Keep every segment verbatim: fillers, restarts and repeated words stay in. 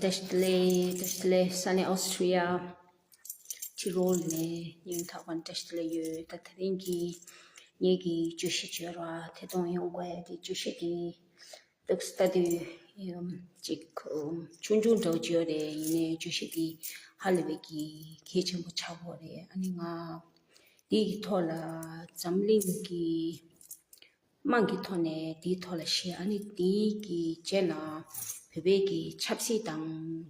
བཀྲ་ཤིས་བདེ་ལེགས། བཀྲ་ཤིས་བདེ་ལེགས། ས་གནས་ཨོ་སི་ཁྲུ་ལི་ཡ། ཊི་རོལ་ནས་སྙིང་ཐག་པ་ནས་བཀྲ་ཤིས་བདེ་ལེགས་ཡོད། ད་དེ་རིང་གི་ངེད་ཀྱི་བརྗོད་གཞི་བརྗོད་ར་དེ་གཏོང་ཡོང་དགོས་ཡ་དེ། བརྗོད་གཞི་དེ་ཏོག་ཙམ་ལྟ་དུས་ཅིག་ཆུང་ཆུང་འདྲ་བོ་ཅིག་ཡོད་རེད། ཡིན་ནའི་བརྗོད་གཞི་དེ་ཧ་ལས་པའི་གི་གལ་ཆེན་པོ་ཆགས་ཀྱི་ཡོད་རེད། ཨ་ནི་ང་འདི་གི་ཐོག་ལ་འཛམ་གླིང་གི་དམངས་ཀྱི་ཐོག་ནས་དེའི་ཐོག་ལ་བཤད། ཨ་ནི་དེའི་གི་རྗེས་ལ་བོད་པའི་གི་ཆབ་སྲིད་དང་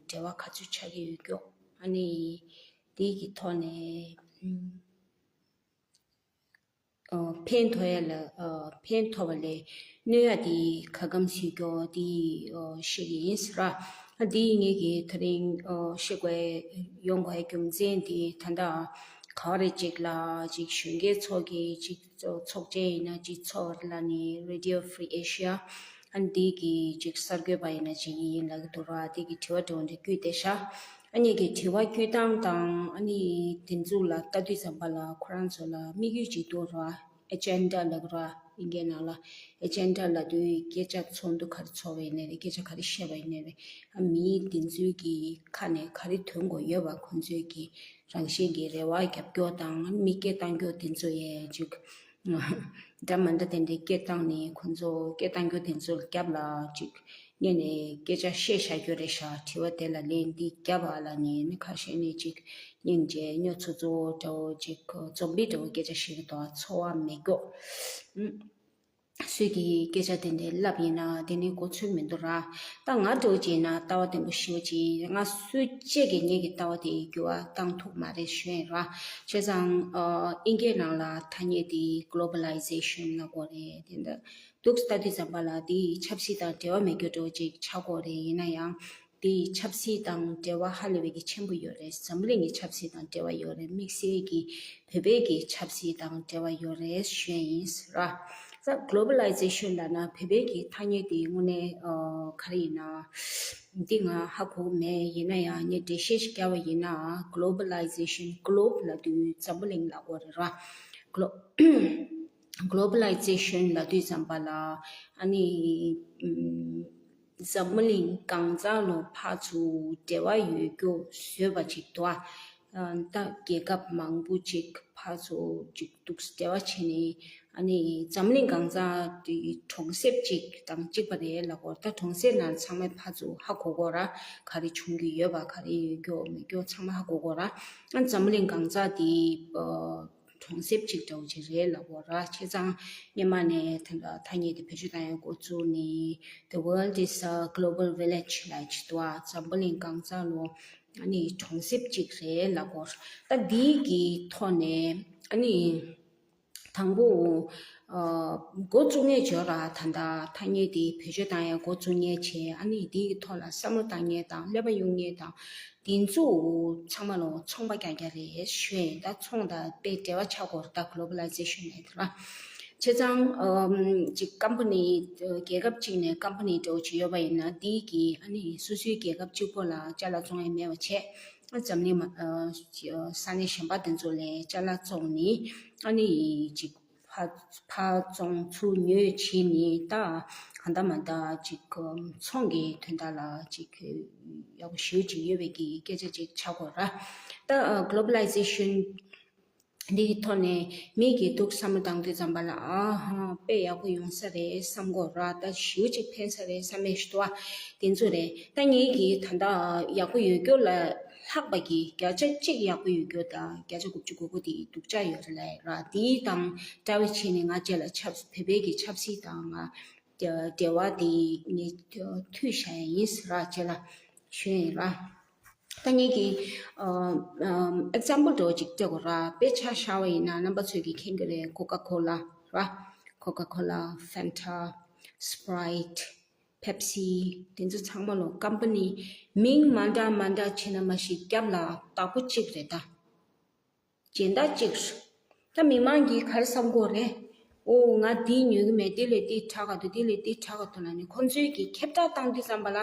འབྲེལ་བ་ག་ཚོད་ཆགས་ཀྱི་ཡོད་ཀྱོག་ཨ་ནི་དེའི་གི་ཐོག་ནས་ཨ་ཕན་ཐོགས་ཡ་ལ་ཨ་ཕན་ཐོགས་པ་ལས་གནོད་ཡ་དེ་ག་གམ་སུས་ཀྱོག་དེ་ཨ་བཤད་ཀྱི་ཡིན་ཟེར་ར། ཨ་དེ་ངེད་ཀྱི་དེ་རིང་ཨ་བཤད་དགོས་ཡོང་དགོས་རྒྱུ་མཚན་དེ་ད་ལྟ་ག་བ་རེ་ཅིག་ལ་ཅིག་གཞོན་སྐྱེས་ཚོ་གི་ཅིག་ཚོགས་ཆེན་ཡིན་ན་ཅིག་ཚོགས་ལ་ནི་Radio Free Asia ཨ་འདི་གི་ཅིག་གསར་འགོད་པ་ཡིན་ན་ཅིག་ཡིན་ལབ་ཀྱི་འདུག་ར། འདི་གི་དྲི་བ་དྲི་བ་འདི་བསྐུལ་བསྡད་ཤག་ཨ་ནི་གི་དྲི་བ་བསྐུལ་སྟངས་དང་ཨ་ནི་དེ་ཚོ་ལ་ལྟ་དུས་ཙམ་པ་ལ་ཁོ་རང་ཚོ་ལ་དམིགས་ཡུལ་ཅིག་འདུག་ར། ཨེ་ཇེན་ཌ་ལབ་ར། ཨིན་སྐད་ནང་ལ་ཨེ་ཇེན་ཌ་ལབ་དུས་སྐད་ཆ་ཚོགས་འདུ་ག་རེ་ཚོགས་པ་ཡིན་ནའི་རེད། སྐད་ཆ་ག་རེ་བཤད་པ་ཡིན་ནའི་རེད། ཨ་མི་དེ་ཚོའི་གི་ཁ་ནས་ག་རེ་ཐོན་དགོས་ཡོད་པ་ཁོང་ཚོའི་གི་རང་བཞིན་གྱི་རེ་བ་རྒྱབ་སྐྱོར་དང་མི་སྐད་བཏང་སྐྱོར་དེ་ཚོ་ཡས་ཅིག་འདྲ་མི་འདྲ་དེ་འདྲའི་སྐད་བཏང་ནས་ཁོང་ཚོ་སྐད་བཏང་སྐྱོར་དེ་ཚོ་རྒྱབ་ལ་ཅིག་སྔོན་ནས་སྐད་ཆ་བཤད་བཞག་རྒྱུ་རེད་ཤག་དྲི་བ་དེ་ལ་ལན་འདི་རྒྱབ་པ་ལ་ནི་མི་ཁ་ཤས་ནས་ཅིག་སྙིང་རྗེ་སྨྱོ་ཚོ་ཚོ་འདྲ་བོ་ཅིག་འཛོམས་པའི་འདྲ་བོ་སྐད་ཆ་བཤད་ཀྱི་འདུག་ཚོར་བ་མེད་སྐྱོ། སུས་ཀྱིས་སྐད་ཆ་དེ་འདྲའི་ལབ་ཡིན་ན་དེ་ནི་གོ་ཚོད་མི་འདུག་ར། ད་ང་འདྲ་བོ་ཅིག་ཡིན་ན་ལྟ་བ་བརྟན་པོ་ཞེ་པོ་ཅིག་ང་སུ་གཅིག་གིས་ངེད་ཀྱི་ལྟ་བ་དེ་འགྱུར་བ་བཏང་ཐུབ་མ་རེད་ཞུ་ཡིན་ར། བྱས་ཙང་ཨ་ཨིན་སྐད་ནང་ལ་ཐ་སྙད་དེ་Globalization་ལབ་ཀྱི་ཡོད་རེད། དེ་འདྲ་འདུག་ལྟ་དུས་ཙམ་པ་ལ་དེ་ཆབ་སྲིད་དང་འབྲེལ་བ་མེད་རྒྱུ་འདྲ་བོ་ཅིག་ཆགས་ཀྱི་ཡོད་རེད། ཡིན་ན་ཡང་དེ་ཆབ་སྲིད་དང་འབྲེལ་བ་ཧ་ལས་པའི་གི་ཆེན་པོ་ཡོད་རེད། འཛམ་བུ་གླིང་གི་ཆབ་སྲིད་དང་འབྲེལ་བ་ཡོད་རེད། དམིགས་བསལ་གྱི་བོད་པའི་གི་ཆབ་སྲིད་དང་འབྲེལ་བ་ཡོད་རེད་ཞུ་ཡིན་ར། ད་Globalization་ལབ་ན་བོད་པའི་གི་ཐ་སྙད་དེ་དངོས་གནས་ཨ་ག་རེ་ཡིན་ན་འདི་ང་ཧ་གོ་མེད། ཡིན་ན་ཡང་ངས་འགྲེལ་བཤད་ཞིག་བརྒྱབ་པ་ཡིན་ན་Globalization་Globe་ལབ་དུས་འཛམ་བུ་གླིང་ལབ་ཀྱི་ཡོད་རེད་ར། Glo- Globalization་ལབ་དུས་ཙམ་པ་ལ་ཨ་ནི་ཨམ་འཛམ་བུ་གླིང་གང་ཚང་ལོ་ཕར་ཚུར་འབྲེལ་བ་ཡོད་རྒྱུ་བཟོས་པ་ཅིག་འདུག་ཨ། ད་རྒྱལ་ཁབ་མང་པོ་ཅིག་ཕར་ཚུར་ཅིག་འདུག་འབྲེལ་བ་བྱས་ནས་ཨ་ནི་འཛམ་གླིང་གང་ཚང་དེ་གྲོང་གསེབ་ཅིག་དང་གཅིག་པ་རེད་ལབ་ཀྱི་ཡོད་རེད། ད་གྲོང་གསེབ་ནང་ཚང་མས་ཕར་ཚུར་ཧ་གོ་གི་ཡོད་རེད། ག་རེ་བྱུང་གི་ཡོད་པ་ག་རེ་ཡོད་རྒྱུ་མེད་རྒྱུ་ཚང་མ་ཧ་གོ་གི་ཡོད་རེད། ཨ་འཛམ་གླིང་གང་ཚང་དེ་ཨ་གྲོང་གསེབ་ཅིག་འདྲ་བོ་ཅིག་རེད་ལབ་ཀྱི་ཡོད་རེད། བྱས་ཙང་སྔོན་མ་ནས་ད་ལྟ་ཐ་སྙད་དེ་བེད་སྤྱོད་བཏང་ཡ་འགོ་བཙུགས་ནས་The world is a global village་ལབ་ཅིག་འདུག་ཨ། འཛམ་བུ་གླིང་གང་ཚང་ལོ་ཨ་ནི་གྲོང་གསེབ་ཅིག་རེད་ལབ་ཀྱི་ཡོད་རེད། ད་འདི་གི་ཐོག་ནས་ཨ་ནི་དང་པོ་ཨ་འགོ་བཙུགས་མཁན་བྱས་ར། ད་ལྟ་ཐ་སྙད་དེ་བེད་སྤྱོད་བཏང་ཡ་འགོ་བཙུགས་མཁན་བྱས། ཨ་ནི་འདི་གི་ཐོག་ལ་བསམ་བློ་བཏང་མཁན་དང་ཀླད་པ་གཡུག་མཁན་དང་དེ་ཚོ་ཚང་མ་ལ་ཚོང་པ་རྐྱང་རྐྱང་རེད་ཞུ་ཡིན། ད་ཚོང་དང་དཔེ་འབྲེལ་བ་ཆགས་ཀྱི་ཡོད་རེད། ད་Globalization་ལབ་དེ་ར། བྱས་ཙང་ཨམ་ཅིག་ཀམ་པ་ནི་རྒྱལ་ཁབ་ཅིག་ནས་ཀམ་པ་ནི་འདྲ་བོ་ཅིག་ཡོད་པ་ཡིན་ན་དེ་གི་ཨ་ནི་སོ་སོའི་རྒྱལ་ཁབ་གཅིག་པོ་ལ་ཅ་ལག་བཙོང་ཡ་མེད་པ་བྱས། ཨ་འཛམ་གླིང་མ་ཨ་ས་གནས་གཞན་པ་དེ་ཚོ་ལ་ཅ་ལག་བཙོང་ནས་ཨ་ནི་ཅིག་ཕར་ཕར་བཙོང་ཚུར་ཉོས་བྱས་ནས་ད་གང་ལྟར་མ་ལྟར་ཅིག་ཚོང་གི་དོན་དག་ལ་ཅིག་ཡག་པོ་ཞེ་པོ་ཅིག་ཡོད་པའི་གི་སྐད་ཆ་ཅིག་ཆགས་ཀྱི་ཡོད་རེད། ད་Globalization་འདི་གི་ཐོག་ནས་མི་གི་འདུག་བསམ་བློ་བཏང་དུས་ཙམ་པ་ལ་ཨ་ཧ་དཔེ་ཡག་པོ་ཡོང་ས་རེད་བསམ་གྱི་ཡོད་རེད། ད་ཞེ་པོ་ཅིག་ཕན་ས་རེད་བསམ་མེད་ཞུ་བ་དེ་ཚོ་རེད། ད་ངེད་ཀྱིས་ད་ལྟ་ཡག་པོ་ཡོད་རྒྱུ་ལ་ལྷག་པ་གི་བརྒྱ་ཆ་གཅིག་ཡག་པོ་ཡོད་རྒྱུ་དང་བརྒྱ་ཆ་དགུ་བཅུ་གོ་དགུ་དེ་སྡུག་ཅག་ཡོད་རེད་ལབ་ར། དེ་དང་འདྲ་བའི་ཆ་ནས་ང་རྗེས་ལ་ཆབ་བོད་པའི་གི་ཆབ་སྲིད་དང་ང་འབྲེལ་བ་དེ་ངས་མཐུད་བཞག་ཡ་ཡིན་ཟེར་ར། རྗེས་ལ་ཞུ་ཡིན་ར། ད་ངེད་ཀྱིས་ཨ་ཨམ་example་འདྲ་བོ་ཅིག་སྤྲད་དགོས་ར། དཔེ་ཆ་བཞག་པ་ཡིན་ན་རྣམ་པ་ཚོས་ཀྱིས་མཁྱེན་གྱི་རེད། Coca-Cola་ར། Coca-Cola། Fanta། Sprite། Pepsi། དེ་ཚོ་ཚང་མ་ལོ་ཀམ་པ་ནི་མིང་མ་འདྲ་མ་འདྲ་བྱས་ན་མ་གཞི་རྒྱབ་ལ་བདག་པོ་གཅིག་རེད་ད། སྦྱིན་བདག་གཅིག་རེད། ད་མི་མང་གིས་ག་རེ་བསམ་གྱི་ཡོད་རེད། ཨོ་ང་འདི་ཉོ་གི་མེད། འདི་ལས་འདི་དྲག་ག་འདུག་འདི་ལས་འདི་དྲག་ག་འདུག་ལབ་ནས་ཁོང་ཚོས་ཀྱིས་ཁྱབ་བསྒྲགས་བཏང་དུས་ཙམ་པ་ལ་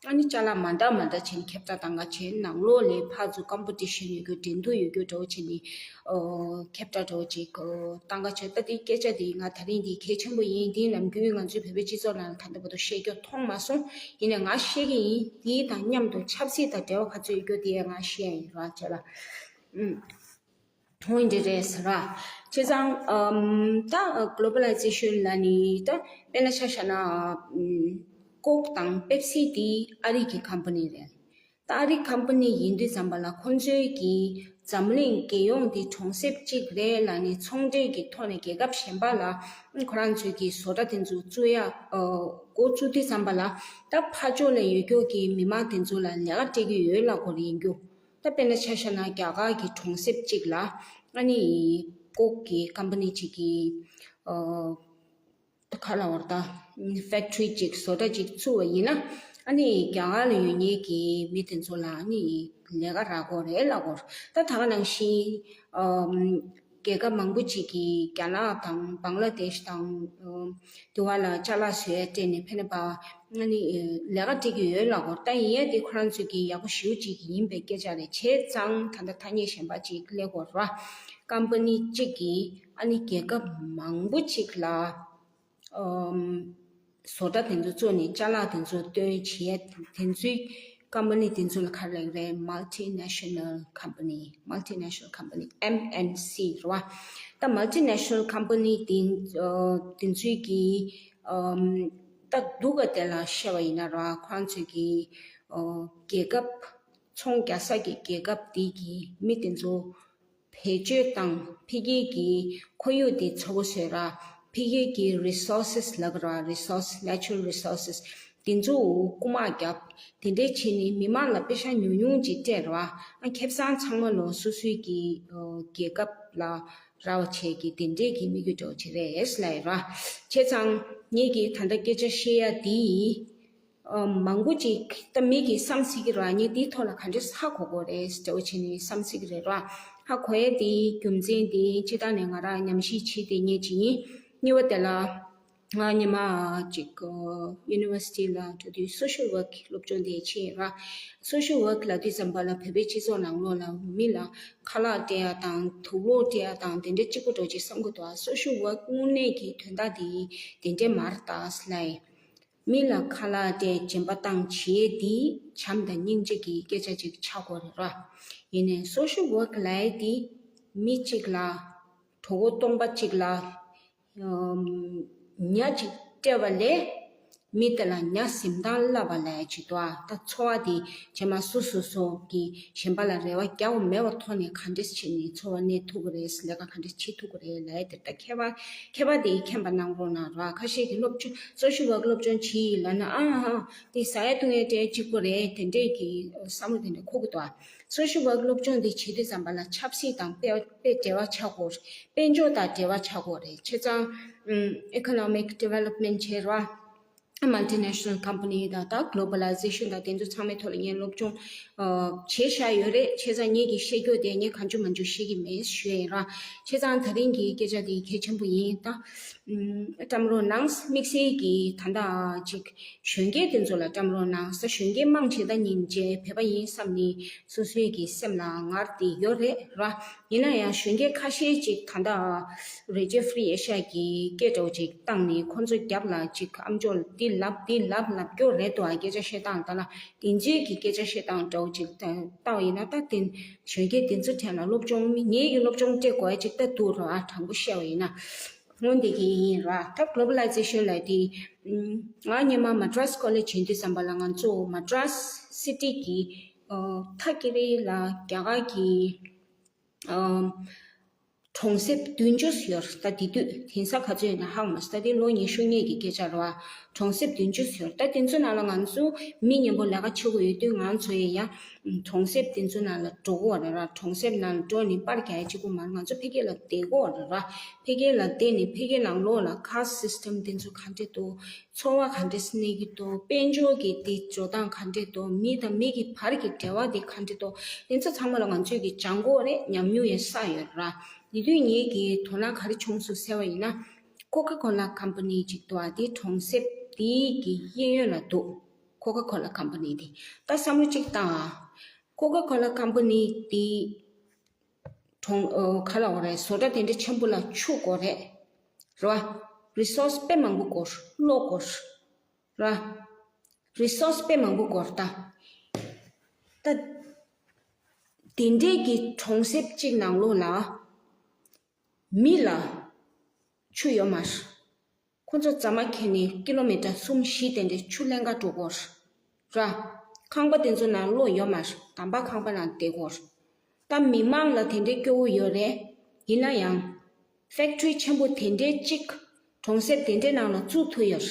ཨ་ནི་ཅ་ལག་མ་འདྲ་མ་འདྲ་བྱས་ནས་ཁྱབ་བསྒྲགས་བཏང་ག་བྱས། ནང་ལོགས་ལས་ཕར་ཚུར་ཀམ་པི་ཊི་ཤན་ཡོད་རྒྱུ་འགྲན་བསྡུར་ཡོད་རྒྱུ་འདྲ་བོ་བྱས་ནས་ཨོ་ཁྱབ་བསྒྲགས་འདྲ་བོ་ཅིག་ཨོ་བཏང་ག་བྱས། ད་འདི་སྐད་ཆ་འདི་ང་ད་རིང་འདི་གལ་ཆེན་པོ་ཡིན། འདི་ནམ་རྒྱུན་ང་ཚོའི་བོད་པའི་སྤྱི་ཚོགས་ནང་ལ་ད་ལྟ་བར་དུ་བཤད་རྒྱུ་མཐོང་མ་སོང་། ཡིན་ནའི་ང་བཤད་ཀྱི་ཡིན། འདི་དང་མཉམ་དུ་ཆབ་སྲིད་དང་འབྲེལ་བ་ག་ཚོད་ཡོད་རྒྱུ་དེ་ཡང་ང་བཤད་ཡིན་ར་བྱས་ལ། ཨུམ། འོ་འདི་རེད་ཟེར་བ། བྱས་ཙང་ཨམ་ད་གོ་ལོ་བྷ་ལའི་ཛེ་ཤན་ལབ་ནི་ད་དཔེར་ན་ཆ་བཞག་ན་ཨམ་ཀོག་དང་པེབ་སི་དེ་ཨ་རི་གི་ཀམ་པ་ནི་རེད། ད་ཨ་རི་ཀམ་པ་ནི་ཡིན་དུས་ཙམ་པ་ལ་ཁོང་ཚོའི་གི་འཛམ་གླིང་རྒྱལ་ཡོངས་དེ་གྲོང་གསེབ་གཅིག་རེད་ལབ་ནི་ཚོང་འབྲེལ་གྱི་ཐོག་ནས་རྒྱལ་ཁབ་གཞན་པ་ལ་ཁོ་རང་ཚོའི་གི་བཟོ་གྲྭ་དེ་ཚོ་བཙུགས་ཡ་འགོ་བཙུགས་དུས་ཙམ་པ་ལ་ད་ཕར་ཕྱོགས་ལ་ཡོད་རྒྱུ་གི་མི་མང་དེ་ཚོ་ལ་ལས་ཀ་སྤྲད་ཀྱི་ཡོད་ལབ་དགོས་རེད་ཡིན་རྒྱུ། ད་དཔེར་ན་ཆ་བཞག་ན་རྒྱ་གར་གྱི་གྲོང་གསེབ་ཅིག་ལ་ཨ་ནི་ཀོག་གི་ཀམ་པ་ནི་ཅིག་གི་ཨོ་ད་ག་ལབ་དགོས་རེད། ད་ཕེག་ཊི་རི་ཅིག་བཟོ་གྲྭ་ཅིག་བཙུགས་པ་ཡིན་ན་ཨ་ནི་རྒྱ་གར་ལ་ཡོད་མཁན་གྱི་མི་དེ་ཚོ་ལ་ཨ་ནི་ལས་ཀ་རག་གི་རེད་ལབ་དགོས་རེད། ད་ད་ག་ནང་བཞིན་ཨོ་རྒྱལ་ཁབ་མང་པོ་ཅིག་གིས་རྒྱ་ནག་དང་བང་ལ་དེཤ་དང་ཨོ་དེ་བ་ལ་ཅ་ལག་བཟོ་ཡ་སྤྲད་ནས་ཕེབས་ནས་པ། ཨ་ནི་ལས་ཀ་སྤྲད་ཀྱི་ཡོད་ལབ་དགོས་རེད། ད་ཡིན་ཡ་དེ་ཁོ་རང་ཚོ་གི་ཡག་པོ་ཞེ་པོ་ཅིག་ཡིན་པའི་སྐད་ཆ་རེད། བྱས་ཙང་ད་ལྟ་ཐ་སྙད་གཞན་པ་ཅིག་སླེབས་དགོས་རེད་བ། ཀམ་པ་ནི་གཅིག་གིས་ཨ་ནི་རྒྱལ་ཁབ་མང་པོ་ཅིག་ལ་ཨམ་བཟོ་གྲྭ་དེ་ཚོ་བཙུགས་ནས་ཅ་ལག་དེ་ཚོ་སྟོན་བྱས། དེ་ཚོའི་ཀམ་པ་ནི་དེ་ཚོ་ལ་ག་རེ་ལབ་ཀྱི་རེད། Multinational Company, Multinational Company, M N C རེད་བ། ད་Multinational Company དེ་ཨ་དེ་ཚོའི་གི་ཨམ་ད་སྡུག་ག་དེ་ལ་བཤད་པ་ཡིན་ན་ར། ཁོ་རང་ཚོའི་གི་ཨོ་རྒྱལ་ཁབ་ཚོང་རྒྱག་ས་གི་རྒྱལ་ཁབ་དེ་གི་མི་དེ་ཚོ་བེད་སྤྱོད་བཏང་། ཕ་གི་གི་ཁོར་ཡུག་དེ་ཚ་པོ་བཟོས་ར། ཕ་གི་གི་resources ལབ་ར། Resource, natural resources དེ་ཚོ་རྐུ་མ་རྒྱབ། དེ་འདྲའི་བྱས་ནས་མི་མང་ལ་པེ་ཤ་ཉུང་ཉུང་ཅིག་སྤྲད་ར། ཨ་ཁེ་བཟང་ཚང་མ་ལོ་སོ་སོའི་གི་ཨོ་རྒྱལ་ཁབ་ལ་ར་བ་བྱས་ཀྱི་དེ་འདྲའི་གི་དམིགས་ཡུལ་འདྲ་བོ་ཅིག་རེད་ལབ་ཡོད་ར། བྱས་ཙང་ངེད་ཀྱིས་ད་ལྟ་སྐད་ཆ་བཤད་ཡ་དེ་ཡིས་ཨ་མང་པོ་ཅིག་ད་མི་གིས་བསམ་སྲིད་ཀྱི་ར། ངས་འདིའི་ཐོག་ལ་ག་འདྲས་ཧ་གོ་དགོས་རེད་འདྲ་བོ་བྱས་ནས་བསམ་སྲིད་ཀྱི་རེད་ར། ཧ་གོ་ཡ་དེའི་རྒྱུ་མཚན་དེ་སྤྱིར་བཏང་ནས་ང་རང་ཉམས་ཞིབ་བྱས་ཏེ་ངས་ཅིག་ཡིན། གཉིས་པ་དེ་ལ་ང་སྔོན་མ་ཅིག་ཨ་ཡུ་ནི་ཝར་སི་ཊི་ལ་འགྲོ་དུས་སོ་ཤལ་ཝརཀ་སློབ་སྦྱོང་དེ་བྱས་ར། སོ་ཤལ་ཝརཀ་ལབ་དུས་ཙམ་པ་ལ་བོད་པའི་སྤྱི་ཚོགས་ནང་ལོགས་ལ་མི་ལ་ཁ་ལག་སྤྲད་ཡ་དང་དུག་ལོག་སྤྲད་ཡ་དང་དེ་འདྲ་གཅིག་པོ་འདྲ་བོ་ཅིག་བསམ་གྱི་འདུག་ཨ། སོ་ཤལ་ཝརཀ་དངོས་གནས་ཀྱི་དོན་དག་དེ་དེ་འདྲ་མ་རེད་ད་ལབ་ཡིན། མི་ལ་ཁ་ལག་སྤྲད། སྦྱིན་པ་བཏང་བྱས་དེ་བྱམས་དང་སྙིང་རྗེ་གི་སྐད་ཆ་ཅིག་ཆགས་དགོས་རེད་ར། ཡིན་ནའི་སོ་ཤལ་ཝརཀ་ལབ་ཡ་དེ་མི་གཅིག་ལ་གྲོད་ཁོག་སྟོང་པ་གཅིག་ལ་ཉ་གཅིག་སྤྲད་པ་ལས་མི་དེ་ལ་ཉ་གཟིམ་ཐང་བསླབ་པ་ལབ་ཡ་ཅིག་འདུག་ཨ། ད་འཚོ་བ་དེ་རྗེས་མ་སོ་སོ་སོ་གི་གཞན་པ་ལ་རེ་བ་རྒྱག་པ་མེད་པའི་ཐོག་ནས་ག་འདྲས་བྱས་ནས་འཚོ་བ་གནས་ཐུབ་ཀྱི་རེད། ལས་ཀ་ག་འདྲས་བྱེད་ཐུབ་ཀྱི་རེད་ལབ་ཡ་དེ། ད་མཁས་པ་མཁས་པ་དེ་མཁྱེན་པ་གནང་རོགས་གནང་ར། ཁ་ཤས་ཀྱིས་སློབ་སྦྱོང་སོ་ཤལ་ཝརཀ་སློབ་སྦྱོང་བྱེད་ཡིན་ལབ་ན་ཨ་ཧ་དེ་ཟ་ཡ་བཏུང་ཡ་སྤྲད་གཅིག་པོ་རེད། དེ་འདྲས་ཀྱི་བསམ་བློ་དེ་འདྲ་འཁོར་གྱི་འདུག་ཨ། སོ་ཤལ་ཝརཀ་སློབ་སྦྱོང་འདི་བྱེད་དུས་ཙམ་པ་ལ་ཆབ་སྲིད་དང་དཔེ་དཔེ་འབྲེལ་བ་ཆགས་ཀྱི་ཡོད་རེད། དཔལ་འབྱོར་དང་འབྲེལ་བ་ཆགས་ཀྱི་ཡོད་རེད། བྱས་ཙང་ཨམ་economic development བྱས་ར། Multinational Company དང་ད་Globalization དང་དེ་ཚོ་ཚང་མའི་ཐོག་ལ་ངས་སློབ་སྦྱོང་ཨ་བྱས་བཞག་ཡོད་རེད། བྱས་ཙང་ངེད་ཀྱིས་བཤད་རྒྱུ་དེ་ངས་གང་བྱུང་མང་བྱུང་བཤད་ཀྱི་མེད་ཞུ་ཡ་ཡིན་ར། བྱས་ཙང་དེ་རིང་གི་སྐད་ཆ་དེ་གལ་ཆེན་པོ་ཡིན། ད་ཨམ་བཀྲམ་རོགས་གནང་། དམིགས་བསལ་གྱིས་ད་ལྟ་ཅིག་གཞོན་སྐྱེས་དེ་ཚོ་ལ་བཀྲམ་རོགས་གནང་། ས་གཞོན་སྐྱེས་མང་ཆེ་ད་སྙིང་རྗེ་བོད་པ་ཡིན་བསམ་ནས་སོ་སོའི་གི་སེམས་ལ་ངར་དེ་ཡོད་རེད་ར། ཡིན་ན་ཡང་གཞོན་སྐྱེས་ཁ་ཤས་ཅིག་ད་ལྟ་Radio Free Asia གི་སྐད་འདྲ་བོ་ཅིག་བཏང་ནས་ཁོང་ཚོ་རྒྱབ་ལ་ཅིག་ཨམ་ཅོག་འདི་ལབ་འདི་ལབ་ལབ་རྒྱུ་རེད་འདུག་ཨ། སྐད་ཆ་བཤད་སྟངས་ད་ལ་དེ་ཚོའི་གི་སྐད་ཆ་བཤད་སྟངས་འདྲ་བོ་ཅིག་བཏང་བ་ཡིན་ན། ད་དེ་གཞོན་སྐྱེས་དེ་ཚོ་ཐད་ལ་སློབ་སྦྱོང་མི་ངེད་ཀྱི་སློབ་སྦྱོང་སྤྲད་དགོས་ཡ་ཅིག་ད་འདུག་ར། དྲང་པོ་བཤད་པ་ཡིན་ན། སྔོན་དེ་གི་ཡིན་ར། ད་Globalization ལབ་དེ་ང་སྔོན་མ་Madras College ཡིན་དུས་ཙམ་པ་ལ་ང་ཚོ་Madras City གི་ཨ་མཐའ་དཀྱིལ་ལ་རྒྱ་གར་གྱི་ཨ་གྲོང་གསེབ་བདུན་ཅུ་ཡོད་རེད། ད་དེ་དུས་དེང་སང་ག་ཚོད་ཡོད་ན་ཧ་གོ་མ་སོང་། ད་དེ་ལོ་ཉི་ཤུ་སྔོན་གྱི་སྐད་ཆ་རེད་བ། གྲོང་གསེབ་བདུན་ཅུ་ཡོད་རེད། ད་དེ་ཚོ་ནང་ལ་ང་ཚོ་མི་མཉམ་པོ་ལས་ཀ་བྱེད་དགོས་ཡོད་དུས་ང་ཚོ་ཡང་ཡང་གྲོང་གསེབ་དེ་ཚོ་ནང་ལ་འགྲོ་གི་ཡོད་རེད་ར། གྲོང་གསེབ་ནང་ལ་འགྲོ་ནས་པར་རྒྱག་ཡ་གཅིག་པུ་མ་རེད། ང་ཚོ་ཕ་གི་ལ་བསྡད་དགོས་རེད་ར། ཕ་གི་ལ་བསྡད་ནས་ཕ་གི་ནང་ལོགས་ལ་caste system དེ་ཚོ་ག་འདྲས་འདུག་འཚོ་བ་ག་འདྲས་གནས་ཀྱི་འདུག་དཔལ་འབྱོར་གྱི་དེ་འགྲོ་སྟངས་ག་འདྲས་འདུག་མི་དང་མི་གི་བར་གྱི་འབྲེལ་བ་དེ་ག་འདྲས་འདུག་དེ་ཚོ་ཚང་མ་ལ་ང་ཚོས་ཀྱི་སྦྱང་དགོས་རེད། ཉམས་མྱོང་ཡང་བསགས་ཡོད་ར། དེ་དུས་ངེད་ཀྱི་དོ་སྣང་ག་རེ་བྱུང་སོང་ཟེར་བ་ཡིན་ན། ཀོ་ཀ་ཀོ་ལ་ཀམ་པ་ནི་ཅིག་འདུག་ཨ། དེ་གྲོང་གསེབ་དེ་གི་གཡས་གཡོན་ལ་འདུག་ཀོ་ཀ་ཀོ་ལ་ཀམ་པ་ནི་དེ། ད་བསམ་བློ་ཅིག་བཏང་ཨ། ཀོ་ཀ་ཀོ་ལ་ཀམ་པ་ནི་དེ་གྲོང་ཨོ་ག་ལ་འོ་རེད། བཟོ་གྲྭ་དེ་འདྲ་ཆེན་པོ་ལ་ཆུ་དགོས་རེད། རེད་བ། རི་སོར་སི་དཔེ་མང་པོ་དགོས། གློག་དགོས། ར། རི་སོར་སི་དཔེ་མང་པོ་དགོས་རེད་ད། ད། དེ་འདྲའི་གི་གྲོང་གསེབ་གཅིག་ནང་ལོགས་ལ། མི་ལ་ཆུ་ཡོད་མ་རེད། ཁོ་ཚོ་རྫ་མ་ཁྱེར་ནས་ཀི་ལོ་མི་ཊར་གསུམ་བཞི་དེ་འདྲའི་ཆུ་ལེན་ག་འགྲོ་དགོས་རེད། ར། ཁང་པ་དེ་ཚོ་ནང་གློག་ཡོད་མ་རེད། དམ་པ་ཁང་པ་ནང་བསྡད་དགོས་རེད། ད་མི་མང་ལ་དེ་འདྲའི་སྐྱོ་བོ་ཡོད་རེད། ཡིན་ན་ཡང་། ཕེག་ཊི་རི་ཆེན་པོ་དེ་འདྲའི་གཅིག་གྲོང་གསེབ་དེ་འདྲའི་ནང་ལ་བཙུགས་ཐུབ་ཡོད་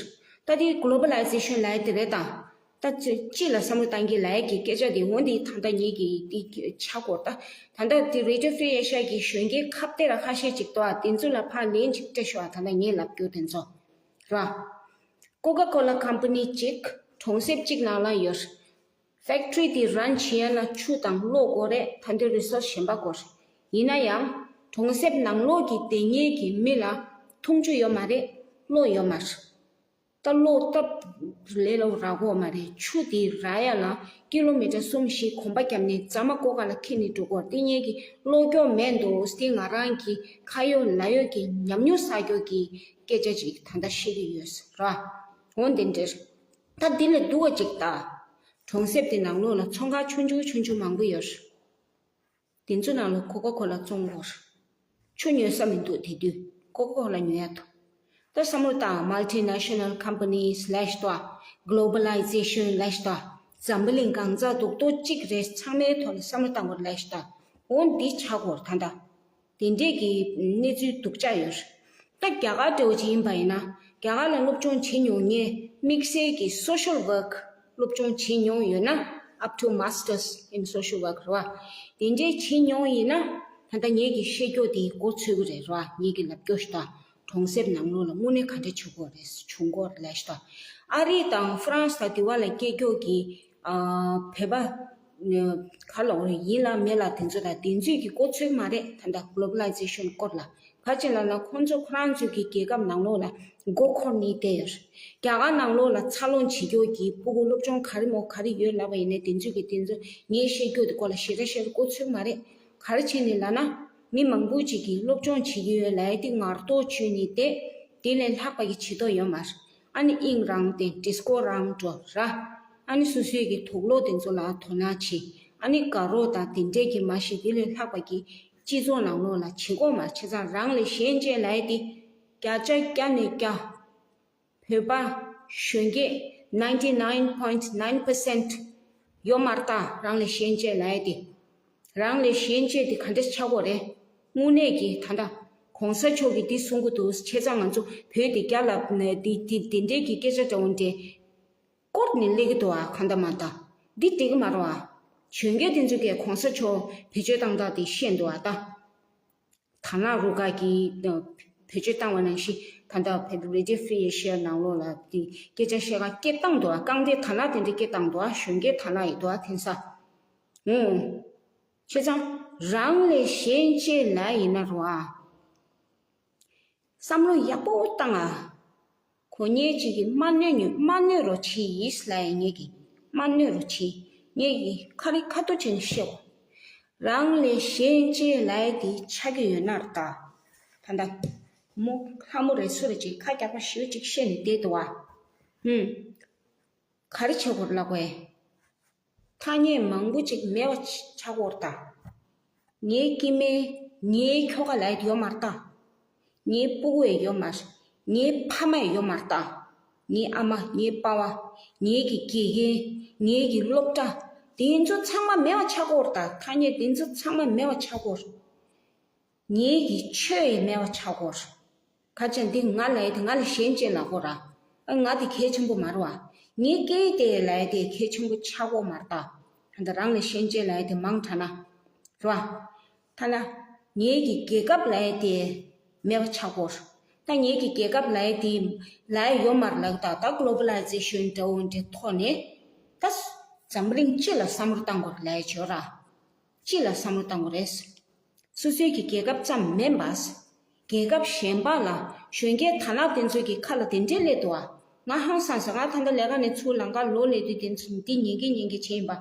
རེད། ད་དེ་གོ་ལོ་བ་ལའི་ཟེ་ཤན་ལབ་ཡ་དེ་རེད་ད། ད་ཅི་ཅི་ལ་བསམ་བློ་བཏང་གི་ལབ་ཡ་གི་སྐད་ཆ་དེ་འོ་འདི་ད་ལྟ་ངེད་ཀྱི་དེ་ཆག་གོ་ད། ད་ལྟ་དེ་Radio Free Asia གི་གཞོན་སྐྱེས་ཁ་གཏད་ར་ཁ་ཤས་ཅིག་འདུག་ཨ། དེ་ཚོ་ལ་ཕར་ལན་ཅིག་སྤྲད་ཤོག་ཨ། ད་ལྟ་ངས་ལབ་རྒྱུ་དེ་ཚོ་ར། ཀོ་ཀ་ཀོ་ལ་ཀམ་པ་ནི་གཅིག་གྲོང་གསེབ་གཅིག་ནང་ལ་ཡོད། ཕེག་ཊི་རི་དེ་རན་བྱེད་ཡ་ལ་ཆུ་དང་གློག་དགོས་རེད། ད་འདི་རི་སོར་སི་གཞན་པ་དགོས་རེད། ཡིན་ན་ཡང་གྲོང་གསེབ་ནང་ལོགས་ཀྱི་དེ་སྔའི་གི་མི་ལ་འཐུང་ཆུ་ཡོད་མ་རེད། གློག་ཡོད་མ་རེད། ད་གློག་སྟབས་ལས་སླ་པོ་རག་གི་མ་རེད། ཆུ་དེ་རག་ཡ་ལ་ཀི་ལོ་མི་ཊར་གསུམ་བཞི་གོམ་པ་བརྒྱབ་ནས་རྫ་མ་ཀོ་ཀ་ལ་འཁྱེར་ནས་འགྲོ་དགོས་རེད། དེ་སྔའི་གི་གློག་སྐྱོག་མེད་འདུག་དེ་ང་རང་གི་ཁ་ཡོད་ལག་ཡོད་ཀྱི་ཉམས་མྱོང་བསགས་རྒྱུ་གི་སྐད་ཆ་ཅིག་ད་ལྟ་བཤད་ཀྱི་ཡོད་ར། འོ་འདི་འདྲ་རེད། ད་འདི་ལས་སྡུག་པ་ཅིག་ད། གྲོང་གསེབ་དེ་ནང་ལོགས་ལ་ཚོང་ཁང་ཆུང་ཆུང་ཆུང་ཆུང་མང་པོ་ཡོད་རེད། དེ་ཚོ་ནང་ལ་ཀོ་ཀ་ཀོ་ལ་བཙོང་དགོས་རེད། ཆུ་ཉོ་ས་མི་འདུག་དེ་དུས་ཀོ་ཀ་ཀོ་ལ་ཉོ་ཡ་འདུག་ད་བསམ་བློ་བཏང་། མལ་ཊི་ནེ་ཤ་ནལ་ཀམ་པ་ནིས་ལབ་ཤི་ཏོ། གོ་ལོ་བ་ལའི་ཟེ་ཤན་ལབ་ཤི་ཏོ། འཛམ་བུ་གླིང་གང་ཚ་རྡོག་རྡོག་གཅིག་རེད། ཚང་མའི་ཐོག་ལ་བསམ་བློ་བཏང་དགོས་ལབ་ཤི་ཏོ། འོ་འདི་ཆགས་དགོས་རེད་ད་ལྟ། དེ་འདྲས་ཀྱི་གནས་ཚུལ་སྡུག་ཅག་ཡོད་རེད། ད་རྒྱ་གར་འདྲ་བོ་ཅིག་ཡིན་པ་ཡིན་ན། རྒྱ་གར་ལ་སློབ་སྦྱོང་བྱེད་མྱོང་མཁན་དམིགས་བསལ་གྱི་social work སློབ་སྦྱོང་བྱེད་མྱོང་ཡོད་ན། Up to masters in social work རེད་བ། དེ་འདྲས་བྱེད་མྱོང་ཡིན་ན། ད་ལྟ་ངེད་ཀྱི་བཤད་རྒྱུ་དེ་མགོ་ཚོས་ཀྱི་རེད་ར། ངེད་ཀྱི་ལབ་རྒྱུ་ཞིག་དང་། གྲོང་གསེབ་ནང་ལོགས་ལ་དངོས་གནས་ག་འདྲས་བྱུང་གི་རེད། བྱུང་གི་རེད་ལབ་ཤི་ད། ཨ་རི་དང་ཧྥ་རན་སི་དང་དེ་བ་ལ་སྐྱེས་རྒྱུ་གི་ཨ་བོད་པ་ག་ལ་འོ་རེད། ཡིན་ལ་མེད་ལ་དེ་ཚོ་དང་དེ་ཚོས་ཀྱི་མགོ་ཚོས་ཀྱི་མ་རེད། ད་ལྟ་གོ་ལོ་བ་ལའི་ཟེ་ཤན་སྐོར་ལ། ག་ཅི་ལབ་ན་ཁོང་ཚོ་ཁོ་རང་ཚོའི་གི་རྒྱལ་ཁབ་ནང་ལོགས་ལ་མགོ་འཁོར་ནས་བསྡད་ཡོད་རེད། རྒྱ་གར་ནང་ལོགས་ལ་འཚར་ལོངས་བྱེད་རྒྱུ་གི་སྤུ་གུ་སློབ་སྦྱོང་ག་རེ་མོ་ག་རེ་ཡོད་ལབ་པ་ཡིན་ནའི་དེ་ཚོས་ཀྱི་དེ་ཚོ་ངས་བཤད་རྒྱུ་དེ་སྐོར་ལ་ཞེ་དྲག་བཤད་ན་མགོ་ཚོས་ཀྱི་མ་རེད། ག་རེ་བྱས་ནས་ལབ་ན། མི་མང་པོ་ཅིག་གིས་སློབ་སྦྱོང་བྱེད་ཀྱི་ཡོད་ལབ་ཡ་དེ་ངར་གཏོང་བྱས་ནས་བསྡད། དེ་ལས་ལྷག་པ་གི་བྱེད་ཐབས་ཡོད་མ་རེད། ཨ་ནི་དབྱིངས་རང་དེ་ཌི་སི་ཀོ་རང་འགྲོ་ར། ཨ་ནི་སོ་སོའི་གི་དུག་ལོག་དེ་ཚོ་ལ་དོ་སྣང་བྱེད། ཨ་ནི་དགའ་རོགས་དང་དེ་འདྲས་ཀྱི་མ་གཞི་དེ་ལས་ལྷག་པ་གི་སྤྱི་ཚོགས་ནང་ལོགས་ལ་བྱེད་དགོས་མ་རེད། བྱས་ཙང་རང་ལས་གཞན་གཅེས་ལབ་ཡ་དེ་བརྒྱ་ཆ་བརྒྱ་ནས་བརྒྱ། བོད་པ་གཞོན་སྐྱེས་ninety nine point nine percent ཡོད་མ་རེད་ད། རང་ལས་གཞན་གཅེས་ལབ་ཡ་དེ། རང་ལས་གཞན་གཅེས་དེ་ག་འདྲས་ཆགས་ཀྱི་ཡོད་རེད། དངོས་གནས་ཀྱི་ད་ལྟ་གོང་ས་མཆོག་གིས་འདི་གསུང་གི་འདུག་བྱས་ཙང་ང་ཚོ་བོད་དེ་རྒྱ་ལ་འདི་འདི་འདི་འདྲས་ཀྱི་སྐད་ཆ་འདྲ་བོ་འདྲས་བསྐོར་ནས་སླེབས་ཀྱི་འདུག་ཨ། གང་ལྟར་མ་ལྟར་འདི་འགྲིག་གི་མ་རེད་ཨ། གཞོན་སྐྱེས་དེ་ཚོ་གིས་གོང་ས་མཆོག་བེད་སྤྱོད་བཏང་སྟངས་དེ་ཤེས་འདུག་ཨ་ད། དར་ནག་རུ་ཁག་གིས་བེད་སྤྱོད་བཏང་བ་ནང་བཞིན་ད་ལྟ་བོད་Radio Free Asia ནང་ལོགས་ལ་དེ་སྐད་ཆ་བཤད་ག་སྐད་བཏང་འདུག་ཨ། རྐང་སྟེང་དར་ནག་དེ་འདྲ་སྐད་བཏང་འདུག་ཨ། གཞོན་སྐྱེས་དར་ནག་ཡིན་འདུག་ཨ། དེང་སང་། ཨུང་། བྱས་ཙང་རང་ལས་གཞན་གཅེས་ལབ་ཡིན་ན་རུང་ཨ། བསམ་བློ་ཡག་པོ་བཏང་ཨ། གོ་ཉེ་གཅིག་གིས་མ་གནོད་ཉོ་མ་གནོད་རོགས་བྱེད་ཡིས་ལབ་ཡ་ངེད་ཀྱིས་མ་གནོད་རོགས་བྱེད། ངེད་ཀྱིས་ཁ་རི་ཁ་ཐུག་བྱས་ནས་བཤད་གོ། རང་ལས་གཞན་གཅེས་ལབ་ཡ་དེ་ཆགས་ཀྱི་ཡོད་ན་རེད་ད། ད་ལྟ་མོ་ལྷ་མོ་རེད་སུ་རེད་ཅིག་ཁ་རྒྱག་པ་ཞེ་པོ་ཅིག་བཤད་ནས་བསྡད་འདུག་ཨ། ཧུམ། ག་རེ་བྱེད་དགོས་ལབ་དགོས། ཐ་སྙད་མང་པོ་ཅིག་མེད་པ་ཆགས་ཀྱི་ཡོད་རེད་ད། ངའི་སྐྱེ་དམན། ངའི་ཁྱོ་ག་ལབ་ཡ་དེ་ཡོད་མ་རེད་ད། ངའི་སྤུ་གུ་ཡང་ཡོད་མ་རེད། ངའི་ཕ་མ་ཡང་ཡོད་མ་རེད་ད། ངའི་ཨ་མ། ངའི་པ་ཕ། ངེད་ཀྱི་དགེ་རྒན། ངེད་ཀྱི་སློབ་གྲྭ། དེ་ཚོ་ཚང་མ་མེད་པ་ཆགས་ཀྱི་ཡོད་རེད་ད། ཐ་སྙད་དེ་ཚོ་ཚང་མ་མེད་པ་ཆགས་ཀྱི་ཡོད་རེད། ངེད་ཀྱི་ཆོས་ཡང་མེད་པ་ཆགས་ཀྱི་ཡོད་རེད། ག་ཅི་འདི་ང་ལབ་ཡ་དེ་ང་ལས་གཞན་གཅེས་ལབ་དགོས་ར། ཨ་ང་དེ་གལ་ཆེན་པོ་མ་རེད་བ། ངའི་སྐད་དེ་ལབ་ཡ་དེ་གལ་ཆེན་པོ་ཆགས་ཀྱི་ཡོད་མ་རེད་ད། ད་ལྟ་རང་ལས་གཞན་གཅེས་ལབ་ཡ་དེ་མང་དྲགས་ན། རེད་བ། ཐ་ན་ངེད་ཀྱི་རྒྱལ་ཁབ་ལབ་ཡ་དེ་མེད་པ་ཆགས་ཀྱི་ཡོད་རེད། ད་ངེད་ཀྱི་རྒྱལ་ཁབ་ལབ་ཡ་དེ་ལབ་ཡ་ཡོད་མ་རེད་ལབ་ད། ད་གོ་ལོ་བ་ལའི་ཟེ་ཤན་འདྲ་བོ་འདྲའི་ཐོག་ནས་ད་འཛམ་བུ་གླིང་སྤྱི་ལ་བསམ་བློ་བཏང་དགོས་རེད་ལབ་ཡ་བྱོས་ར། སྤྱི་ལ་བསམ་བློ་བཏང་དགོས་རེད། སོ་སོའི་གི་རྒྱལ་ཁབ་ཙམ་མིན་པ། རྒྱལ་ཁབ་གཞན་པ་ལ་གཞོན་སྐྱེས་དར་ནག་དེ་ཚོ་གི་ཁ་ལ་དེ་འདྲས་སླེབས་འདུག་ཨ། ང་ཧང་སངས་སོང་། ང་ད་ལྟ་ལས་ཀ་ནས་ཚུར་ལམ་ཁ་ལོག་སླེབས་དུས་དེ་ཚོ་འདི་ཉན་གི་ཉན་གི་བྱས་ཡིན་པ།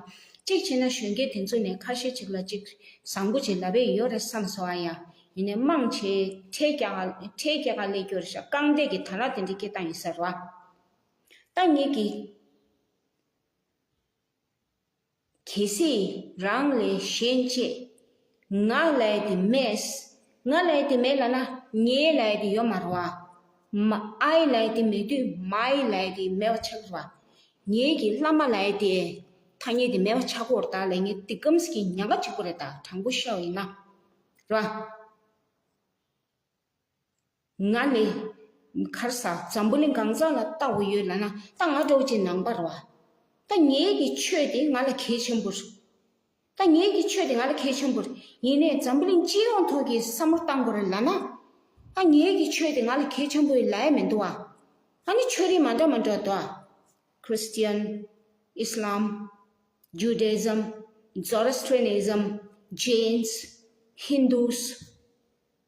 གཅིག་བྱས་ན་གཞོན་སྐྱེས་དེ་ཚོ་ནས་ཁ་ཤས་ཅིག་ལ་ཅིག་བཟང་པོ་ཅིག་ལབ་པས་ཡོད་རེད་བསམ་སོང་ཨ། ཡ་ཡིན་ནའི་མང་ཆེ་ཁྲལ་རྒྱག་ག་ཁྲལ་རྒྱག་ག་སླེབས་རྒྱུ་རེད་ཤག་རྐང་སྟེགས་ཀྱི་དར་ནག་དེ་འདྲས་སྐྱེས་བཏང་ཡིན་ས་རེད་བ། ད་ངེད་ཀྱི་གལ་སྲིད་རང་ལས་གཞན་གཅེས། ང་ལབ་ཡ་དེ་མེད། ང་ལབ་ཡ་དེ་མེད་ལབ་ན་ངའི་ལབ་ཡ་དེ་ཡོད་མ་རེད་བ། མ་ཨའི་ལབ་ཡ་དེ་མེད་དུས་མའི་ལབ་ཡ་དེ་མེད་པ་ཆགས་རེད་བ། ངེད་ཀྱི་བླ་མ་ལབ་ཡ་དེ་ཐ་སྙད་དེ་མེད་པ་ཆགས་ཀྱི་ཡོད་རེད་ད་ལབ། ངས་དེ་གམ་གྱི་ཉག་ག་གཅིག་པོ་རེད་ད། དྲང་པོ་བཤད་པ་ཡིན་ན་རེད་བ། ང་ལས་གར་ས་འཛམ་བུ་གླིང་གང་ས་ལ་ལྟ་བ་ཡོད་ལབ་ན་ད་ང་འདྲ་བོ་ཅིག་ནང་པ་རེད་བ། ད་ངེད་ཀྱི་ཆོས་དེ་ང་ལ་གལ་ཆེན་པོ་རེད། ད་ངེད་ཀྱི་ཆོས་དེ་ང་ལ་གལ་ཆེན་པོ་རེད། ཡིན་ནའི་འཛམ་བུ་གླིང་སྤྱི་ཡོངས་ཐོག་གི་བསམ་བློ་བཏང་དགོས་རེད་ལབ་ན། ད་ངེད་ཀྱི་ཆོས་དེ་ང་ལ་གལ་ཆེན་པོ་ཡིན་ལབ་ཡ་མི་འདུག་ཨ། ཨ་ནི་ཆོས་རིགས་མ་འདྲ་མ་འདྲ་འདུག་ཨ། Christian, Islam, Judaism, Zoroastrianism, Jains, Hindus.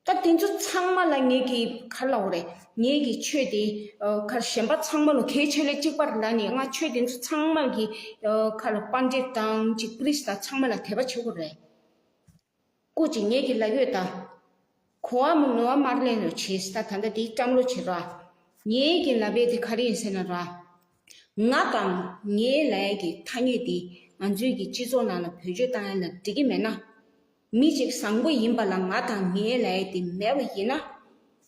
ད་དེ་ཚོ་ཚང་མ་ལ་ངེད་ཀྱི་ག་རེ་ལབ་དགོས་རེད། ངེད་ཀྱི་ཆོས་དེ་ཨ་ག་རེ་གཞན་པ་ཚང་མ་ལ་གལ་ཆེ་ལེ་གཅིག་པ་རེད་ལབ་ནས། ང་ཆོས་དེ་ཚོ་ཚང་མ་གི་ཨ་ག་རེ་པཎྜི་ཏ་དང་གཅིག་པྲིསྟ་ཚང་མ་ལ་དད་པ་བྱེད་དགོས་རེད། སྐུ་མཁྱེན་ངེད་ཀྱི་ལབ་ཡོད་ད། གོ་བ་མི་ངོ་བ་མར་ལེན་རོགས་བྱེད་ད། ད་ལྟ་དེའི་བཀྲམ་རོགས་བྱེད་རོགས། ངེད་ཀྱི་ལབ་ཡས་དེ་ག་རེ་ཡིན་ཟེར་ན་ར། ང་དང་ངའི་ལབ་ཡས་ཀྱི་ཐ་སྙད་དེ་ང་ཚོའི་གི་སྤྱི་ཚོགས་ནང་ལ་བེད་སྤྱོད་བཏང་ཡ་ལ་འགྲིག་གི་མེད་ན། མི་གཅིག་བཟང་པོ་ཡིན་པ་ལ་ང་དང་ངའི་ལབ་ཡས་དེ་མེད་པ་ཡིན་ན།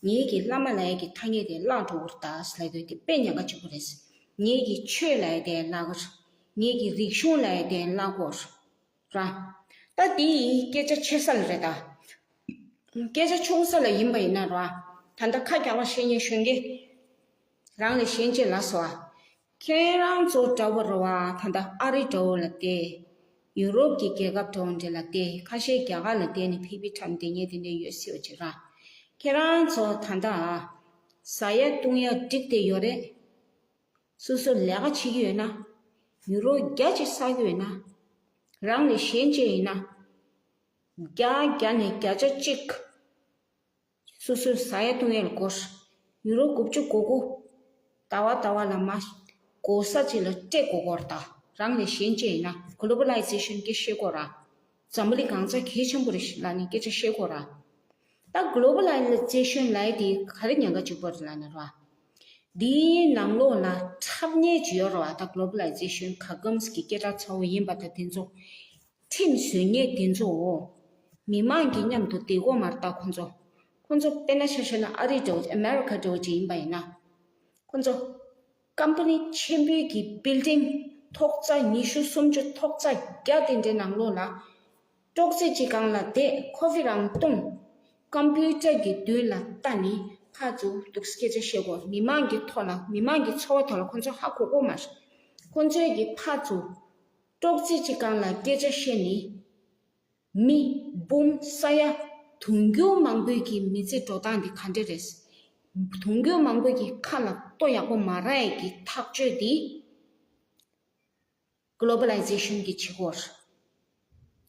ངེད་ཀྱི་བླ་མ་ལབ་ཡས་ཀྱི་ཐ་སྙད་དེ་བརླག་འགྲོ་གི་རེད་ད་ཟེར་ལབ་དུས་དེ་དཔེ་ཉེན་ཁ་ཆེན་པོ་རེད། ངེད་ཀྱི་ཆོས་ལབ་ཡས་དེ་བརླག་གི་རེད། ངེད་ཀྱི་རིག་གཞུང་ལབ་ཡས་དེ་བརླག་གི་རེད། ར། ད་དེ་ཡི་སྐད་ཆ་ཆེ་ས་ལ་རེད་ད། སྐད་ཆ་ཆུང་ས་ལ་ཡིན་པ་ཡིན་ན་ར། ད་ལྟ་ཁ་རྒྱག་པ་བཤད་མཁན་གཞོན་སྐྱེས། རང་ལས་གཞན་གཅེས་ལབ་སོང་ཨ། ཁྱེད་རང་ཚོ་འདྲ་བོ་རེད་བ། ད་ལྟ་ཨ་རི་འདྲ་བོ་ལ་བསྡད། ཡུ་རོབ་ཀྱི་རྒྱལ་ཁབ་འདྲ་བོ་འདྲ་ལ་བསྡད། ཁ་ཤས་རྒྱ་གར་ལ་བསྡད་ནས་ཕེབས་ཕེབས་འཁྲབ་བསྡད་མཁན་དེ་འདྲ་ཡོད་སྲིད་པ་ཅིག་ར། ཁྱེད་རང་ཚོ་ད་ལྟ་ཟ་ཡ་བཏུང་ཡ་འགྲིག་བསྡད་ཡོད་རེད། སོ་སོ་ལས་ཀ་བྱེད་ཀྱི་ཡོད་ན། ཡུ་རོ་བརྒྱ་ཅིག་བསགས་ཀྱི་ཡོད་ན། རང་ལས་གཞན་གཅེས་ཡིན་ན། བརྒྱ་བརྒྱ་ནས་བརྒྱ་ཆ་གཅིག་སོ་སོའི་ཟ་ཡ་བཏུང་ཡ་ལ་དགོས། ཡུ་རོ་དགུ་བཅུ་གོ་དགུ། ཟླ་བ་ཟླ་བ་ལ་མ། གོ་ས་ཅིག་ལ་སྤྲད་དགོས་སྐོར་དང་། རང་ལས་གཞན་གཅེས་ཡིན་ན་གོ་ལོ་བ་ལའི་ཛེ་ཤན་སྐད་ཤེས་དགོས་ར། འཛམ་བུ་གླིང་གང་ཚ་གལ་ཆེན་པོ་རེད་ལབ་ནས་སྐད་ཆ་བཤད་དགོས་ར། ད་གོ་ལོ་བ་ལའི་ཛེ་ཤན་ལབ་ཡ་དེ་ག་རེ་ཉེན་ཁ་གཅིག་པོ་རེད་ལབ་ན་ར། འདིའི་ནང་ལོགས་ལ་འཁྲབ་མཁན་ཅིག་ཡོད་རེད་བ། ད་གོ་ལོ་བ་ལའི་ཛེ་ཤན་ག་གམ་གྱི་སྐད་གྲགས་ཚ་བོ་ཡིན་པ་དང་དེ་ཚོ། ཁྲིམས་བཟོ་མཁན་དེ་ཚོ། མི་མང་གི་མཉམ་དུ་བསྡད་དགོས་མ་རེད་ད་ཁོ་ཚོ། ཁོ་ཚོ་དཔེར་ན་ཆ་བཞག་ན་ཨ་རི་འདྲ་བོ་ཅིག་ཨ་མེ་རི་ཁ་འདྲ་བོ་ཅིག་ཡིན་པ་ཡིན་ན། ཁོ་ཚོ་ཀམ་པ་ནི་ཆེན་པོའི་གི་བིལ་ཌིང་ཐོག་རྩ་ཉི་ཤུ་སུམ་ཅུ་ཐོག་རྩ་བརྒྱ་དེ་འདྲའི་ནང་ལོགས་ལ། ཅོག་ཙེ་གཅིག་སྒང་ལ་བསྡད། ཁོ་ཕི་རང་བཏུང་། ཀམ་པུ་ཊར་གྱི་མདུན་ལ་ལྟ་ནི་ཕར་ཚུར་འདུག་སྐད་ཆ་བཤད་དགོས། མི་མང་གི་ཐོག་ལ་མི་མང་གི་འཚོ་བ་ཐོག་ལ་ཁོ་ཚོ་ཧ་གོ་གོ་མ་རེད། ཁོ་ཚོའི་གི་ཕར་ཚུར་ཅོག་ཙེ་གཅིག་སྒང་ལ་སྐད་ཆ་བཤད་ནི། མི་འབུམ་ས་ཡ་དུང་ཕྱུར་མང་པོའི་གི་མི་ཚེ་འགྲོ་སྟངས་འདི་ག་འདྲ་རེད། དུང་ཕྱུར་མང་པོའི་གི་ཁ་ལ་ལྟོ་ཡག་པོ་མ་རག་ཡས་ཀྱི་ཐག་གཅོད་འདི་གོ་ལོ་བ་ལའི་ཛེ་ཤན་གྱི་བྱེད་སྒོ་རེད།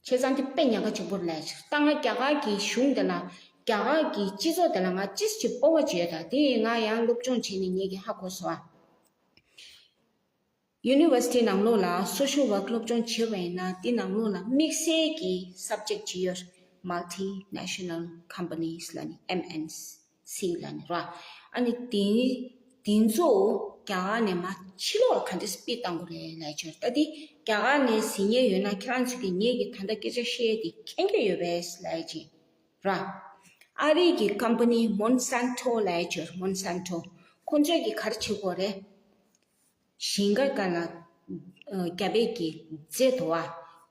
བྱས་ཙང་འདི་དཔེ་ཉེན་ཁ་ཆེན་པོ་རེད་ལབ་ཡ་ཅིག་ད་ང་རྒྱ་གར་གྱི་གཞུང་འདི་ལ་རྒྱ་གར་གྱི་སྤྱི་ཚོགས་འདི་ལ་ང་ཅིས་ཅིག་སྤོབས་པ་བྱས་ཡོད་ད། དེ་ཡིན་ང་ཡང་སློབ་སྦྱོང་བྱས་ནས་ངེད་ཀྱི་ཧ་གོ་སོང་ཨ། ཡུ་ནི་ཝར་སི་ཊི་ནང་ལོགས་ལ་སོ་ཤལ་ཝརྐ་སློབ་སྦྱོང་བྱས་པ་ཡིན་ན་དེ་ནང་ལོགས་ལ་དམིགས་བསལ་གྱི་སབ་ཇེག་ཅིག་ཡོད། Multinational Companies ལབ་ནས་ཨེམ་ཨེན་སི་ལབ་ནས་ར། ཨ་ནི་དེ་དེ་ཚོ་རྒྱ་གར་ནས་མར་ཕྱི་ལོགས་ལ་ག་འདྲས་སྤེལ་བཏང་དགོས་རེད་ལབ་ཡ་ཅིག་ཡོད། ད་དེ་རྒྱ་གར་ནས་གཟིགས་མཁན་ཡོད་ན་ཁྱེད་རང་ཚོ་གིས་ངེད་ཀྱི་ད་ལྟ་སྐད་ཆ་བཤད་ཡ་དེ་མཁྱེན་གྱི་ཡོད་པས་ལབ་ཡ་ཅིག་ར། ཨ་རི་གི་ཀམ་པ་ནི་མོན་སན་ཐོ་ལབ་ཡ་ཅིག་ཡོད། མོན་སན་ཐོ་ཁོ་ཚོས་གིས་ག་རེ་བྱེད་དགོས་རེད། ཞིང་ཁ་སྒང་ལ་ཨ་རྒྱ་བལ་གྱི་རྫས་དོ་བ་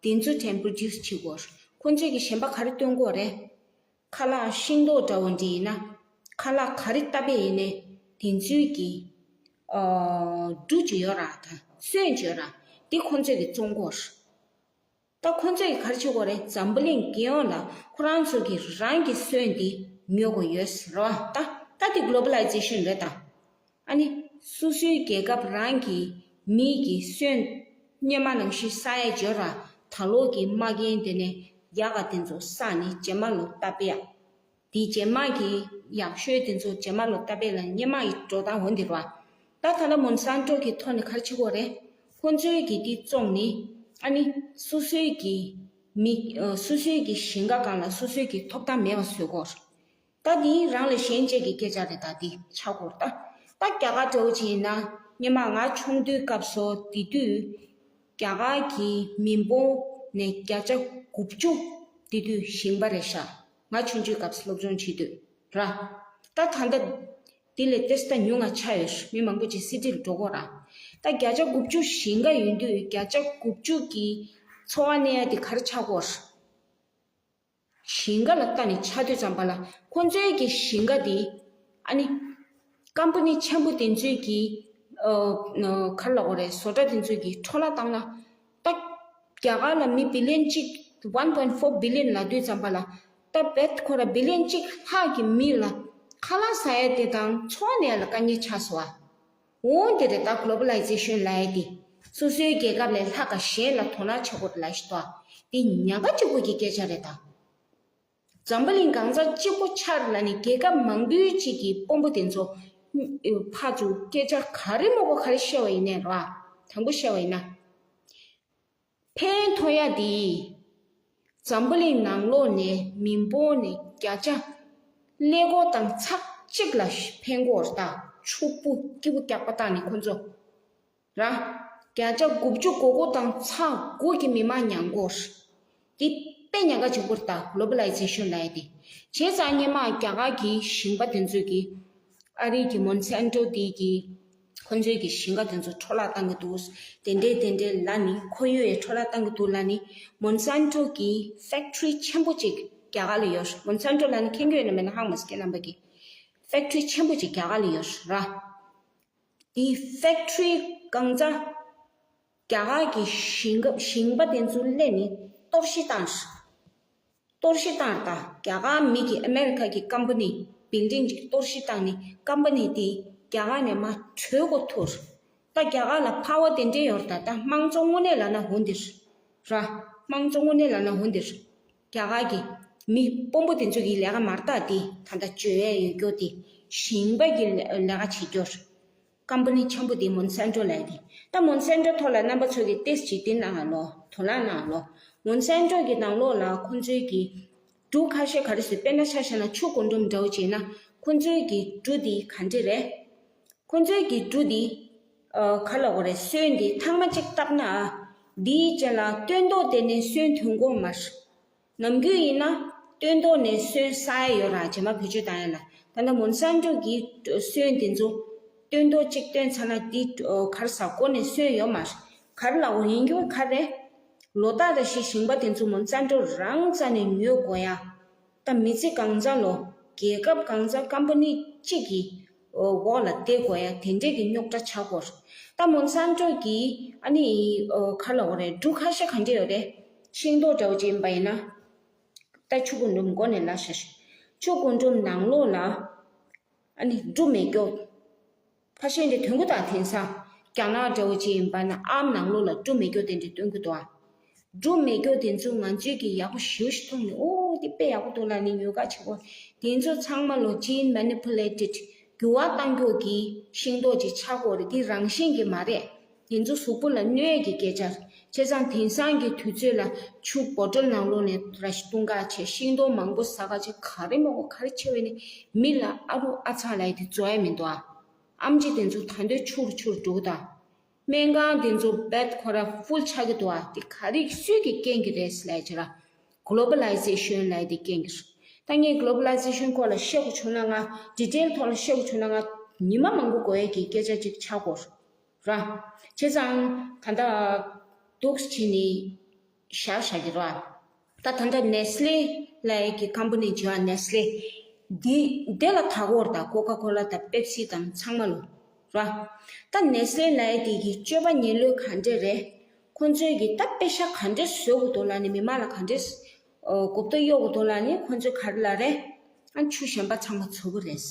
དེ་ཚོ་ཊེམ་པོ་རོ་ཌུས་བྱེད་དགོས། ཁོ་ཚོས་ཀྱི་གཞན་པ་ག་རེ་སྟོན་དགོས་རེད། ཁ་ལག་ཤིང་ཏོག་འདྲ་བོ་འདི་ཡིན་ན། ཁ་ལག་ག་རེ་བཏབ་པ་ཡིན་ནའི་དེ་ཚོའི་གི་ཨ་འབྲུ་ཅིག་ཡོད་ར་དང་སོན་ཅིག་ཡོད་ར། དེ་ཁོ་ཚོས་ཀྱི་བཙོང་དགོས། ད་ཁོ་ཚོས་ག་རེ་བྱེད་དགོས་རེད། འཛམ་བུ་གླིང་རྒྱལ་ཡོངས་ལ་ཁོ་རང་ཚོ་གི་རང་གི་སོན་འདི་ཉོ་དགོས་ཡོད་རེད་བ། ད་ད་འདི་གོ་ལོ་བ་ལའི་ཛེ་ཤན་རེད་ད། ཨ་ནི་སོ་སོའི་རྒྱལ་ཁབ་རང་གི་མི་གི་སོན་སྔོན་མ་ནང་བཞིན་བསག་ཡས་བྱོས་ར། ད་ལོ་གི་མ་རྒན་དེ་ནས་ཡག་ག་དེ་ཚོ་བསགས་ནས་རྗེས་མ་ལོ་བཏབ་ཡ། དེའི་རྗེས་མ་གི་ཡག་ཤོས་དེ་ཚོ་རྗེས་མ་ལ་ལྟ་བས་ལ་སྔོན་མ་ཡི་འགྲོ་སྟངས་འོ་འདི་རེད་བ། ད་ད་ལྟ་མོན་སན་ཏྲོ་གི་ཐོག་ནས་ག་རེ་བྱེད་དགོས་རེད། ཁོང་ཚོའི་གི་དེ་བཙོང་ནི་ཨ་ནི་སོ་སོའི་གི་མི་ཨ་སོ་སོའི་གི་ཞིང་ཁ་སྒང་ལ་སོ་སོའི་གི་ཐོབ་ཐང་མེད་པ་བཟོ་དགོས། ད་དེ་རང་ལས་གཞན་གཅེས་ཀྱི་སྐད་ཆ་རེད། ད་དེ་ཆགས་དགོས་རེད། ད་ད་རྒྱ་གར་འདྲ་བོ་ཅིག་ཡིན་ན་སྔོན་མ་ང་ཆུང་དུས་སྐབས་སུ་དེ་དུས་རྒྱ་གར་གྱི་མི་འབོར་ནས་བརྒྱ་ཆ་དགུ་བཅུ་དེ་དུས་ཞིང་པ་རེད་ཤག་ང་ཆུང་དུས་སྐབས་སུ་སློབ་སྦྱོང་བྱེད་དུས་ར། ད་ད་ལྟ་དེ་ལས་ཏེ་སྟ་ཉུང་ང་ཆགས་ཡོད། མི་མང་པོ་ཅིག་སི་ཊི་ལ་འགྲོ་གོ་ར། ད་བརྒྱ་ཆ་དགུ་བཅུ་ཞིང་ཁ་ཡོད་དུས་བརྒྱ་ཆ་དགུ་བཅུ་གི་འཚོ་བ་གནས་ཡ་དེ་ག་རེ་ཆགས་གོ་ར། ཞིང་ཁ་ལ་ལྟ་ནས་ཆགས་དུས་ཙམ་པ་ལ་ཁོང་ཚོའི་གི་ཞིང་ཁ་དེ་ཨ་ནི་ཀམ་པ་ནི་ཆེན་པོ་དེ་ཚོའི་གི་ཨ་ཨ་ག་རེ་ལབ་དགོས་རེད། བཟོ་གྲྭ་དེ་ཚོའི་གི་འཕྲོ་བརླག་བཏང་ན། ད་རྒྱ་གར་ལ་མི་བི་ལི་ཡན་གཅིག one point four billion ལབ་དུས་ཙམ་པ་ལ་ད་བེད་ཁོ་ར་བི་ལི་ཡན་གཅིག་ལྷག་གི་མི་ལ་ཁ་ལག་ཟ་ཡ་དེ་དང་འཚོ་བ་གནས་ཡ་ལ་དཀའ་ངལ་ཆགས་སོང་བ། འོང་དེ་རེད། ད་གོ་ལོ་བ་ལའི་ཛེ་ཤན་ལབ་ཡ་དེ་སོ་སོའི་རྒྱལ་ཁབ་ལས་ལྷག་ག་གཞན་ལ་དོ་སྣང་བྱེད་དགོས་རེད་ལབ་ཤི་ཏོ། དེ་ཉག་ག་གཅིག་པོ་གི་སྐད་ཆ་རེད་ད། འཛམ་བུ་གླིང་གང་ཚ་གཅིག་པོ་ཆགས་ལ་ནི་རྒྱལ་ཁབ་མང་པོའི་གཅིག་གི་དཔོན་པོ་དེ་ཚོ་ཕར་ཚུར་སྐད་ཆ་ག་རེ་མོ་གོ་ག་རེ་བཤད་པ་ཡིན་ནའི་ར། དང་པོ་བཤད་པ་ཡིན་ན། ཕན་ཐོགས་ཡ་དེ། འཛམ་བུ་གླིང་ནང་ལོགས་ནས་མི་འབོར་ནས་བརྒྱ་ཆ་ཀླད་ཀོར་དང་ཚེག་གཅིག་ལ་ཕན་གོ་ར། ད་ཕྱུག་པོ་སྐྱིད་པོ་རྒྱག་པ་བཏང་ནས་ཁོ་ཚོ་ར། བརྒྱ་ཆ་དགུ་བཅུ་གོ་དགུ་དང་ཚེག་དགུ་གི་མི་མང་མྱངས་གོ་ར། འདི་དཔེ་ཉག་ག་གཅིག་པོ་རེད། ད་གོ་ལོ་བ་ལའི་ཛེ་ཤན་ལབ་ཡ་དེ། བྱས་ཙང་སྔོན་མ་རྒྱ་གར་གྱི་ཞིང་པ་དེ་ཚོས་ཀྱི་ཨ་རི་གི་མོན་སན་ཏྲོ་དེ་གི་ཁོ་ཚོའི་གི་ཞིང་ཁ་དེ་ཚོ་འཕྲོ་བརླག་བཏང་གི་འདུག་དེ་འདྲས་དེ་འདྲས་ལབ་ནི་ཁོར་ཡུག་ཡང་འཕྲོ་བརླག་བཏང་གི་འདུག་ལབ་ནི་མོན་སན་ཏྲོ་གི་ཕེག་ཊི་རི་ཆེན་པོ་གཅིག་རྒྱ་གར་ལ་ཡོད། མོན་སན་ཏྲོ་ལབ་ནི་མཁྱེན་གྱི་ཡོད་ན་མེད་ན་ཧ་མ་སི་ཁྱེད་རྣམ་པ་གི། ཕེག་ཊི་རི་ཆེན་པོ་གཅིག་རྒྱ་གར་ལ་ཡོད་ར། དེའི་ཕེག་ཊི་རི་གང་ཚ་རྒྱ་གར་གྱི་ཞིང་ཁ་ཞིང་པ་དེ་ཚོ་སླེབས་ནས་གཏོར་བཤིག་བཏང་། གཏོར་བཤིག་བཏང་། ད་རྒྱ་གར་མི་གིས་ཨ་མེ་རི་ཁ་གི་ཀམ་པ་ནི་བིལ་ཌིང་ཅིག་གཏོར་བཤིག་བཏང་ནས་ཀམ་པ་ནི་དེ་རྒྱ་གར་ནས་མར་བྲོས་དགོས་ཐུག་ད་རྒྱ་གར་ལ་ཕ་བ་དེ་འདྲས་ཡོད་རེད། ད་ད་དམངས་གཙོ་དངོས་གནས་ལབ་ན་འོ་འདིར་ར། དམངས་གཙོ་དངོས་གནས་ལབ་ན་འོ་འདིར་རྒྱ་གར་གྱི་མི་དཔོན་པོ་དེ་ཚོ་གི་ལས་ཀ་མ་རྟགས་དེ་ད་ལྟ་བཅོས་ཡས་ཡོད་རྒྱུ་དེ་ཞིང་པ་གི་ལས་ཀ་བྱེད་རྒྱུ། ཀམ་པ་ནི་ཆེན་པོ་དེ་མོན་སན་ཏྲོ་ལབ་ཡ་དེ། ད་མོན་སན་ཏྲོ་ཐོག་ལ་རྣམ་པ་ཚོ་གི་ཏེས་ཅིག་དེ་གནང་ང་ལོ། དོ་སྣང་གནང་ང་ལོ། མོན་སན་ཏྲོ་གི་ནང་ལོགས་ལ་ཁོང་ཚོའི་གི་འབྲུ་ཁ་ཤས་ག་རེ་ཟེར། དཔེར་ན་ཆ་བཞག་ན་ཆུ་རྒུན་འབྲུམ་འདྲ་བོ་བྱས་ན་ཁོང་ཚོའི་གི་འབྲུ་དེ་ག་འདྲ་རེད། ཁོང་ཚོའི་གི་འབྲུ་འདི་ཨ་ག་ལབ་དགོས་རེད། སོན་འདི་ཐེངས་མ་གཅིག་བཏབ་ན་འདིའི་རྗེས་ལ་སྟོན་ཐོག་དེ་ནས་སོན་ཐོན་གོ་མ་རེད། ནམ་རྒྱུན་ཡིན་ན་སྟོན་ཐོག་ནས་སོན་བསག་ཡ་ཡོད་ར། རྗེས་མ་བེད་སྤྱོད་བཏང་ཡ་ལ། ད་ལྟ་མོན་སན་ཏྲོ་གི་སོན་དེ་ཚོ་སྟོན་ཐོག་གཅིག་བཏོན་ཚར་ན་འདི་ག་རེ་ཟ་གོ་ནས་སོན་ཡོད་མ་རེད། ག་རེ་ལབ་དགོས་ཡིན་རྒྱུ་ག་རེ། ལོ་ལྟར་རེ་བཞིན་ཞིང་པ་དེ་ཚོ་མོན་སན་ཏྲོ་རང་རྩ་ནས་ཉོ་དགོས་ཡ། ད་མི་ཚེ་གང་ཚ་ལོ། རྒྱལ་ཁབ་གང་ཚ་ཀམ་པ་ནི་གཅིག་གི་འོག་ལ་བསྡད་དགོས་ཡ་དེ་འདྲས་ཀྱི་རྙོག་དྲ་ཆགས་ཀྱི་ཡོད་རེད། ད་མོན་སན་ཏྲོ་གི་ཨ་ནི་ཨོ་ག་ལབ་དགོས་རེད། འབྲུ་ཁ་ཤས་ག་འདྲས་ཡོད་རེད། ཤིང་ཏོག་འདྲ་བོ་ཅིག་ཡིན་པ་ཡིན་ན། ད་ཆུ་རྒུན་འབྲུམ་མགོ་ནས་ལབ་ཤག་ཤག་ཆུ་རྒུན་འབྲུམ་ནང་ལོགས་ལ་ཨ་ནི་འབྲུ་མེ་སྒྱོགས་ཁ་ཤས་འདྲ་ཐོན་གྱི་འདུག་དེང་སང་རྒྱ་ནག་འདྲ་བོ་ཅིག་ཡིན་པ་ན་ཨམ་ནང་ལོགས་ལ་འབྲུ་མེ་སྒྱོགས་དེ་འདྲ་སྟོན་གྱི་འདུག་འབྲུ་མེ་སྒྱོགས་དེ་ཚོ་ང་ཚོས་ཀྱིས་ཡག་པོ་ཞེ་པོ་ཞིག་མཐོང་ནས་ཨོ་དེ་དཔེ་ཡག་པོ་འདུག་ལབ་ནས་ཉོ་ག་བྱེད་ཀྱི་ཡོད། དེ་ཚོ་ཚང་མ་ལོ་gene manipulated འགྱུར་བ་བཏང་རྒྱུ་གི་ཤིང་ཏོག་ཅིག་ཆགས་ཀྱི་ཡོད་རེད། དེ་རང་བཞིན་གྱིས་མ་རེད། དེ་ཚོ་གཟུགས་པོ་ལ་གནོད་ཡས་ཀྱི་སྐད་ཆ་རེད། བྱས་ཙང་དེང་སང་གི་དུས་ཚོད་ལ་ཆུ་བོ་ཊལ་ནང་ལོགས་ནས་ར་ཤི་བཏུང་ག་བྱས། ཤིང་ཏོག་མང་པོ་ཟ་ག་བྱས། ག་རེ་མ་གོ་ག་རེ་བྱས་པས་ནི་མི་ལ་ཨ་རུ་ཨ་ཚ་ལབ་ཡས་དེ་རྫོགས་ཡ་མི་འདུག་ཨ། ཨེམ་ཆི་དེ་ཚོ་ད་འདོད་ཆུར་ཆུར་འགྲོ་གི་འདུག་ཨ། སྨན་ཁང་དེ་ཚོ་བེད་ཁོ་ར་ཧྥུལ་ཆགས་ཀྱི་འདུག་ཨ། དེ་ག་རེ་སུས་ཀྱིས་རྐྱེན་གྱི་རེད་ལབ་ཡ་བྱས་ར། གོ་ལོ་བ་ལའི་ཛེ་ཤན་ལབ་ཡ་དེ་རྐྱེན་གྱི་རེད། ད་ངས་གོ་ལོ་བ་ལའི་ཛེ་ཤན་སྐོར་ལ་བཤད་དགོས་བྱུང་ན་ང་ཌི་ཊེལ་ཐོག་ལ་བཤད་དགོས་བྱུང་ན་ང་ཉི་མ་མང་པོ་འགོར་ཡས་ཀྱི་སྐད་ཆ་ཅིག་ཆགས་ཀྱི་ཡོད་རེད། ར། བྱས་ཙང་ད་ལྟ་འདུག་བྱས་ནས་བཞག་བཞག་གི་ར། ད་ད་ལྟ་ནེ་སི་ལེ་ལབ་ཡས་ཀྱི་ཀམ་པ་ནི་བྱས་པ་ནེ་སི་ལེ་འདི་འདི་ལ་ད་གོ་ར། ད་ཀོ་ཀ་ཀོ་ལ་དང་པེབ་སི་དང་ཚང་མ་ལོ་ར། ད་ནེ་སི་ལེ་ལབ་ཡས་དེ་གི་སྤྱོད་པ་ཉེས་ལོས་ག་འདྲས་རེད། ཁོང་ཚོས་གི་ད་པེ་ཤ་ག་འདྲས་བཟོ་དགོས་འདུག་ལབ་ནི་མི་མང་ལ་ག་འདྲས་ཨོ་གོ་བརྡ་གཡོག་དགོས་འདུག་ལབ་ནི་ཁོང་ཚོས་ག་རེ་ལབ་རེད། ཨ་ཆུ་གཞན་པ་ཚང་མ་བཙོག་གི་རེད།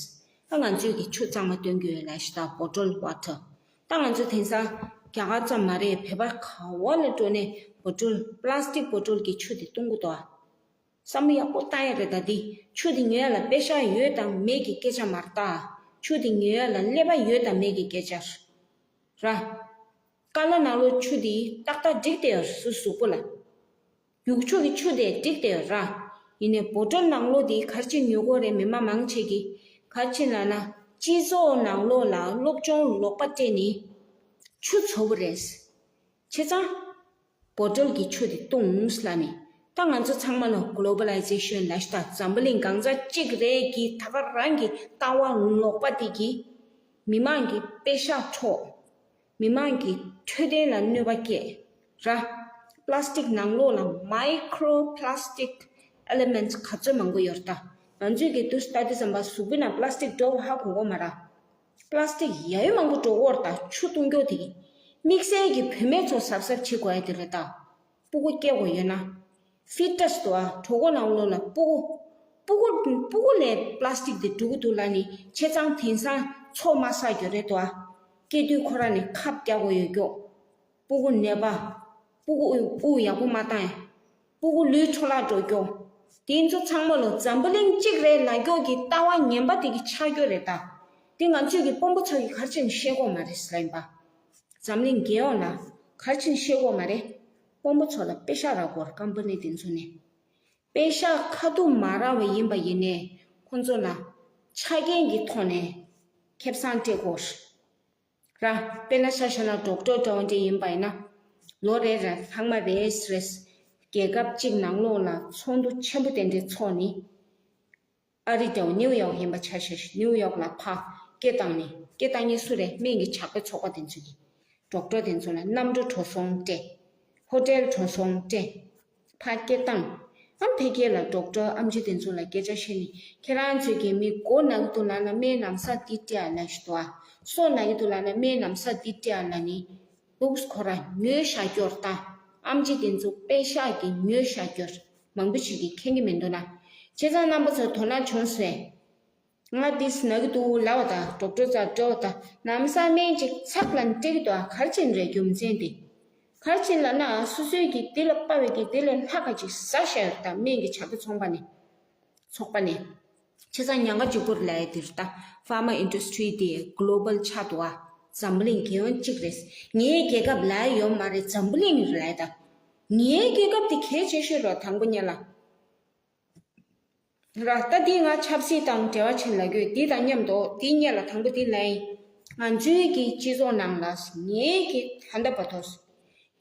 ད་ང་ཚོས་ཀྱི་ཆུ་གཙང་མ་སྟོན་གྱི་ཡོད་ལབ་ཤག་ད་བོ་ཊལ་ཝ་ཊར། ད་ང་ཚོ་དེང་སང་རྒྱ་གར་ཙམ་མ་རེད། བོད་པ་ག་བ་ལ་འགྲོ་ནས་བོ་ཊལ་པ་ལ་སི་ཊིག་བོ་ཊལ་གྱི་ཆུ་དེ་བཏུང་གི་འདུག་ཨ། བསམ་བློ་ཡག་པོ་བཏང་ཡ་རེད། ད་འདི་ཆུ་དེ་ཉོ་ཡ་ལ་པེ་ཤག་ཡོད་དང་མེད་ཀྱི་སྐད་ཆ་མ་རེད་ད། ཆུ་དེ་ཉོ་ཡ་ལ་ཀླད་པ་ཡོད་དང་མེད་ཀྱི་སྐད་ཆ་རེད། ཀ་ལ་ནང་ལོགས་ཆུ་དེ་ཏག་ཏག་འགྲིག་བསྡད་ཡོད་རེད། སོ་སོའི་གཟུགས་པོ་ལ། ཡུག་ཆུ་གི་ཆུ་དེ་འགྲིག་བསྡད་ཡོད་ར། ཡིན་ནའི་བོ་ཊལ་ནང་ལོགས་དེ་ག་རེ་བྱས་ཉོ་དགོས་རེད། མི་མང་མང་ཆེ་གིས་ག་རེ་བྱས་ལབ་ན། སྤྱི་ཚོགས་ནང་ལོགས་ལ་སློབ་སྦྱོང་ལོག་པ་སྤྲད་ནས་ཆུ་བཙོག་པོ་རེད། བྱས་ཙང་བོ་ཊལ་གྱི་ཆུ་དེ་བཏུངས་ལབ་ནས། ད་ང་ཚོ་ཚང་མ་ལ་གོ་ལོ་བ་ལའི་ཛེ་ཤན་ལབ་ཤག་འཛམ་བུ་གླིང་གང་ཚ་གཅིག་རེད་ཀྱི་ད་ག་རང་གི་ལྟ་བ་ལོག་པ་དེ་གིས་མི་མང་གི་པེ་ཤག་འཕྲོག་མི་མང་གི་འཕྲོད་བསྟེན་ལ་གནོད་པ་སྐྱེལ་ར། པ་ལ་སི་ཊིག་ནང་ལོགས་ལ་མའི་ཀྲོ་པ་ལ་སི་ཊིག་ཨེ་ལི་མེན་ཊི་ག་ཚོད་མང་པོ་ཡོད་རེད་ད། ང་ཚོས་ཀྱི་དུས་ལྟ་དུས་ཙམ་པ་གཟུགས་པོའི་ནང་པ་ལ་སི་ཊིག་འགྲོ་བ་ཧ་གོ་གོ་མ་ར། པ་ལ་སི་ཊིག་ཡ་ཡོ་མང་པོ་འགྲོ་གོ་རེད་ད། ཆུ་བཏུང་རྒྱུ་དེ་གི་དམིགས་བསལ་གྱི་བུད་མེད་ཚོ་གཟབ་གཟབ་བྱེད་དགོས་ཡ་དེ་རེད་ད། སྤུ་གུ་སྐྱེ་དགོས་ཡོད་ན། ཕི་ཊ་སི་དུ་ཨ་གྲོད་ཁོག་ནང་ལོགས་ལ་སྤུ་གུ། སྤུ་གུ་སྤུ་གུ་ལས་པ་ལ་སི་ཊིག་དེ་འགྲོ་གི་འདུག་ལབ་ནས་བྱས་ཙང་དེང་སང་ཚོགས་མ་བསགས་རྒྱུ་རེད་དོ་ཨ། སྐྱེ་དུས་ཁོ་རང་ནས་ཁབ་རྒྱག་དགོས་ཡོད་རྒྱུ། སྤུ་གུ་ནད་པ། སྤུ་གུ་དབུགས་དབུགས་ཡག་པོ་མ་བཏང་ཡ། སྤུ་གུ་ལུས་འཕྲོ་བརླག་འགྲོ་རྒྱུ། དེ་ཚོ་ཚང་མ་ལོ་འཛམ་བུ་གླིང་གཅིག་རེད་ལབ་རྒྱུ་གི་ལྟ་བ་ངན་པ་དེ་གི་ཆགས་རྒྱུ་རེད་ད། དེ་ང་ཚོས་ཀྱི་དཔོན་པོ་ཚོ་གིས་ག་རེ་བྱས་ནས་ཤེས་གོ་མ་རེད་ཟེར་ལབ་ཡིན་པ། འཛམ་གླིང་རྒྱལ་ཡོངས་ལ་ག་རེ་བྱས་ནས་ཤེས་གོ་མ་རེད། དཔོན་པོ་ཚོ་ལ་པེ་ཤག་རག་གོ་ར་ཀམ་པ་ནི་དེ་ཚོ་ནས། པེ་ཤག་ཁ་ཐུག་མ་རག་པ་ཡིན་པ་ཡིན་ནའི་ཁོང་ཚོ་ལ་ཆ་རྐྱེན་གྱི་ཐོག་ནས་ཁེ་བཟང་སྤྲད་དགོས་ར། དཔེར་ན་ཆ་བཞག་ན་ཌོག་ཊར་འདྲ་བོ་འདྲ་ཡིན་པ་ཡིན་ན། ལོ་རེ་རེ་ལྷག་མ་རེས་རེས་རྒྱལ་ཁབ་གཅིག་ནང་ལོགས་ལ་ཚོགས་འདུ་ཆེན་པོ་དེ་འདྲ་ཚོགས་ནས། ཨ་རི་འདྲ་བོ་ནིའུ་ཡོག་ཡིན་པ་ཆ་བཞག་ནིའུ་ཡོག་ལ་ཕར་སྐད་བཏང་ནས། སྐད་བཏང་མཁན་སུ་རེད། སྨན་གྱི་ཇག་པའི་ཚོགས་པ་དེ་ཚོ་ཡིན། ཌོག་ཊར་དེ་ཚོ་ལ་གནམ་གྲུ་འགྲོ་སོང་སྤྲད། ཧོ་ཊེལ་འགྲོ་སོང་སྤྲད། ཕར་སྐད་བཏང་། ཨ་ཕ་གི་ལ་ཌོག་ཊར་ཨེམ་ཆི་དེ་ཚོ་ལ་སྐད་ཆ་བཤད་ནས། ཁྱེད་རང་ཚོས་ཀྱི་མི་མགོ་ན་གི་འདུག་ལབ་ན་སྨན་ལམ་སང་འདི་སྤྲད་ཨ་ལབ་ཞིག་འདུག་ཨ། སོ་ན་གི་འདུག་ལབ་ན་སྨན་ལམ་སང་འདི་སྤྲད་ཨ་ལབ་ནས། ལུགས་ཁོ་ར་ཉོས་བཞག་རྒྱུ་རེད་ད། ཨེམ་ཆི་དེ་ཚོ་པེ་ཤག་གི་ཉོས་བཞག་རྒྱུ་རེད། མང་པོ་ཞིག་གིས་མཁྱེན་གྱི་མི་འདུག་ན། བྱས་ཙང་རྣམ་པ་ཚོ་དོ་སྣང་བྱུང་སོང་། ང་འདི་ན་གི་འདུག་ལབ་པ་དང་ཌོག་ཊར་རྩར་འགྲོ་བ་དང་ལམ་སང་སྨན་ཅིག་ཚབ་ལ་སྤྲད་ཀྱི་འདུག་ཨ། ག་རེ་བྱས་ནས་རེད་རྒྱུ་མཚན་དེ། ག་རེ་བྱས་ལབ་ན་སོ་སོའི་གི་དེ་ལ་དཔའ་བའི་གི་དེ་ལས་ལྷག་ག་ཅིག་ཟ་བཞག་ཡོད་ད། སྨན་གྱི་ཇག་པའི་ཚོང་པ་ནས། ཚོགས་པ་ནས། བྱས་ཙང་ཉེན་ཁ་གཅིག་པོ་རེད་ལབ་ཡ་དེ་རེད་ད། ཕར་མ་ཨིན་ཌ་སི་ཊི་རི་དེ་གོ་ལོ་བལ་ཆགས་འདུག་ཨ། འཛམ་བུ་གླིང་རྒྱལ་ཡོངས་གཅིག་རེད། ངའི་རྒྱལ་ཁབ་ལབ་ཡ་ཡོད་མ་རེད། འཛམ་བུ་གླིང་རེད་ལབ་ཡ་ད། ངའི་རྒྱལ་ཁབ་དེ་གལ་ཆེ་ཤོས་རེད། དང་པོ་ཉིད་ལ། ར་ད་འདི་ང་ཆབ་སྲིད་དང་འབྲེལ་བ་ཆེན་ལ་དགོས། འདི་དང་མཉམ་དུ་འདི་སྔོན་ལ་དང་པོ་འདི་ལབ་ཡིན། ང་ཚོའི་གི་སྤྱི་ཚོགས་ནང་ལ་ངའི་གི་ད་ལྟ་བར་དུ་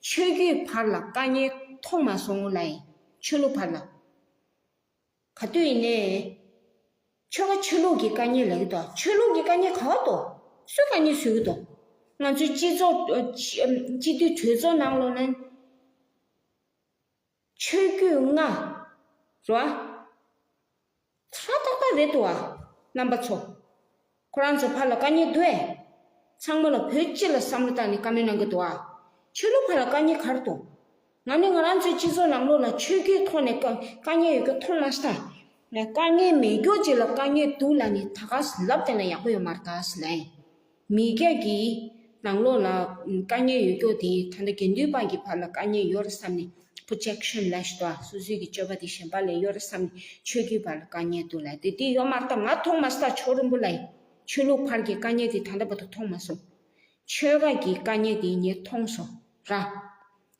ཆོས་བརྒྱུད་བར་ལ་དཀའ་ངལ་མཐོང་མ་སོང་ལབ་ཡིན། ཆོས་ལུགས་བར་ལ། ག་དུས་ཡིན་ནའི། ཆོལ་ཁ་ཆོས་ལུགས་ཀྱི་དཀའ་ངལ་ལབ་ཀྱི་འདུག་ཆོས་ལུགས་ཀྱི་དཀའ་ངལ་ག་བ་འདུག་སུས་དཀའ་ངལ་བཟོས་ཀྱི་འདུག་ང་ཚོའི་སྤྱི་ཚོགས་སྤྱི་འཐུས་གྲོས་ཚོགས་ནང་ལོགས་ན། ཆོས་བརྒྱུད་ལྔ། རེད་བ། ཧྲ་ཏག་ཏག་རེད་འདུག་བ། རྣམ་པ་ཚོ། ཁོ་རང་ཚོ་ཕར་ལ་དཀའ་ངལ་འདུག་ཨེ། ཚང་མ་ལ་བོད་སྤྱི་ལ་བསམ་བློ་བཏང་ནས་བཀའ་མོལ་གནང་གི་འདུག་ཨ། ཆོས་ལུགས་ཕར་ལ་དཀའ་ངལ་ག་རེ་འདུག་ང་ནི་ང་རང་ཚོའི་སྤྱི་ཚོགས་ནང་ལོགས་ལ་ཆོས་བརྒྱུད་ཐོག་ནས་དཀའ་དཀའ་ངལ་ཡོད་རྒྱུ་མཐོང་མ་སོང་། དཀའ་ངལ་མེད་རྒྱུ་ཅིག་ལ་དཀའ་ངལ་འདུག་ལབ་ནས་ད་ག་ལབ་བསྡད་ན་ཡག་པོ་ཡོད་མ་རེད་ད་ཟེར་ལབ་ཡིན། མི་སྐྱ་གི་ནང་ལོགས་ལ་དཀའ་ངལ་ཡོད་རྒྱུ་དེ་ད་ལྟ་དགེ་འདུན་པ་གི་བར་ལ་དཀའ་ངལ་ཡོད་རེད་བསམ་ནས་པོ་རོ་ཇེག་ཤན་ལབ་ཞིག་འདུག་ཨ། སོ་སོའི་གི་སྤྱོད་པ་དེ་གཞན་པ་ལས་ཡོད་རེད་བསམ་ནས་ཆོས་བརྒྱུད་བར་ལ་དཀའ་ངལ་འདུག་ལབ་དེ་དེ་ཡོད་མ་རེད་ད། ང་མཐོང་མ་སོང་ད། ཆོས་རིན་པོ་ལ་ཡིན། ཆོས་ལུགས་བར་གྱི་དཀའ་ངལ་དེ་ད་ལྟ་བར་དུ་མཐོང་མ་སོང་། ཆོལ་ཁ་གི་དཀའ་ངལ་དེ་ངས་མཐོང་སོང་ར།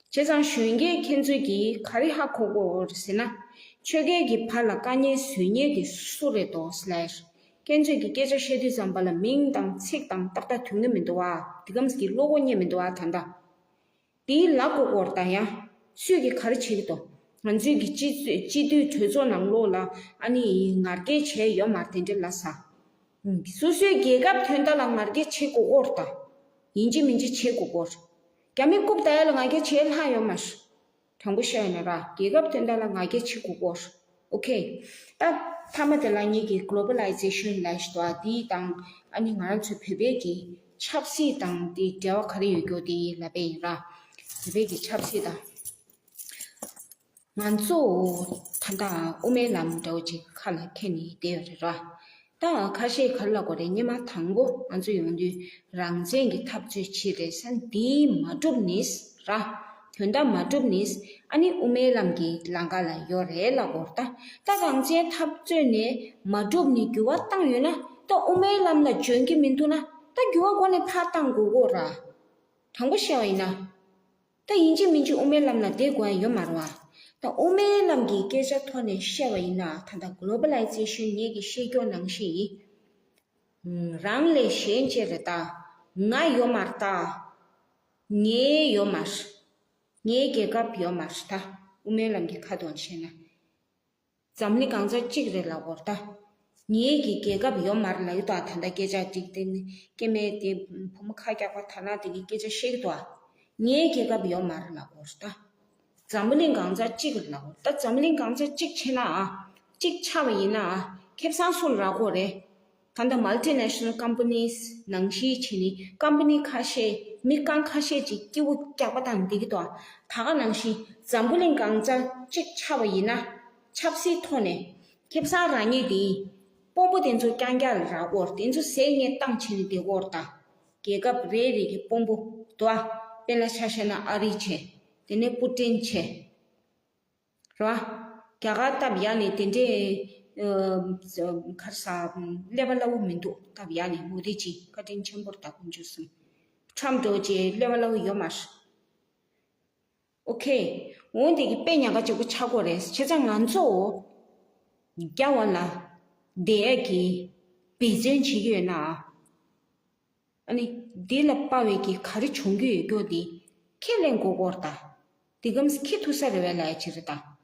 བྱས་ཙང་གཞོན་སྐྱེས་ཁྱེད་ཚོས་ཀྱིས་ག་རེ་ཧ་གོ་དགོས་རེད་ཟེར་ན། ཆོལ་ཁའི་གི་བར་ལ་དཀའ་ངལ་བཟོ་མཁན་དེ་སུ་རེད་འདུག་ཟེར་ལབ་ཡ། ཁྱེད་ཚོས་ཀྱི་སྐད་ཆ་བཤད་དུས་ཙམ་པ་ལ་མིང་དང་ཚིག་དང་ཏག་ཏག་མཐུན་གྱི་མི་འདུག་བ། དེ་གམ་གྱི་བློ་སྒོ་རྙེད་མི་འདུག་བ་ད་ལྟ། དེའི་ལ་གོ་གོར་ད་ཡང་སུས་ཀྱི་ག་རེ་བྱེད་ཀྱི་འདུག་ང་ཚོའི་གི་སྤྱི་སྤྱི་འཐུས་གྲོས་ཚོགས་ནང་ལོགས་ལ་ཨ་ནི་ངར་སྐད་བྱས་ཡོད་མ་རེད་དེ་འདྲ་ལ་ས། སོ་སོའི་རྒྱལ་ཁབ་དོན་དག་ལ་ངར་སྐད་བྱེད་དགོས་སྐོར་དང་། ཡིན་གཅིག་མིན་གཅིག་བྱེད་དགོས་སྐོར། རྒྱ་མི་རྐུབ་ད་ཡ་ལ་ངར་སྐད་བྱེད་ལྷག་ཡོད་མ་རེད། དྲང་པོ་བཤད་ཡོད་ན་ར་རྒྱལ་ཁབ་དོན་དག་ལ་ངར་སྐད་བྱེད་དགོས་སྐོར། ཨོ་ཁེ། ད་མཐའ་མ་དེ་ལ་ངེད་ཀྱི་གོ་ལོ་བ་ལའི་ཛེ་ཤན་ལབ་ཞིག་འདུག་ཨ། དེ་དང་ཨ་ནི་ང་རང་ཚོའི་བོད་པའི་གི་ཆབ་སྲིད་དང་དེ་འབྲེལ་བ་ག་རེ་ཡོད་རྒྱུ་དེ་ལབ་པ་ཡིན་ར། བོད་པའི་གི་ཆབ་སྲིད་དང་། ང་ཚོ་ད་ལྟ་དབུ་མའི་ལམ་འདྲ་བོ་ཅིག་ཁ་ལ་འཁྱེར་ནས་བསྡད་ཡོད་རེད་ར། ད་ཁ་ཤས་ག་རེ་ལབ་དགོས་རེད། སྔོན་མ་དང་པོ་ང་ཚོ་ཡོང་དུས་རང་བཙན་གྱི་འཐབ་རྩོད་བྱེད་རེད་ཟེར། འདི་མ་འགྲུབ་ནས་ར། དོན་དག་མ་འགྲུབ་ནི་ཨ་ནི་དབུ་མའི་ལམ་གྱི་ལམ་ཁ་ལ་ཡོད་རེད་ལབ་དགོས་རེད་ད། ད་རང་བཙན་འཐབ་རྩོད་ནས་མ་འགྲུབ་ནས་འགྱུར་བ་བཏང་ཡོད་ན་ད་དབུ་མའི་ལམ་ལ་འཇོན་གྱི་མི་འདུག་ན་ད་འགྱུར་བ་སྒོ་ནས་ཕར་བཏང་དགོས་གོ་ར། དྲང་པོ་བཤད་པ་ཡིན་ན། ད་ཡིན་གཅིག་མིན་གཅིག་དབུ་མའི་ལམ་ལ་བསྡད་དགོས་ཡ་ཡོད་མ་རེད་བ། ད་དབུ་མའི་ལམ་གྱི་སྐད་ཆ་ཐོག་ནས་བཤད་པ་ཡིན་ན་ད་ལྟ་གོ་ལོ་བ་ལའི་ཛེ་ཤན་ངེད་ཀྱིས་བཤད་རྒྱུ་ནང་བཞིན་ཡིན། རང་ལས་གཞན་གཅེས་རེད་ད། ང་ཡོད་མ་རེད་ད། ངའི་ཡོད་མ་རེད། ངའི་རྒྱལ་ཁབ་ཡོད་མ་རེད་ད། དབུ་མའི་ལམ་གྱི་ཁ་ཐོག་བཤད་ན། འཛམ་གླིང་གང་ཚ་གཅིག་རེད་ལབ་དགོས་རེད་ད། ངེད་ཀྱི་རྒྱལ་ཁབ་ཡོད་མ་རེད་ལབ་ཡོད་ད། ད་ལྟ་སྐད་ཆ་འགྲིག་དེ་ནི་སྐྱེ་དམན་དེ་བུ་མོ་ཁ་རྒྱག་པ་ཐ་ན་དེ་གི་སྐད་ཆ་བཤད་ཀྱི་འདུག་ཨ། ངེད་རྒྱལ་ཁབ་ཡོད་མ་རེད་ལབ་དགོས་རེད་ད། འཛམ་བུ་གླིང་གང་ཚ་གཅིག་རེད་ལབ་དགོས་རེད་ད། འཛམ་བུ་གླིང་གང་ཚ་གཅིག་བྱས་ན་ཨ། གཅིག་ཆགས་པ་ཡིན་ན་ཨ། ཁེ་བཟང་སུ་ལ་རག་གི་རེད། ད་ལྟ་མལ་ཊི་ནེ་ཤ་ནལ་ཀམ་པ་ནིས་ནང་བཞིན་བྱས་ནས་ཀམ་པ་ནི་ཁ་ཤས་མི་རྐང་ཁ་ཤས་ཅིག་སྐྱིད་པོ་རྒྱག་པ་དང་འདི་གི་ཏོ། ད་ག་ནང་བཞིན་འཛམ་བུ་གླིང་གང་ཚ་གཅིག་ཆགས་པ་ཡིན་ན་ཆབ་སྲིད་ཐོག་ནས་ཁེ་བཟང་རག་མཁན་དེ་དཔོན་པོ་དེ་ཚོ་རྐྱང་རྐྱང་ལ་རག་གོ། དེ་ཚོ་ཟས་ངན་བཏང་བྱས་ནས་བསྡད་གོ་ད། རྒྱལ་ཁབ་རེ་རེ་གི་དཔོན་པོ་དོ། དཔེར་ན་ཆ་བཞག་ན་ཨ་རི་བྱས། དེ་ནས་པུ་ཏིན་བྱས། རེད་བ། རྒྱ་གར་སྟབས་ཡག་ནས་དེ་འདྲའི་ཨ་ག་རེ་ཟ་ཀླད་པ་སླ་བོ་མི་འདུག་སྟབས་ཡག་ནས་མོ་དི་ཇི་བཀའ་དྲིན་ཆེན་པོ་རེད་ད་དཀོན་མཆོག་གསུམ། ཁྲམ་འགྲོ་རྗེས་ཀླད་པ་སླ་བོ་ཡོད་མ་རེད། ཨོ་ཁེ། འོན་ཏེ་གི་དཔེ་ཉག་ག་གཅིག་པོ་ཆགས་ཀྱི་རེད། བྱས་ཙང་ང་ཚོ་རྒྱ་བ་ལ་བསྡད་ཡས་ཀྱི་འབད་བརྩོན་བྱེད་ཀྱི་ཡོད་ན། ཨ་ནི་འདི་ལ་དཔའ་བའི་གི་ག་རེ་བྱུང་གི་ཡོད་རྒྱུ་དེ་ཁས་ལེན་དགོས་སྐོར་དང་། འདི་གམ་ཁེ་ཐུག་ས་རེ་བས་ལ་ཡ་ཅི་རེད་ད།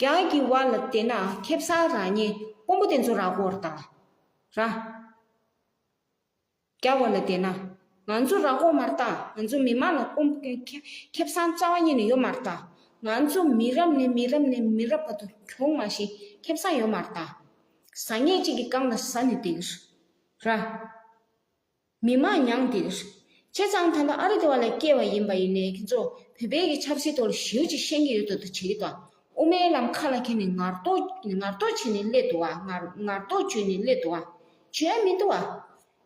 རྒྱ་གི་བར་ལ་བསྡད་ན་ཁེ་བཟང་རག་མཁན་དཔོན་པོ་དེ་ཚོ་རག་གོ་ར་ད། ར། རྒྱ་བར་ལ་བསྡད་ན་ང་ཚོ་རག་གོ་མ་རེད་ད། ང་ཚོ་མི་མང་ལ་དཔོན་པོ་ཁེ་ཁེ་བཟང་རྩ་བ་ཉིད་ནས་ཡོད་མ་རེད་ད། ང་ཚོ་མི་རབས་ནས་མི་རབས་ནས་མི་རབས་བར་དུ་གྱོང་མ་ཤེས་ཁེ་བཟང་ཡོད་མ་རེད་ད། ཟ་ངེས་གཅིག་གི་སྒང་ལ་ཟ་ནས་བསྡད་ཀྱི་ར། མི་མང་མྱངས་ཏེ། བྱས་ཙང་ད་ལྟ་ཨ་རི་དེ་བ་ལ་སྐྱེས་པ་ཡིན་པ་ཡིན་ནའི་ཁྱེད་ཚོ་བོད་པའི་གི་ཆབ་སྲིད་ཐོག་ལ་ཞེ་པོ་ཅིག་ཤེས་ཀྱི་ཡོད་དོ་དོ་བྱེད་ཀྱི་འདུག་དབུ་མའི་ལམ་ཁ་ལ་འཁྱེར་ནས་ངར་གཏོར་ངར་གཏོར་བྱས་ནས་སླེབས་འདུག་བ། ངར་ངར་གཏོར་བྱས་ནས་སླེབས་འདུག་བ། བྱས་མི་འདུག་བ།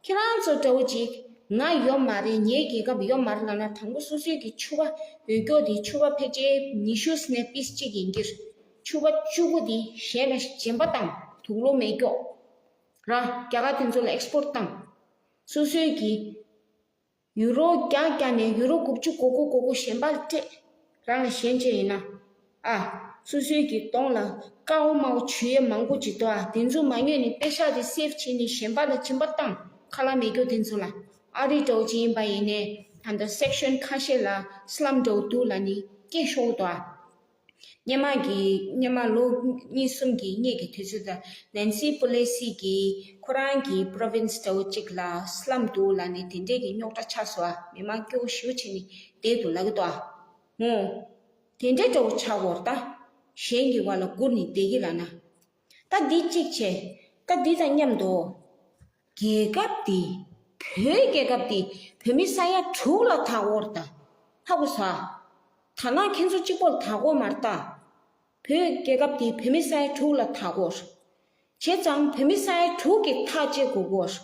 ཁྱེད་རང་ཚོ་འདྲ་བོ་ཅིག་ང་ཡོད་མ་རེད། ངའི་རྒྱལ་ཁབ་ཡོད་མ་རེད་ལབ་ན་དང་པོ་སོ་སོའི་གི་ཕྱུ་པ་འོས་སྐྱོ་དེ་ཕྱུ་པ་ཕལ་ཆེར་ཉི་ཤུ་སྣེ་པིས་གཅིག་ཡིན་གྱི་རེད། ཕྱུ་པ་བཅུ་དགུ་དེ་གཞན་ལ་སྦྱིན་པ་བཏང་དུག་ལོག་མེ་སྒྱོགས་ར་རྒྱ་གར་དེ་ཚོ་ལ་ཨེག་སི་པོར་བཏང་། སོ་སོའི་གི་ཡུ་རོ་བརྒྱ་བརྒྱ་ནས་ཡུ་རོ་དགུ་བཅུ་གོ་དགུ་གོ་དགུ་གཞན་པར་སྤྲད། རང་ལ་ཞེན་ཆེ་ཡིན་ན། ཨ། སོ་སོའི་གི་གདོང་ལ་དཀར་པོ་དམར་པོ་བྱུག་ཡས་མང་པོ་ཅིག་འདུག་ཨ། དེ་ཚོ་མ་ཉོས་ནས་པེ་ཤག་དེ་སེབ་བྱས་ནས་གཞན་པ་ལ་སྦྱིན་པ་བཏང་ཁ་ལག་མེད་རྒྱུ་དེ་ཚོ་ལ། ཨ་རི་འདྲ་བོ་ཅིག་ཡིན་པ་ཡིན་ནའི་ད་ལྟ་སེག་ཤན་ཁ་ཤས་ལ་སི་ལམ་འདྲ་བོ་འདུག་ལབ་ནས་སྐད་ཤོར་འདུག་ཨ། སྔོན་མ་གི་སྔོན་མ་ལོ་གཉིས་གསུམ་གྱི་སྔོན་གྱི་དུས་ཚོད་དང་ནན་སི་པོ་ལེ་སི་གིས་ཁོ་རང་གི་པོ་རོ་ཝིན་སི་འདྲ་བོ་གཅིག་ལ་སི་ལམ་འདུག་ལབ་ནས་དེ་འདྲས་ཀྱི་རྙོག་དྲ་ཆགས་སོང་ཨ། མི་མང་སྐྱོ་བོ་ཞེ་པོ་བྱས་ནས་བསྡད་འདུག་ལབ་ཀྱི་འདུག་ཨ། ངོ་། དེ་འདྲས་འདྲ་བོ་ཆགས་ཡོད་རེད་ད། གཞན་གྱི་བར་ལ་སྒུར་ནས་བསྡད་ཀྱི་ལབ་ན། ད་འདི་གཅིག་བྱས། ད་འདི་དང་མཉམ་དུ། རྒྱལ་ཁབ་འདི། བོད་རྒྱལ་ཁབ་འདི་བོད་མི་ས་ཡ་དྲུག་ལ་བདག་པོ་རེད་ད། ཧ་གོ་སོང་ཨ། ད་ནང་ཁྱེད་ཚོ་གཅིག་པོར་བདག་པོ་མ་རེད་ད། བོད་རྒྱལ་ཁབ་འདི་བོད་མི་ས་ཡ་དྲུག་ལ་བདག་པོ་རེད། བྱས་ཙང་བོད་མི་ས་ཡ་དྲུག་གིས་ཐག་བཅད་དགོས་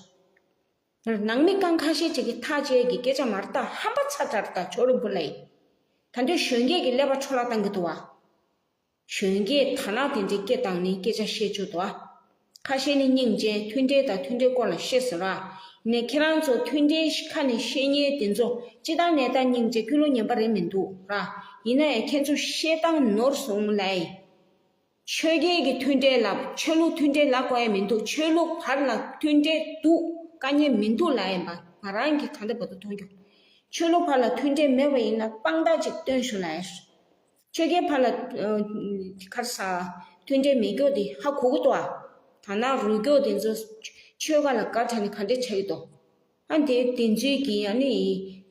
ཀྱི་རེད། ནང་མི་རྐང་ཁ་ཤས་ཅིག་གིས་ཐག་བཅད་ཀྱི་སྐད་ཆ་མ་རེད་ད། ཧམ་པ་ཚ་དྲགས་རེད་ད་ཇོ་རིན་པོ་ལགས། ད་དུང་གཞོན་སྐྱེས་ཀྱི་ཀླད་པ་འཕྲོ་བརླག་བཏང་གི་འདུག་བ། གཞོན་སྐྱེས་ད་ནང་དེ་འདྲའི་སྐད་བཏང་ནས་སྐད་ཆ་བཤད་བཅུག་འདུག་ཨ། ཁ་ཤས་ནི་སྙིང་རྗེ་མཐུན་འབྲེལ་དང་མཐུན་འབྲེལ་སྐོར་ལ་བཤད་ཟེར་ར། ནས་ཁྱེད་རང་ཚོ་མཐུན་འབྲེལ་ཁ་ནས་བཤད་མཁན་དེ་ཚོ་སྤྱི་བཏང་གནས་སྟངས་སྙིང་རྗེ་ཀུན་སློང་ངན་པ་རེད་མི་འདུག་ར། ཡིན་ན་ཡང་ཁྱེད་ཚོ་བཤད་སྟངས་ནོར་སོང་ལབ་ཡིན། ཆོལ་ཁའི་གི་མཐུན་འབྲེལ་ལ་ཆོས་ལུགས་མཐུན་འབྲེལ་ལབ་དགོས་ཡ་མི་འདུག་ཆོས་ལུགས་བར་ལ་མཐུན་འབྲེལ་འདུག་དཀའ་ངལ་མི་འདུག་ལབ་ཡིན་པ་ང་རང་གིས་ད་ལྟ་བར་དུ་མཐོང་རྒྱུ། ཆོས་ལུགས་བར་ལ་མཐུན་འབྲེལ་མེད་པ་ཡིན་ན་དཔང་རྟགས་ཅིག་སྟོན་ཤོག་ལབ་ཡ། ཆོལ་ཁའི་བར་ལ་ཨ་ག་རེ་ཟ། མཐུན་འབྲེལ་མེད་རྒྱུ་དེ་ཧ་གོ་གི་འདུག་ཨ། ད་ནང་རུལ་རྒྱུ་དེ་ཚོ་ཆོལ་ཁ་ལ་དགའ་དྲགས་ནས་ག་འདྲས་ཆགས་ཀྱི་འདུག་ཨ་དེ་དེ་ཚོའི་གི་ཨ་ནི་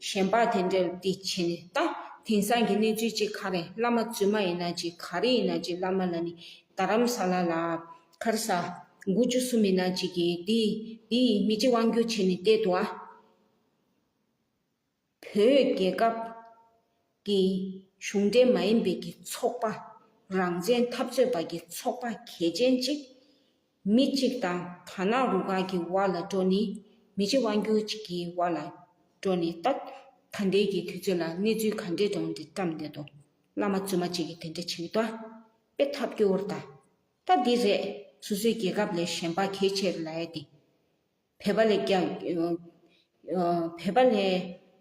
ཞེན་པ་དེ་འདྲ་དེ་བྱས་ནས་ད་དེང་སང་གི་གནས་ཚུལ་ཅིག་ག་རེ་བླ་མ་རྫུན་མ་ཡིན་ན་ཅིག་ག་རེ་ཡིན་ན་ཅིག་བླ་མ་ལ་ནི་རྡ་རམ་ས་ལ་ལ་ག་རེ་ཟ་དགུ་བཅུ་གསུམ་ཡིན་ན་ཅིག་གི་དེ་དེ་མི་གཅིག་དབང་སྒྱུར་བྱས་ནས་བསྡད་འདུག་ཨ། བོད་རྒྱལ་ཁབ་ཀྱི་གཞུང་འབྲེལ་མ་ཡིན་པའི་གི་ཚོགས་པ། རང་བཙན་འཐབ་རྩོད་པ་གི་ཚོགས་པ་གལ་ཆེན་གཅིག་མི་གཅིག་དང་དར་ནག་རུ་ཁག་གི་བར་ལ་འགྲོ་ནི། མི་གཅིག་དབང་སྒྱུར་གཅིག་གི་བར་ལ་འགྲོ་ནི་ད། ད་ལྟའི་གི་དུས་ཚོད་ལ་གནས་ཚུལ་ག་འདྲས་འགྲོ་འདི་བཀྲམ་བསྡད་འདུག་བླ་མ་བཙུན་མ་གཅིག་གིས་དེ་འདྲ་བྱེད་ཀྱི་འདུག་དཔེ་ཐབས་སྐྱོ་བོར་ད། ད་འདི་རེད། སོ་སོའི་རྒྱལ་ཁབ་ལས་གཞན་པ་གལ་ཆེར་ལབ་ཡ་དེ། བོད་པ་ལས་རྒྱ་ཨ་བོད་པ་ལས་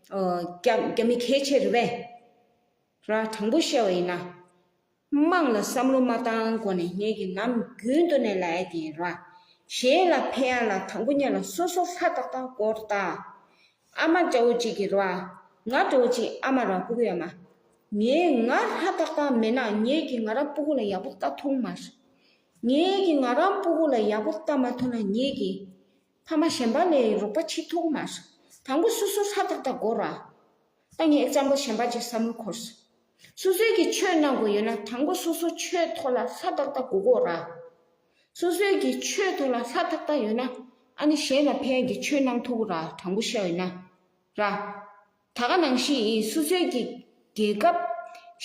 ཨ་རྒྱ་རྒྱ་མི་གལ་ཆེ་རེད་པས། ར་དྲང་པོ་བཤད་པ་ཡིན་ན། དམངས་ལ་བསམ་བློ་མ་བཏང་སྒོ་ནས་ངེད་ཀྱི་ནམ་རྒྱུན་དུ་ནས་ལབ་ཡ་དེ་ཡིན་ར། གཞན་ལ་ཕན་ཡ་ལ་དང་པོ་ཉིད་ལ་སོ་སོ་ཧྲ་ཏག་ཏག་དགོས་རེད་ད། ཨ་མ་སྐྱ་བོ་གཅིག་གིས་ར། ང་འདྲ་བོ་གཅིག་ཨ་མ་ར་སྤུ་གུ་ཡོད་མ། ངས་ང་ཧྲ་ཏག་ཏག་མེད་ན་ངེད་ཀྱིས་ང་རང་སྤུ་གུ་ལ་ཡག་པོ་ལྟ་ཐུབ་མ་རེད། ངེད་ཀྱིས་ང་རང་སྤུ་གུ་ལ་ཡག་པོ་ལྟ་མ་ཐུབ་ན་ངེད་ཀྱིས་ཕ་མ་གཞན་པ་ལས་རོགས་པ་བྱེད་ཐུབ་མ་རེད། དང་པོ་སོ་སོ་ཧྲ་ཏག་ཏག་དགོས་ར། ད་ངས་ཨེག་ཛམ་པལ་གཞན་པ་ཅིག་བསམ་བློ་འཁོར་སོང་། སོ་སོས་ཀྱི་ཆོས་གནང་དགོས་ཡོད་ན་དང་པོ་སོ་སོ་ཆོས་ཐོག་ལ་ཧྲ་ཏག་ཏག་དགོས་དགོས་ར། སོ་སོས་ཀྱི་ཆོས་ཐོག་ལ་ཧྲ་ཏག་ཏག་ཡོད་ན་ཨ་ནི་གཞན་ལ་ཕན་གྱི་ཆོས་གནང་ཐུབ་ར། དྲང་པོ་བཤད་ཡོད་ན་ར། ད་ག་ནང་བཞིན་སོ་སོའི་གི་རྒྱལ་ཁབ་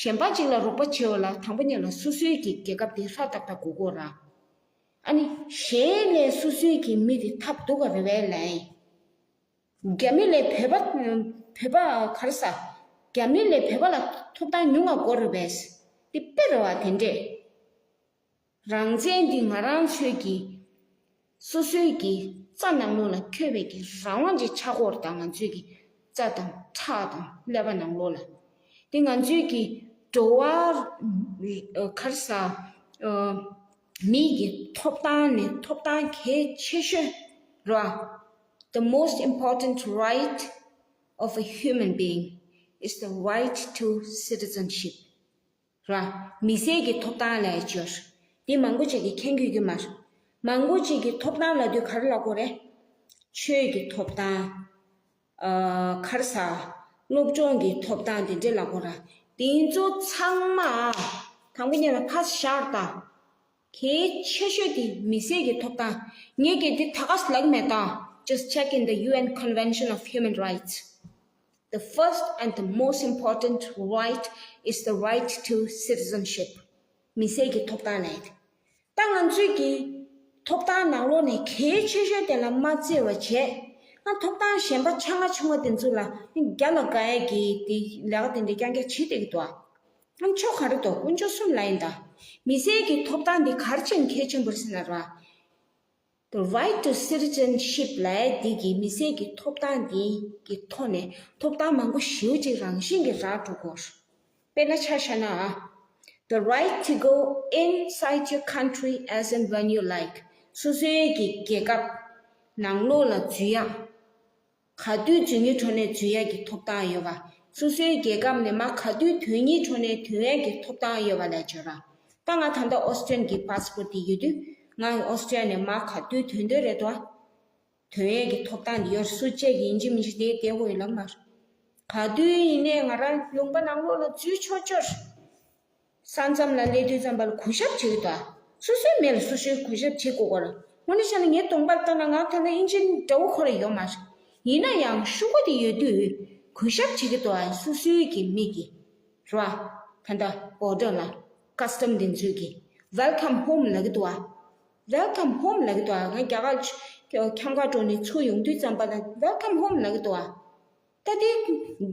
གཞན་པ་ཅིག་ལ་རོགས་པ་བྱེད་པ་ལ་དང་པོ་ཉིད་ལ་སོ་སོའི་གི་རྒྱལ་ཁབ་དེ་ཧྲ་ཏག་ཏག་དགོས་དགོས་ར། ཨ་ནི་གཞན་ལས་སོ་སོའི་གི་མི་དེ་ཐབས་སྡུག་ག་རེད་པས་ལབ་ཡིན། རྒྱ་མི་ལས་བོད་པ་བོད་པ་ག་རེ་ཟ། རྒྱ་མི་ལས་བོད་པ་ལ་ཐོབ་ཐང་ཉུང་ང་དགོས་རེད་པས། དེ་དཔེ་རེད་བ་དེ་འདྲས། རང་བཙན་འདི་ང་རང་ཚོའི་གི་སོ་སོའི་གི་རྩ་ནང་ལོགས་ལ་འཁོད་པའི་གི་རང་དབང་ཅིག་ཆགས་ཀྱི་ཡོད་རེད་ད། ང་ཚོའི་གི་རྩ་དང་ཁྲག་དང་ཀླད་པ་ནང་ལོགས་ལ། དེ་ང་ཚོའི་གི་འགྲོ་བ་ག་རེ་ཟ་མི་གི་ཐོབ་ཐང་ནས་ཐོབ་ཐང་གལ་ཆེ་ཤོས་ར། The most important right of a human being is the right to citizenship. ར། མི་སེར་གྱི་ཐོབ་ཐང་ལབ་ཡ་ཅིག་ཡོད་རེད། དེ་མང་པོ་ཅིག་གིས་མཁྱེན་གྱི་ཡོད་ཀྱི་མ་རེད། མང་པོ་ཅིག་གིས་ཐོབ་ཐང་ལབ་དུས་ག་རེ་ལབ་ཀྱི་ཡོད་རེད། ཆོས་ཀྱི་ཐོབ་ཐང་། ཨ། ག་རེ་ཟ། སློབ་སྦྱོང་གི་ཐོབ་ཐང་དེ་འདྲས་ལབ་ཀྱི་ཡོད་རེད། དེ་ཚོ་ཚང་མ་དང་པོ་ཉིད་ལ་ཕར་བཞག་དང་། གལ་ཆེ་ཤོས་དེ་མི་སེར་གྱི་ཐོབ་ཐང་། ངས་ཀྱིས་འདི་ད་ག་ལབ་མེད་ད། Just check in the U N Convention of Human Rights. The first and the most important right is the right to citizenship. མི་སེར་གྱི་ཐོབ་ཐང་ལབ་ཡ་དེ། ད་ང་ཚོའི་གི་ཐོབ་ཐང་ནང་ལོགས་ནས་གལ་ཆེ་ཤོས་དེ་ལ་མ་བརྩི་བ་བྱས། ང་ཐོབ་ཐང་གཞན་པ་ཆུང་ང་ཆུང་ང་དེ་ཚོ་ལ་རྒྱ་ལ་དགའ་ཡ་གི་དེ་ལས་ཀ་དེ་འདྲ་རྐྱང་རྐྱང་བྱེད་བསྡད་ཀྱི་འདུག་ཨ། ང་ཆོ་ག་རེ་འདུག་དཀོན་མཆོག་གསུམ་ལ་ཡིན་ད། མི་སེར་གྱི་ཐོབ་ཐང་འདི་ག་རེ་བྱས་ནས་གལ་ཆེན་པོ་རེད་ཟེར་ན་ར། The right to citizenship ལབ་ཡ་འདི་གི་མི་སེར་གྱི་ཐོབ་ཐང་འདི་གི་ཐོག་ནས་ཐོབ་ཐང་མང་པོ་ཞེ་པོ་ཅིག་རང་བཞིན་གྱིས་རག་འགྲོ་གི་ཡོད་རེད། དཔེར་ན་ཆ་བཞག་ན། The right to go inside your country as and when you like. སོ་སོའི་གི་རྒྱལ་ཁབ་ནང་ལོགས་ལ་འཛུལ་ཡ། ག་དུས་འཛུལ་སྙིང་བྲོ་ནས་འཛུལ་ཡ་གི་ཐོབ་ཐང་ཡོད་པ། སོ་སོའི་རྒྱལ་ཁབ་ནས་མར་ག་དུས་ཐོན་སྙིང་བྲོ་ནས་ཐོན་ཡ་གི་ཐོབ་ཐང་ཡོད་པ་ལབ་ཀྱི་ཡོད་ར། ད་ང་ད་ལྟ་ཨོ་སི་ཀྲན་གྱི་པ་སི་པོར་ཊི་དེ་ཡོད་དུས་ང་ཨོ་སི་ཀྲན་ནས་མར་ག་དུས་ཐོན་འདོད་རེད་དོ། ཐོན་ཡས་ཀྱི་ཐོབ་ཐང་འདི་ཡོད་རེད། སུ་གཅིག་གིས་ཡིན་གཅིག་མིན་གཅིག་དེ་བལྟས་དགོས་ཡོད་ལབ་མ་རེད། ག་དུས་ཡིན་ནའི་ང་རང་ལུང་པ་ནང་ལོགས་ལ་འཛུལ་ཆོག་ཆོག་རེད། ས་མཚམས་ལ་སླེབས་དུས་ཙམ་པ་ལ་གུས་ཞབས་བྱེད་ཀྱི་འདུག་ཨ། སོ་སོའི་མི་ལ་སོ་སོས་གུས་ཞབས་བྱེད་དགོས་ཀྱི་རེད། དངོས་གནས་བྱས་ན་ངའི་གདོང་པར་ལྟ་ན་ང་ད་ལྟ་དབྱིན་ཇི་འདྲ་བོ་ཁོ་རང་ཡོད་མ་རེད། ཡིན་ན་ཡང་ཤོག་གུ་དེ་ཡོད་དུས་གུས་ཞབས་བྱེད་ཀྱི་འདུག་ཨ། སོ་སོའི་གི་མི་གི་རེད་བ། ད་ལྟ་བོར་ཌར་ལ་ཀ་སི་ཊམ་དེ་ཚོས་ཀྱི་Welcome home ལབ་ཀྱི་འདུག་ཨ། Welcome home ལབ་ཀྱི་འདུག་ཨ། ང་རྒྱ་གར་ཁྱམས་ཁ་འགྲོ་ནས་ཚུར་ཡོང་དུས་ཙམ་པ་ལ་Welcome home ལབ་ཀྱི་འདུག་ཨ། ད་དེ་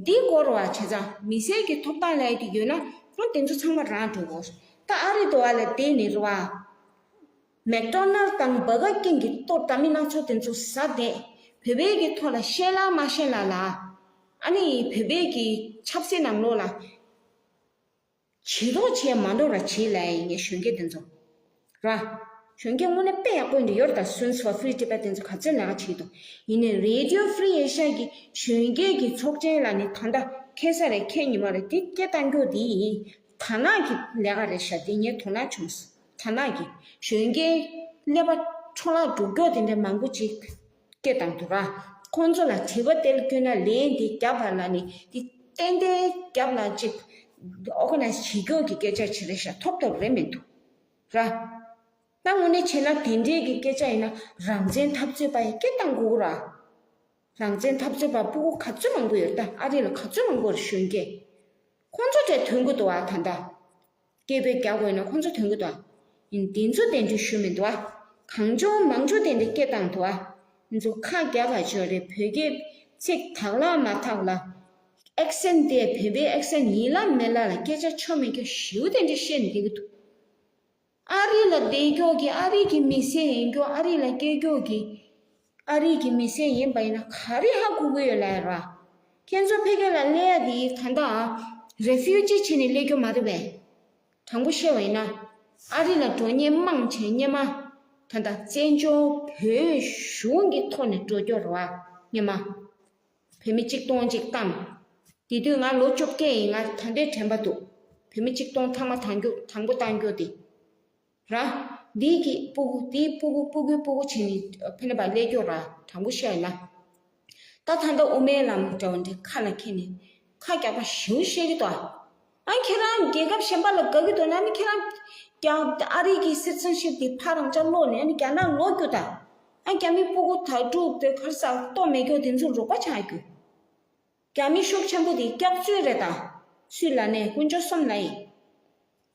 འདི་སྐོར་བ་བྱས་ཙང་མི་སེར་གྱི་ཐོབ་ཐང་ལབ་ཡ་དེ་ཡོད་ན་ང་དེ་ཚོ་ཚང་མ་རང་འགྲོ་དགོས། ད་ཨ་རི་འདྲ་བ་ལ་བསྡད་ནས་རེད་བ། མེག་ཌོ་ནལ་དང་བྷར་གར་ཀིང་གི་ལྟོ་འདྲ་མིན་སྣ་ཚོགས་དེ་ཚོ་ཟ་བསྡད། བོད་པའི་གི་ཐོག་ལ་ཤེས་ལ་མ་ཤེས་ལ་ལ། ཨ་ནི་བོད་པའི་གི་ཆབ་སྲིད་ནང་ལོགས་ལ་བྱེད་རོགས་བྱས་མ་འགྲོ་ར་བྱེད་ལ་ཡིན་ངས་གཞོན་སྐྱེས་དེ་ཚོ་ར། གཞོན་སྐྱེས་དངོས་གནས་དཔེ་ཡག་པོ་འདི་ཡོད་རེད་ད། Students for Free Tibet དེ་ཚོ་ག་ཚོད་ལས་ཀ་བྱེད་འདུག་ཡིན་ནའི་Radio Free Asia གི་གཞོན་སྐྱེས་ཀྱི་ཚོགས་ཆེན་ལ་ནི་ད་ལྟ་ཁེལ་ས་རེད་ཁེལ་ཉི་མ་རེད། དེ་སྐད་བཏང་རྒྱུ་དེ་ཡིན། དར་ནག་གི་ལས་ཀ་རེད་ཤག་དེ་ངས་དོ་སྣང་བྱུང་། དར་ནག་གི་གཞོན་སྐྱེས་ཀླད་པ་འཕྲོ་བརླག་འགྲོ་རྒྱུ་དེ་འདྲ་མང་པོ་ཅིག་སྐད་བཏང་འདུག་ར། ཁོང་ཚོ་ལ་དྲི་བ་དེ་ལ་བསྐྱོན་ན་ལན་དེ་རྒྱབ་པ་ལ་ནི་དེ་ཏན་ཏན་རྒྱབ་ལ་ཅིག་ཨོ་ག་ནའི་ཛི་བྱེད་རྒྱུ་གི་སྐད་ཆ་ཅིག་རེད་ཤག་ཐོབ་ཐོབ་རེད་མི་འདུག་ར། ད་དངོས་གནས་བྱས་ན་དེ་འདྲའི་གི་སྐད་ཆ་ཡིན་ན་རང་བཙན་འཐབ་རྩོད་པ་ཡིས་སྐད་བཏང་དགོས་ར། རང་བཙན་འཐབ་རྩོད་པ་སྤུ་གུ་ག་ཚོད་མང་པོ་ཡོད་ད། ཨ་རི་ལ་ག་ཚོད་མང་པོ་རེད་གཞོན་སྐྱེས། ཁོང་ཚོ་གྲས་ཐོན་གི་འདུག་ཨ། ད་ལྟ་སྐད་འབོད་རྒྱག་དགོས་ན་ཁོང་ཚོ་ཐོན་གི་འདུག་ཨ། ཡིན་དེ་ཚོ་གདན་འདྲེན་ཞུས་མི་འདུག་ཨ། གང་བྱུང་མང་བྱུང་དེ་འདྲ་སྐད་བཏང་འདུག་ཨ། ང་ཚོ་ཁ་རྒྱག་ག་ཆོག་རེད། བོད་སྐད་ཚིག་དག་ལ་མ་དག་ལ་ ཨེག་སེན་དེ་བོད་པའི་ཨེག་སེན་ཡིན་ལ་མེད་ལ་ལ་སྐད་ཆ་ཆོ་མེད་རྒྱུ་ཞིའུ་དེ་འདྲ་བཤད་ནས་བསྡད་ཀྱི་འདུག་ཨ་རི་ལ་བསྡད་རྒྱུ་གི་ཨ་རི་གི་མི་སེར་ཡིན་རྒྱུ་ཨ་རི་ལ་སྐྱེས་རྒྱུ་གི་ཨ་རི་གི་མི་སེར་ཡིན་པ་ཡིན་ན་ག་རེ་ཧ་གོ་གི་ཡོད་ལ་ཡ་ར། ཁྱེད་ཚོ་ཕ་གི་ལ་སླེབས་ཡ་དེ་ད་ལྟ་རེ་ཕིའུ་ཇི་བྱས་ནས་སླེབས་རྒྱུ་མ་རེད་པས། དྲང་པོ་བཤད་པ་ཡིན་ན། ཨ་རི་ལ་འགྲོ་མཁན་མང་ཆེ་སྔོན་མ་ད་ལྟ་བཙན་བྱོལ་བོད་གཞུང་གི་ཐོག་ནས་འགྲོ་རྒྱུ་རེད་བ། སྔོན་མ་བོད་མི་གཅིག་སྟོང་གཅིག་བཏང་། དེ་དུས་ང་ལོ་བཅོ་བརྒྱད་ཡིན། ང་ད་ལྟའི་དྲན་པ་འདུག་བོད་མི་གཅིག་སྟོང་ཐེངས་མ་དང་རྒྱུ་དང་པོ་བཏང་རྒྱུ་དེ་ར། འདི་གི་སྤུ་གུ་དེའི་སྤུ་གུ་སྤུ་གུའི་སྤུ་གུ་བྱས་ནས་ཕ་གི་ལ་སླེབས་རྒྱུ་ར། དྲང་པོ་བཤད་ཡིན་ན། ད་ད་ལྟ་དབུ་མའི་ལམ་འདྲ་བོ་འདི་ཁ་ལ་འཁྱེར་ནས་ཁ་རྒྱག་པ་ཞེ་པོ་བཤད་ཀྱི་འདུག་ཨ། ཨ་ཁྱེད་རང་རྒྱལ་ཁབ་གཞན་པ་ལ་དགའ་གི་འདུག་ན་ནི་ཁྱེད་རང་རྒྱ་ཨ་རི་གི་སི་ཊི་ཛེན་ཤིབ་དེ་ཕར་རང་ཅག་སློག་ནས་ཨ་ནི་རྒྱ་ནག་ལོག་རྒྱུ་ད། ཨ་རྒྱ་མི་སྤུ་གུ་དག་ཕྲུག་དེ་ག་རེ་ཟ་ལྟོ་མེད་རྒྱུ་དེ་ཚོ་རོགས་པ་ཆགས་རྒྱུ། རྒྱ་མི་ཤུགས་ཆེན་པོ་དེ་སྐྱག་རྫུན་རེད་ད། སུས་ལབ་ནས་དཀོན་མཆོག་གསུམ་ལ་ཡིན།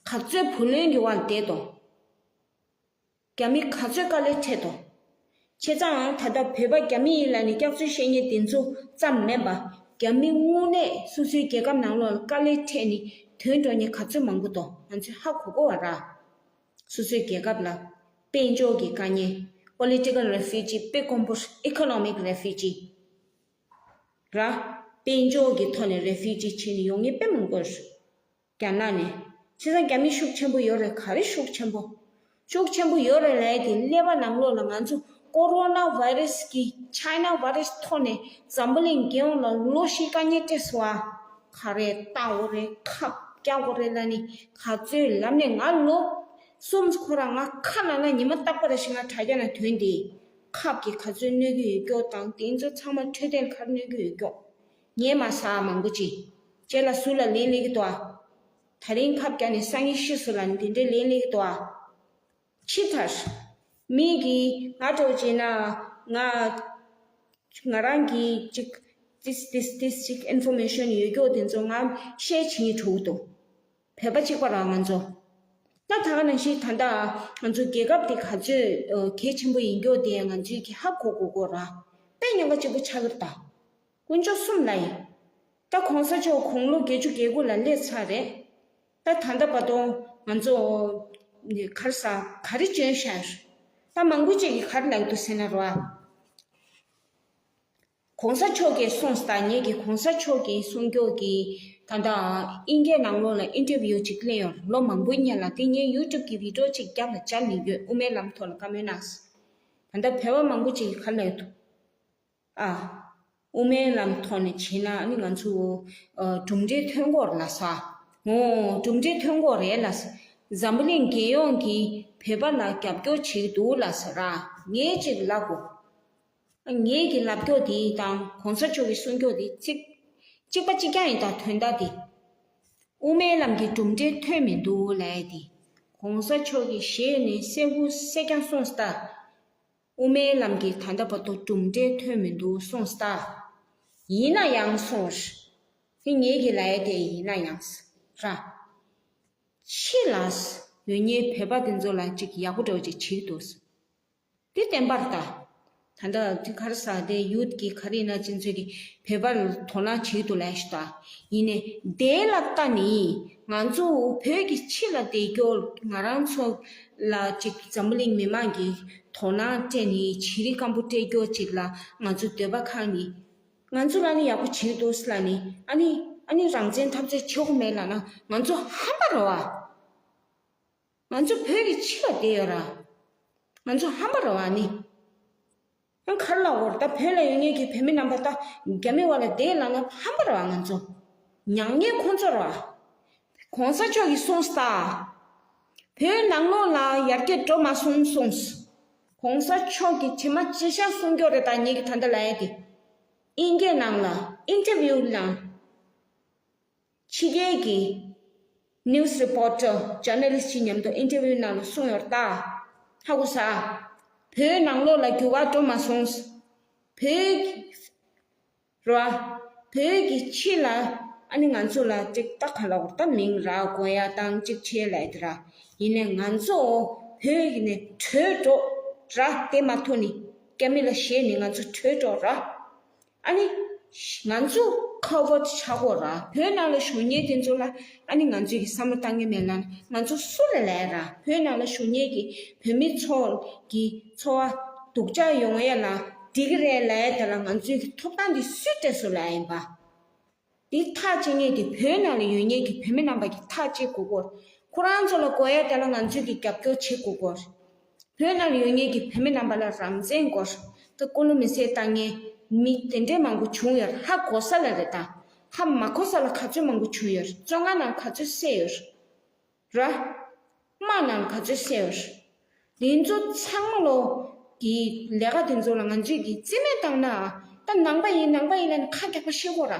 ག་ཚོད་བུ་ལོན་གྱི་དབང་བསྡད་དོ། རྒྱ་མི་ག་ཚོད་དཀའ་ལས་འཕྲད་དོ། བྱས་ཙང་ད་ལྟ་བོད་པ་རྒྱ་མི་ཡིན་ལབ་ནས་སྐྱག་རྫུན་བཤད་མཁན་དེ་ཚོ་ཙམ་མིན་པ། རྒྱ་མི་དངོས་གནས་སོ་སོའི་རྒྱལ་ཁབ་ནང་ལོགས་ལ་དཀའ་ལས་འཕྲད་ནས་ཐོན་འགྲོ་མཁན་ག་ཚོད་མང་པོ་འདུག་ང་ཚོས་ཧ་གོ་གོ་བ་ར། སོ་སོའི་རྒྱལ་ཁབ་ལ་དཔལ་འབྱོར་གྱི་དཀའ་ངལ། Political Refugee། དཔེ་དཀོན་པོ་Economic Refugee ར། དཔལ་འབྱོར་གྱི་ཐོག་ནས་Refugee བྱས་ནས་ཡོང་མཁན་དཔེ་མང་པོ་རེད། རྒྱ་ནག་ནས། བྱས་ཙང་རྒྱ་མི་ཤུགས་ཆེན་པོ་ཡོད་རེད། ག་རེ་ཤུགས་ཆེན་པོ། ཤུགས་ཆེན་པོ་ཡོད་རེད་ལབ་ཡ་དེ་ཀླད་པ་ནང་ལོགས་ལ་ང་ཚོ་ཀོ་རོ་ན་བྷའི་རེ་སི་གི་ཆའི་ན་བྷའི་རེ་སི་ཐོག་ནས་འཛམ་བུ་གླིང་རྒྱལ་ཡོངས་ལ་ལོ་བཞི་དཀའ་ངལ་སྤྲད་སོང་ཨ། ག་རེ་ལྟ་དགོས་རེད། ཁབ་རྒྱག་དགོས་རེད་ལབ་ནས་ག་ཚོད་ལབ་ནས་ང་ལོ་གསུམ་ཁོ་རང་ང་ཁ་ནང་ལ་ཉི་མ་རྟག་པར་ཞིག་ང་དྲ་རྒྱ་ནང་ཐོན་ཏེ། ཁབ་ཀྱིས་ག་ཚོད་གནོད་ཀྱི་ཡོད་ཀྱོག་དང་དེ་ཚོ་ཚང་མ་འཕྲོད་བསྟེན་ག་རེ་གནོད་ཀྱི་ཡོད་ཀྱོག་ངས་མ་ཟ་མང་པོ་ཅིག་རྗེས་ལ་ཟུར་ལ་ལན་སླེབས་ཀྱི་འདུག་ཨ། ད་རིང་ཁབ་བརྒྱབ་ནས་སང་ཉིན་ཤི་སོང་ལབ་ནས་དེ་འདྲའི་ལན་སླེབས་ཀྱི་འདུག་ཨ། ཕྱི་དར། མི་གིས་ང་འདྲ་བོ་བྱས་ན་ང་ང་རང་གིས་ཅིག་this this this ཅིག་information ཡོད་ཀྱོག་དེ་ཚོ་ང་ཤེར་བྱེད་སྙིང་བྲོ་གི་འདུག་བོད་པ་གཅིག་པ་རང་ང་ཚོ། ད་ད་ག་ནང་བཞིན་ད་ལྟ་ང་ཚོ་རྒྱལ་ཁབ་དེ་ག་ཚོད་གལ་ཆེན་པོ་ཡིན་ཀྱོག་དེ་ང་ཚོས་ཀྱི་ཧ་གོ་གོ་གོ་ར། དཔེ་ཉེན་ཁ་ཆེན་པོ་ཆགས་ཀྱི་རེད་ད། དཀོན་མཆོག་གསུམ་ལ་ཡིན། ད་གོང་ས་མཆོག་དགུང་ལོ་བརྒྱད་ཅུ་གྱ་དགུ་ལ་སླེབས་ཚར་རེད། ད་ད་ལྟ་བར་དུ་ང་ཚོ་ག་རེ་ཟ་ག་རེ་བྱོན་ཤག་ད་མང་པོ་ཅིག་གིས་ག་རེ་ལབ་ཀྱི་འདུག་ཟེར་ན་ར། གོང་ས་མཆོག་གིས་གསུངས་ད། ངེད་ཀྱིས་གོང་ས་མཆོག་གིས་གསུང་ཀྱོག་གི་ད་ལྟ་དབྱིན་སྐད་ནང་ལོགས་ལ་ཨིན་ཊར་བིའུ་ཅིག་གླེང་ཡོད་རེད། ལོ་མང་པོའི་སྔོན་ལ། དེ་ངས་ཡུ་ཊུབ་གི་བི་ཌིའོ་ཅིག་རྒྱབ་ལ་སྦྱར་ནས་ཡོད། དབུ་མའི་ལམ་ཐོག་ལ་བཀའ་མོལ་གནང་། ད་ལྟ་བོད་པ་མང་པོ་ཅིག་གིས་ག་རེ་ལབ་ཀྱི་འདུག་ཨ། དབུ་མའི་ལམ་ཐོག་ནས་བྱས་ན་ཨ་ནི་ང་ཚོ་ཨ་གྲུབ་འབྲས་ཐོན་གྱི་ཡོད་རེད་ལབ་ས། འོ་གྲུབ་འབྲས་ཐོན་གྱི་ཡོད་རེད་ལབ་ས། འཛམ་བུ་གླིང་རྒྱལ་ཡོངས་ཀྱིས་བོད་པ་ལ་རྒྱབ་སྐྱོར་བྱེད་ཀྱི་འདུག་ལབ་ས་ར། ངས་ཅིག་ལབ་དགོས། ངེད་ཀྱི་ལབ་ཀྱོག་དེ་དང་གོང་ས་མཆོག་གི་གསུང་ཀྱོག་དེ་གཅིག་གཅིག་པ་གཅིག་རྐྱང་ཡིན་ད། དོན་དག་དེ། དབུ་མའི་ལམ་གྱི་གྲུབ་འབྲས་ཐོན་མི་འདུག་ལབ་ཡ་དེ། གོང་ས་མཆོག་གིས་ཞལ་ནས་གསལ་པོ་གསལ་རྐྱང་གསུངས་ས་ད། དབུ་མའི་ལམ་གྱི་ད་ལྟ་བར་དུ་གྲུབ་འབྲས་ཐོན་མི་འདུག་གསུངས་ས་ད། ཡིན་ན་ཡང་གསུངས། དེ་ངེད་ཀྱི་ལབ་ཡ་དེ་ཡིན་ན་ཡང་ས་ར། ཕྱི་ལ་ཡོད་མཁན་བོད་པ་དེ་ཚོ་ལ་ཅིག་ཡག་པོ་འདྲ་བོ་ཅིག་བྱེད་ཀྱི་འདུག་འདི་བདེན་པ་རེད་ད། ད་ལྟ་དེ་ག་རེ་ཟ་དེ་ཡུཐ་གི་ག་རེ་ཡིན་ན་ཅན་ཚོས་ཀྱི་བོད་པ་ལ་དོ་སྣང་བྱེད་ཀྱི་འདུག་ལབ་ཤི་ད། ཡིན་ནའི་དེ་ལ་ལྟ་ནི་ང་ཚོ་བོད་ཀྱི་ཕྱི་ལ་བསྡད་རྒྱུ་ང་རང་ཚོ་ལ་ཅིག་འཛམ་བུ་གླིང་མི་མང་གིས་དོ་སྣང་སྤྲད་ནི་བྱི་རིལ་སྐམ་པོ་སྤྲད་རྒྱུ་ཅིག་ལ་ང་ཚོ་འདོད་པ་ཁེངས་ནི། ང་ཚོ་ལ་ནི་ཡག་པོ་བྱེད་ཀྱི་འདུག་ལབ་ནི། ཨ་ནི་ཨ་ནི་རང་བཙན་འཐབ་རྩོད་བྱེད་དགོས་མེད་ལབ་ན་ང་ཚོ་ཧམ་པ་རེད་བ། ང་ཚོ་བོད་ཀྱི་ཕྱི་ལ་བསྡད་ཡོད་ར། ང་ཚོ་ཧམ་པ་རེད་བ་ནི། ཨ་ག་རེ་ལབ་དགོས་རེད་ད། བོད་ལ་ཡོད་མཁན་གྱི་བོད་མི་རྣམ་པ་ད་རྒྱ་མི་བ་ལ་བསྡད་ལབ་ན་ཧམ་པ་རེད་བ། ང་ཚོ་མྱ་ངན་ཁོང་ཚོ་རེད་བ། གོང་ས་མཆོག་གིས་གསུངས་ས་ད། བོད་ནང་ལོགས་ལ་ཡར་རྒྱས་འགྲོ་མ་སོང་གསུངས། གོང་ས་མཆོག་གིས་ཇི་མ་ཇི་བཞག་གསུང་རྒྱུ་རེད་ད། ངེད་ཀྱི་ད་ལྟ་ལབ་ཡ་དེ། ཨིན་སྐད་ནང་ལ་ཨིན་ཊར་བིའུ་ནང་ཕྱི་རྒྱལ་གྱི་ནིའུ་སི་རི་པོར་ཊར་ཇར་ནལ་ལིསི་ཊི་ཅིག་མཉམ་དུ་ཨིན་ཊར་བིའུ་ནང་ལ་གསུངས་ཡོད་རེད་ད། ཧ་གོ་ས། བོད་ནང་ལོགས་ལ་འགྱུར་བ་འགྲོ་མ་སོང་། བོད་ཀྱི་རེད་བ། བོད་ཀྱི་ཕྱི་ལ་ཨ་ནི་ང་ཚོ་ལ་ཅིག་ད་ག་ལབ་དགོས་རེད་ད། མིང་ར་དགོས་ཡ་དང་ཅིག་བྱས་ལབ་ཡ་དེ་ར། ཡིན་ནའི་ང་ཚོ་བོད་ཀྱི་ནས་བྲོས་འགྲོ་ར། བསྡད་མ་ཐུབ་ནི་རྒྱ་མི་ལ་ཞེད་ནི་ང་ཚོ་བྲོས་འགྲོ་ར། ཨ་ནི་ང་ཚོ་ ཁ་བར་ཆགས་གོ་ར། བོད་ནང་ལ་བཞུགས་མཁན་དེ་ཚོ་ལ་ཨ་ནི་ང་ཚོས་ཀྱི་བསམ་བློ་བཏང་གི་མེད་ལ། ང་ཚོ་སུ་ལ་ལས་ར། བོད་ནང་ལ་བཞུགས་མཁན་གྱི་བོད་མི་ཚོ་གི་འཚོ་བ་སྡུག་ཅག་ཡོང་ཡ་ལ་འགྲིག་གི་རེད་ལ་ཡ། དེ་ལ་ང་ཚོའི་གི་ཐོབ་ཐང་དེ་སུས་སྤྲད་སོང་ལ་ཡིན་པ། དེ་ཐག་བཅད་མཁན་དེ་བོད་ནང་ལ་ཡོད་མཁན་གྱི་བོད་མི་རྣམ་པ་གི་ཐག་བཅད་དགོས་གོ། ཁོ་རང་ཚོ་ལ་དགོས་ཡ་དེ་ལ་ང་ཚོས་ཀྱི་རྒྱབ་སྐྱོར་བྱེད་དགོས་གོ། བོད་ནང་ལ་ཡོད་མཁན་གྱི་བོད་མི་རྣམ་པ་ལ་རང་བཙན་དགོས། ད་ཀུ་ལུ་མི་སེར་བཏང་མཁན་མི་དེ་འདྲའི་མང་པོ་བྱུང་ཡོད། ཧ་གོ་ས་ལ་རེད་ད། ཧ་མ་གོ་ས་ལ་ག་ཚོད་མང་པོ་བྱུང་ཡོད། བཙོན་ཁང་ནང་ག་ཚོད་བསད་ཡོད། ར། དམག་ནང་ག་ཚོད་བསད་ཡོད། དེ་ཚོ་ཚང་མ་ལོ་གི་ལས་ཀ་དེ་ཚོ་ལ་ང་ཚོས་ཀྱི་རྩིས་མེད་བཏང་ན། ད་ནང་པ་ཡིན་ནང་པ་ཡིན་ལ་ནི་ཁ་རྒྱག་པ་ཤེས་གོ་ར།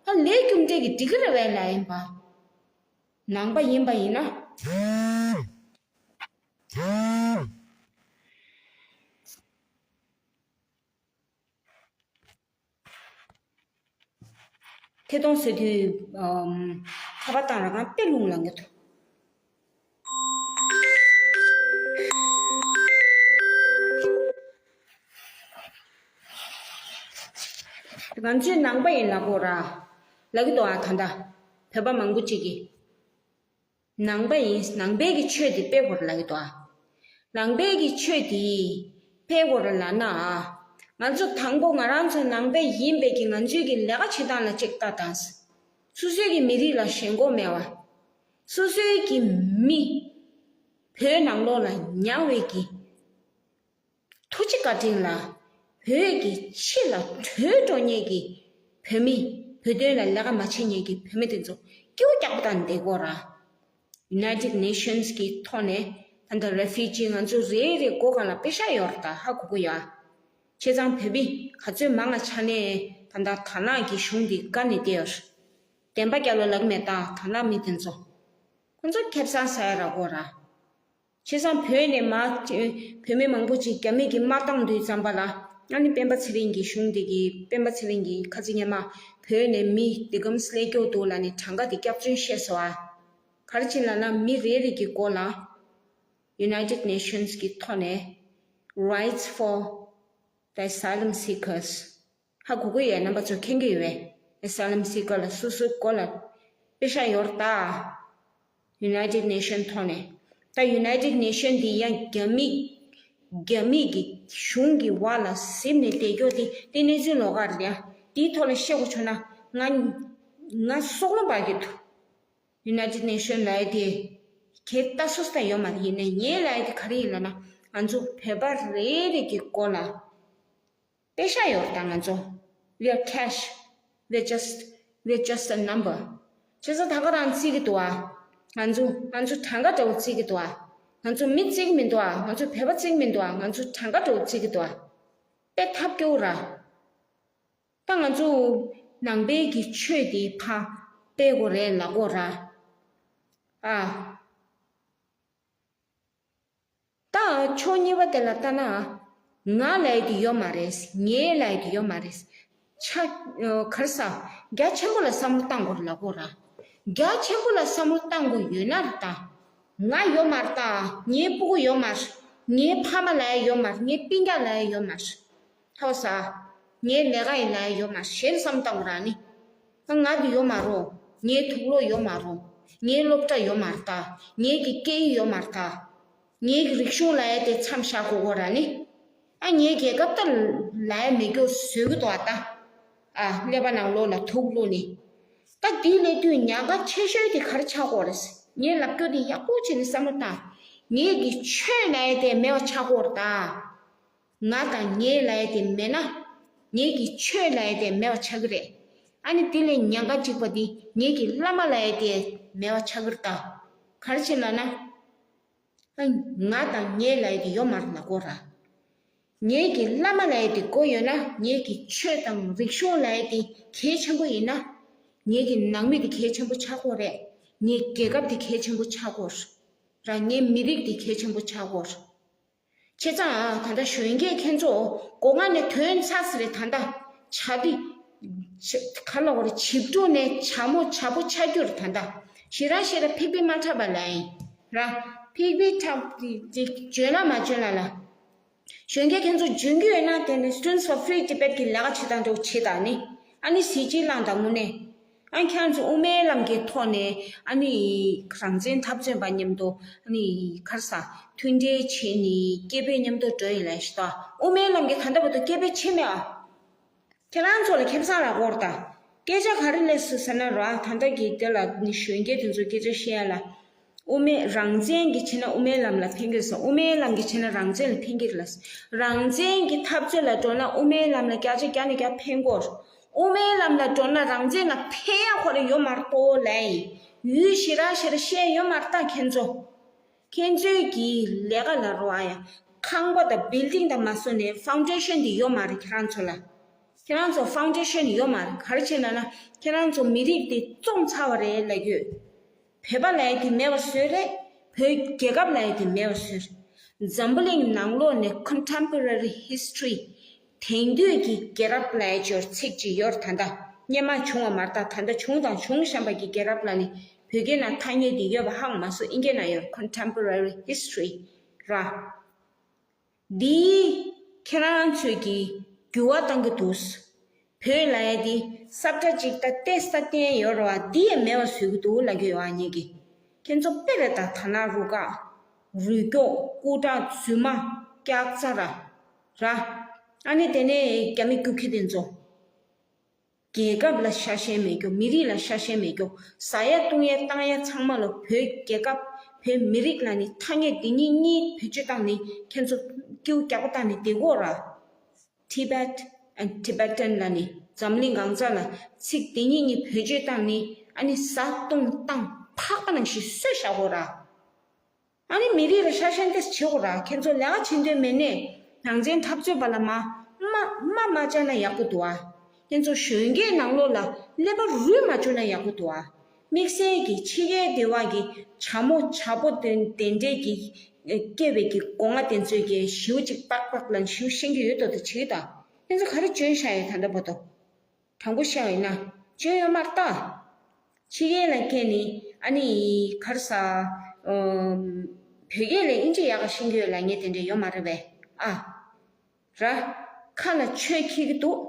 ད་ལས་རྒྱུ་འབྲས་ཀྱི་འགྲིག་གི་རེད་བས་ལ་ཡིན་པ། ནང་པ་ཡིན་པ་ཡིན་ན། ཐད་གཏོང་ཟེར་དུས་ཨམ། ཁ་པར་བཏང་ར་ང་དཔེ་རླུང་ལངས་ཀྱི་འདུག་ང་ཚོའི་ནང་པ་ཡིན་ལ་གོ་ར། ལ་གི་དོ་ཨ་ད་ད། བོད་པ་མང་པོ་ཅིག་གིས། ནང་པ་ཡིན། ནང་པའི་གི་ཆོས་དེ་སྤེལ་དགོས་རེད་ལབ་ཀྱི་འདུག་ཨ། ནང་པའི་གི་ཆོས་དེ་སྤེལ་དགོས་རེད་ལབ་ན་ཨ། ང་ཚོ་དང་པོ་ང་རང་ཚོ་ནང་པ་ཡིན་པའི་གི་ང་ཚོའི་གི་ལས་ཀ་བྱེད་སྟངས་ལ་ཅིག་ལྟ་དང་། སོ་སོའི་གི་མི་རིགས་ལ་ཞེན་ཁོག་མེད་པ། སོ་སོའི་གི་མི་བོད་ནང་ལོགས་ལ་ཉར་བའི་གི་ཐུགས་རྗེ་བཀའ་དྲིན་ལ། བོད་ཀྱི་ཕྱི་ལ་བྲོས་འགྲོ་མཁན་གྱི་བོད་མི། བོད་དོན་ལ་ལས་ཀ་མ་བྱེད་མཁན་གྱི་བོད་མི་དེ་ཚོ་སྐྱིད་པོ་རྒྱག་པ་དང་བསྡད་དགོས་ར། United Nations གི་ཐོག་ནས་ད་ལྟ་refugee ང་ཚོ་རེ་རེ་སྒོ་སྒང་ལ་པེ་ཤག་ཡོད་རེད་ད། ཧ་གོ་གི་ཡོད། བྱས་ཙང་བོད་མི་ག་ཚོད་མང་ང་ཆ་ནས་ད་ལྟ་དར་ནག་གི་གཞུང་འདི་དགའ་ནས་བསྡད་ཡོད། བདེན་པ་རྒྱལ་ལོ་ལགས་མེད་ད། དར་ནག་མི་དེ་ཚོ་ཁོ་ཚོ་ཁེ་བཟང་ཟ་ཡ་རག་གོ་ར། བྱས་ཙང་བོད་ནས་མ། བོད་མི་མང་པོ་ཅིག་རྒྱ་མི་གིས་དམག་བཏང་དུས་ཙམ་པ་ལ། ཨ་ནི་སྤེན་པ་ཚེ་རིང་གི་གཞུང་འདི་གིས། སྤེན་པ་ཚེ་རིང་གིས་ཁ་ཚིག་སྔོན་མ་བོད་ནས་མི་འདི་གམ་སླེབས་ཀྱོག་འདུག་ལབ་ནས་གྲངས་ཀ་དེ་སྐྱག་རྫུན་བཤད་སོང་ཨ། ག་རེ་བྱས་ལབ་ན་མི་རེ་རེ་གི་མགོ་ལ་United Nations གི་ཐོག་ནས་Rights for the Asylum Seekers ཧ་གོ་གི་ཡོད། རྣམ་པ་ཚོ་མཁྱེན་གྱི་ཡོད་པས། Asylum Seeker ལ་སོ་སོའི་མགོ་ལ་པེ་ཤག་ཡོད་རེད་ད། United Nation ཐོག་ནས། ད་United Nation འདི་ཡང་རྒྱ་མི། རྒྱ་མི་གི་གཞུང་གི་འོག་ལ་གཟིམ་ནས་བསྡད་རྒྱུ་དེ་དེ་གནས་ཚུལ་ལོགས་ཀ་རེད་ཡ། དེའི་ཐོག་ལ་བཤད་དགོས་བྱུང་ན་ང་། ང་སྲོག་ལོ་འབར་གྱི་འདུག United Nation ལབ་ཡ་དེ་གལ་ལྟ་སོ་སོ་ད་ཡོད་མ་རེད། ཡིན་ནའི་ངས་ལབ་ཡ་དེ་ག་རེ་ཡིན་ལབ་ན། ང་ཚོ་བོད་པ་རེ་རེ་གི་མགོ་ལ་པེ་ཤག་ཡོད་རེད་ད། ང་ཚོ། We are cash. We are just, we are just a number. བྱས་ཙང་ད་ག་རང་བརྩི་གི་འདུག་ཨ། ང་ཚོ། ང་ཚོ་གྲངས་ཀ་འདྲ་བོ་བརྩི་གི་འདུག་ཨ། ང་ཚོ་མི་བརྩི་གི་མི་འདུག་ཨ། ང་ཚོ་བོད་པ་བརྩི་གི་མི་འདུག་ཨ། ང་ཚོ་གྲངས་ཀ་འདྲ་བོ་བརྩི་གི་འདུག་ཨ། དཔེ་ཐབས་སྐྱོ་ར། ད་ང་ཚོ་ནང་པའི་གི་ཆོས་དེ་ཕར་སྤེལ་དགོས་རེད་ལབ་དགོས་ར། ཨ། ད་ཕྱོགས་གཉིས་པ་དེ་ལ་ལྟ་ན། ང་ལབ་ཡ་དེ་ཡོད་མ་རེད། ངའི་ལབ་ཡ་དེ་ཡོད་མ་རེད། ཆ། ག་རེ་ཟ། རྒྱ་ཆེན་པོ་ལ་བསམ་བློ་བཏང་དགོས་ལབ་དགོས་ར། རྒྱ་ཆེན་པོ་ལ་བསམ་བློ་བཏང་དགོས་ཡོད་ན་རེད་ད། ང་ཡོད་མ་རེད་ད། ངའི་སྤུ་གུ་ཡོད་མ་རེད། ངའི་ཕ་མ་ལབ་ཡ་ཡོད་མ་རེད། ངའི་སྤུན་ཀྱག་ལབ་ཡ་ཡོད་མ་རེད། ཧོ་ས། ངའི་ལས་ཀ་ཡིན་ལ་ཡོད་མ་ཞེས་བསམ་བཏང་ར་ནི། ད་ང་འདི་ཡོད་མ་རོ། ངའི་དུག་ལོག་ཡོད་མ་རོ། ངའི་སློབ་གྲྭ་ཡོད་མ་རེད་ད། ངའི་གི་སྐད་ཡིག་ཡོད་མ་རེད་ད། ངའི་གི་རིག་གཞུང་ལ་ཡ་དེ་མཚམས་བཞག་དགོས་གོ་ར་ནི། ཨ་ངའི་རྒྱལ་ཁབ་ད་ལ་ཡ་མེད་རྒྱུ་བཟོས་གི་འདུག་ཨ་ད། ཨ་ཀླད་པ་ནང་ལོགས་ལ་དུག་བླུགས་ནི། ད་འདི་ལས་དུས་ཉག་ག་ཆེ་ཤོས་དེ་ག་རེ་ཆགས་གོ་རེད། ངའི་ལབ་རྒྱུ་དེ་ཡག་པོ་བྱས་ནས་བསམ་བློ་བཏང་། ངའི་གི་ཆོས་ལ་ཡ་དེ་མེད་པ་ཆགས་གོ་རེད་ད། ང་དང་ངའི་ལབ་ཡ་དེ་མེད་ན། ངའི་གི་ཆོས་ལབ་ཡ་དེ་མེད་པ་ཆགས་ཀྱི་རེད། ཨ་ནི་དེ་ལས་ཉེན་ཁ་གཅིག་པ་དེ་ངའི་གི་བླ་མ་ལབ་ཡ་དེ་མེད་པ་ཆགས་ཀྱི་རེད་ད། ག་རེ་བྱས་ལབ་ན། ཨ་ང་དང་ངའི་ལབ་ཡ་དེ་ཡོད་མ་རེད་ལབ་དགོས་ར། ངའི་གི་བླ་མ་ལབ་ཡ་དེ་དགོས་ཡོད་ན། ངའི་གི་ཆོས་དང་རིག་གཞུང་ལབ་ཡ་དེ་གལ་ཆེན་པོ་ཡིན་ན། ངའི་གི་ནང་མི་དེ་གལ་ཆེན་པོ་ཆགས་དགོས་རེད། ངའི་རྒྱལ་ཁབ་དེ་གལ་ཆེན་པོ་ཆགས་དགོས་ར། ངའི་མི་རིགས་དེ་གལ་ཆེན་པོ་ཆགས་དགོས་ར། བྱས་ཙང་ད་ལྟ་གཞོན་སྐྱེས་ཁྱེད་ཚོ་སྒོ་ང་ནས་ཐོན་ཚར་ས་རེད་ད་ལྟ། བྱ་དེ། བྱ་ག་ལ་བར་བྱིས་སྒྲུང་ནས་བྱ་མོ་བྱ་ཕོ་ཆགས་རྒྱུ་རེད་ད་ལྟ། ཞེ་དྲག་ཞེ་དྲག་ཕིག་ཕིག་མ་འཁྲབ་པ་ལ་ཡིན་ར། ཕིག་ཕིག་འཁྲབ་དེ་འཇོན་ལ་མ་འཇོན་ལ་ལ། གཞོན་སྐྱེས་ཁྱེད་ཚོ་འཇོན་གྱི་ཡོད་ན་དེ་ནི་Students for Free Tibet གི་ལས་ཀ་བྱེད་སྟངས་འདྲ་བོ་བྱེད་དང་ནི། ཨ་ནི་གཟི་བརྗིད་བླངས་དང་དངོས་གནས། ཨ་ཁྱེད་རང་ཚོ་དབུ་མའི་ལམ་གྱི་ཐོག་ནས་ཨ་ནི་རང་བཙན་འཐབ་རྩོད་པ་མཉམ་དུ་ཨ་ནི་ག་རེ་ཟ། མཐུན་འབྲེལ་བྱས་ནས་སྐད་འབོད་མཉམ་དུ་འགྲོ་ཡིན་ལབ་ཤི་ཏོ། དབུ་མའི་ལམ་གྱི་ད་ལྟ་བར་དུ་སྐད་འབོད་བྱས་མེད་ཨ། ཁྱེད་རང་ཚོ་ལ་ཁེ་བཟང་རག་གོ་རེད་ད། སྐད་ཆ་ག་རེ་སླེབས་སོང་ཟེར་ན་ར། ད་ལྟ་གི་དེ་ལ་ནི་གཞོན་སྐྱེས་དེ་ཚོ་སྐད་ཆ་བཤད་ཡ་ལ། དབུ་མའི་རང་བཙན་གྱི་ཆེད་ན་དབུ་མའི་ལམ་ལ་ཕན་གྱི་རེད་ཟེར། དབུ་མའི་ལམ་གྱི་ཆེད་ན་རང་བཙན་ལ་ཕན་གྱི་རེད་ལ། རང་བཙན་གྱི་འཐབ་རྩོད་ལ་འགྲོ་ན་དབུ་མའི་ལམ་ལ་བརྒྱ་ཆ་བརྒྱ་ནས་བརྒྱ་ཕན་གོ། དབུ་མའི་ལམ་ལ་འགྲོ་ན་རང་བཙན་ལ་ཕན་ཡ་ཁོ་རེ་ཡོད་མ་རེད་ཏོ་ལབ་ཡིན། ཡུལ་ཞེ་དྲག་ཞེ་དྲག་བཤད་ཡོད་མ་རེད་ད་ཁྱེད་ཚོ། ཁྱེད་ཚོའི་གི་ལས་ཀ་ལ་རོ་ཨ་ཡ། ཁང་པ་དང་བིལ་ཌིང་དང་མ་སོ་ནས་ཕའུན་ཌེ་ཤན་དེ་ཡོད་མ་རེད་ཁྱེད་རང་ཚོ་ལ། ཁྱེད་རང་ཚོ་ཕའུན་ཌེ་ཤན་ཡོད་མ་རེད། ག་རེ་བྱས་ན་ན་ཁྱེད་རང་ཚོ་མི་རིགས་དེ་བཙོང་ཚར་བ་རེད་ལབ་ཡོད། བོད་པ་ལབ་ཡ་དེ་མེད་པ་བཟོས་རེད། བོད་རྒྱལ་ཁབ་ལབ་ཡ་དེ་མེད་པ་བཟོས་རེད། འཛམ་བུ་གླིང་ནང་ལོགས་ནས་ཁོན་ཊེམ་པོ་ར་རི་ཧི་སི་ཊོ་རི། དེང་དུས་ཀྱི་རྒྱལ་རབས་ལབ་ཡ་ཅིག་ཡོད་རེད། ཚིག་ཅིག་ཡོད་རེད་ད་ལྟ། སྔོན་མ་བྱུང་བ་མ་རེད་ད། ད་ལྟ་བྱུང་དང་བྱུང་བཞིན་པ་གི་རྒྱལ་རབས་ལབ་ནི་བོད་སྐད་ནང་ཐ་སྙད་དེ་ཡོད་པ་ཧ་གོ་མ་སོང་། ཨིན་སྐད་ནང་ཡོད་རེད། ཁོན་ཊེམ་པོ་ར་རི་ཧི་སི་ཊོ་རི་ར། འདིས་ཁྱེད་རང་ཚོས་ཀྱི་འགྱུར་བ་གཏང་གི་འདུག། བོད་ལབ་ཡ་འདི་ས་ཁྲ་གཅིག་ད་ཏེ་ས་བརྟན་ཡོད་རེད་བ། འདི་ཡང་མེད་པ་བཟོ་གི་འདུག་ལབ་ཀྱི་ཡོད་ཨ། ངེད་ཀྱིས་ཁྱེད་ཚོ་དཔེ་རེད་ད། ད་ན་རུ་ཀ་རུས་སྐྱོག་སྐུ་དྲག་རྫུན་མ་སྐྱག་རྫ་ར་ར། ཨ་ནི་དེ་ནས་རྒྱ་མི་རྒྱུག་ཁྱི་དེ་ཚོ། རྒྱལ་ཁབ་ལ་ཤ་ཞེན་མེད་རྒྱུ། མི་རིགས་ལ་ཤ་ཞེན་མེད་རྒྱུ། ཟ་ཡ་བཏུང་ཡ་བཏང་ཡ་ཚང་མ་ལ་བོད་རྒྱལ་ཁབ་བོད་མི་རིགས་ལ་ནི་ཐ་སྙད་འདི་གཉིས་གཉིས་བེད་སྤྱོད་བཏང་ནི་ཁྱེད་ཚོ་སྐྱིའུ་རྒྱག་པ་བཏང་ནི་བདེ་གོ་ར། Tibet and Tibetan ལ་ནི་འཛམ་གླིང་གང་ས་ལ་ཚིག་འདི་གཉིས་གཉིས་བེད་སྤྱོད་བཏང་ནི་ཨ་ནི་ཟ་བཏུང་བཏང་ཕག་པ་ནང་བཞིན་གསོད་བཞག་གོ་ར། ཨ་ནི་མི་རིགས་ལ་ཤ་ཞེན་ཏེ་བྱེད་དགོས་ར། ཁྱེད་ཚོ་ལས་ཀ་བྱེད་འདོད་མེད་ནས་ནང་ཆེན་འཐབ་རྩོད་པ་ལ་མ་མ་མ་མ་བཅར་ན་ཡག་པོ་འདུག་ཨ། ཁྱེད་ཚོ་གཞོན་སྐྱེས་ནང་ལོགས་ལ་ཀླད་པ་རུལ་མ་བཅུག་ན་ཡག་པོ་འདུག་ཨ། དམིགས་བསལ་གྱི་ཕྱི་རྒྱལ་སྡེ་བ་གི་བྱ་མོ་བྱ་ཕོ་དེ་དེ་འདྲས་ཀྱི་སྐྱེ་བའི་གི་སྒོ་ང་དེ་ཚོས་ཀྱི་ཞིའུ་གཅིག་པག་པག་ལ་ཞིའུ་ཤེས་ཀྱི་ཡོད་དོ་དེ་བྱེད་ད། ཁྱེད་ཚོ་ག་རེ་འཇོན་ཤ་ཡོད་ད་ལྟ་བར་དུ། དྲང་པོ་བཤད་པ་ཡིན་ན་སྤྱོད་ཡོད་མ་རེད་ད། ཕྱི་རྒྱལ་ལ་སྐྱེས་ནི་ཨ་ནི་ག་རེ་ཟ། ཨམ། བོད་སྐད་ལས་ཨིན་ཇི་ཡག་ག་ཤེས་ཀྱི་ཡོད་ལབ་མཁན་དེ་འདྲ་ཡོད་མ་རེད་པས་ཨ། ར། ཁ་ལ་ཆོས་འཁྱེར་གྱི་འདུག།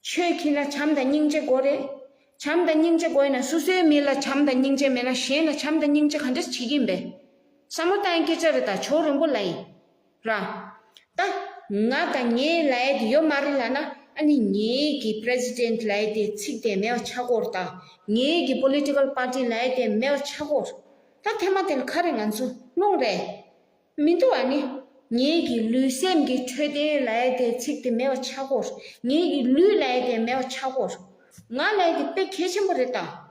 ཆོས་འཁྱེར་ན་བྱམས་དང་སྙིང་རྗེ་དགོས་རེད། བྱམས་དང་སྙིང་རྗེ་དགོས་ཡིན་ན་སོ་སོའི་མི་ལ་བྱམས་དང་སྙིང་རྗེ་མེད་ན་གཞན་ལ་བྱམས་དང་སྙིང་རྗེ་ག་འདྲས་བྱེད་ཀྱི་ཡིན་པས། བསམ་བློ་བཏང་ཡ་སྐད་ཆ་རེད་ད། ཇོ་རིན་པོ་ལ་ཡིན། ར། ད། ང་དང་ངའི་ལབ་ཡ་དེ་ཡོད་མ་རེད་ལབ་ན་ཨ་ནི་ངའི་གི་པི་རེ་སི་ཌེན་ཊི་ལབ་ཡ་དེ་ཚིག་དེ་མེད་པ་ཆགས་ཀྱི་ཡོད་རེད་ད། ངའི་གི་པོ་ལི་ཊི་ཀལ་པར་ཊི་ལབ་ཡ་དེ་མེད་པ་ཆགས་ཀྱི་ཡོད་རེད། ད་ཐེངས་མ་དེ་ལ་ག་རེ་ང་ཚོ་རླུང་རེད། མི་འདུག་ཨ་ནི། ངའི་གི་ལུས་སེམས་ཀྱི་འཕྲོད་བསྟེན་ལབ་ཡ་དེ་ཚིག་དེ་མེད་པ་ཆགས་ཀྱི་ཡོད་རེད། ངའི་གི་ལུས་ལབ་ཡ་དེ་མེད་པ་ཆགས་ཀྱི་ཡོད་རེད། ང་ལབ་ཡ་དེ་དཔེ་གལ་ཆེན་པོ་རེད་ད།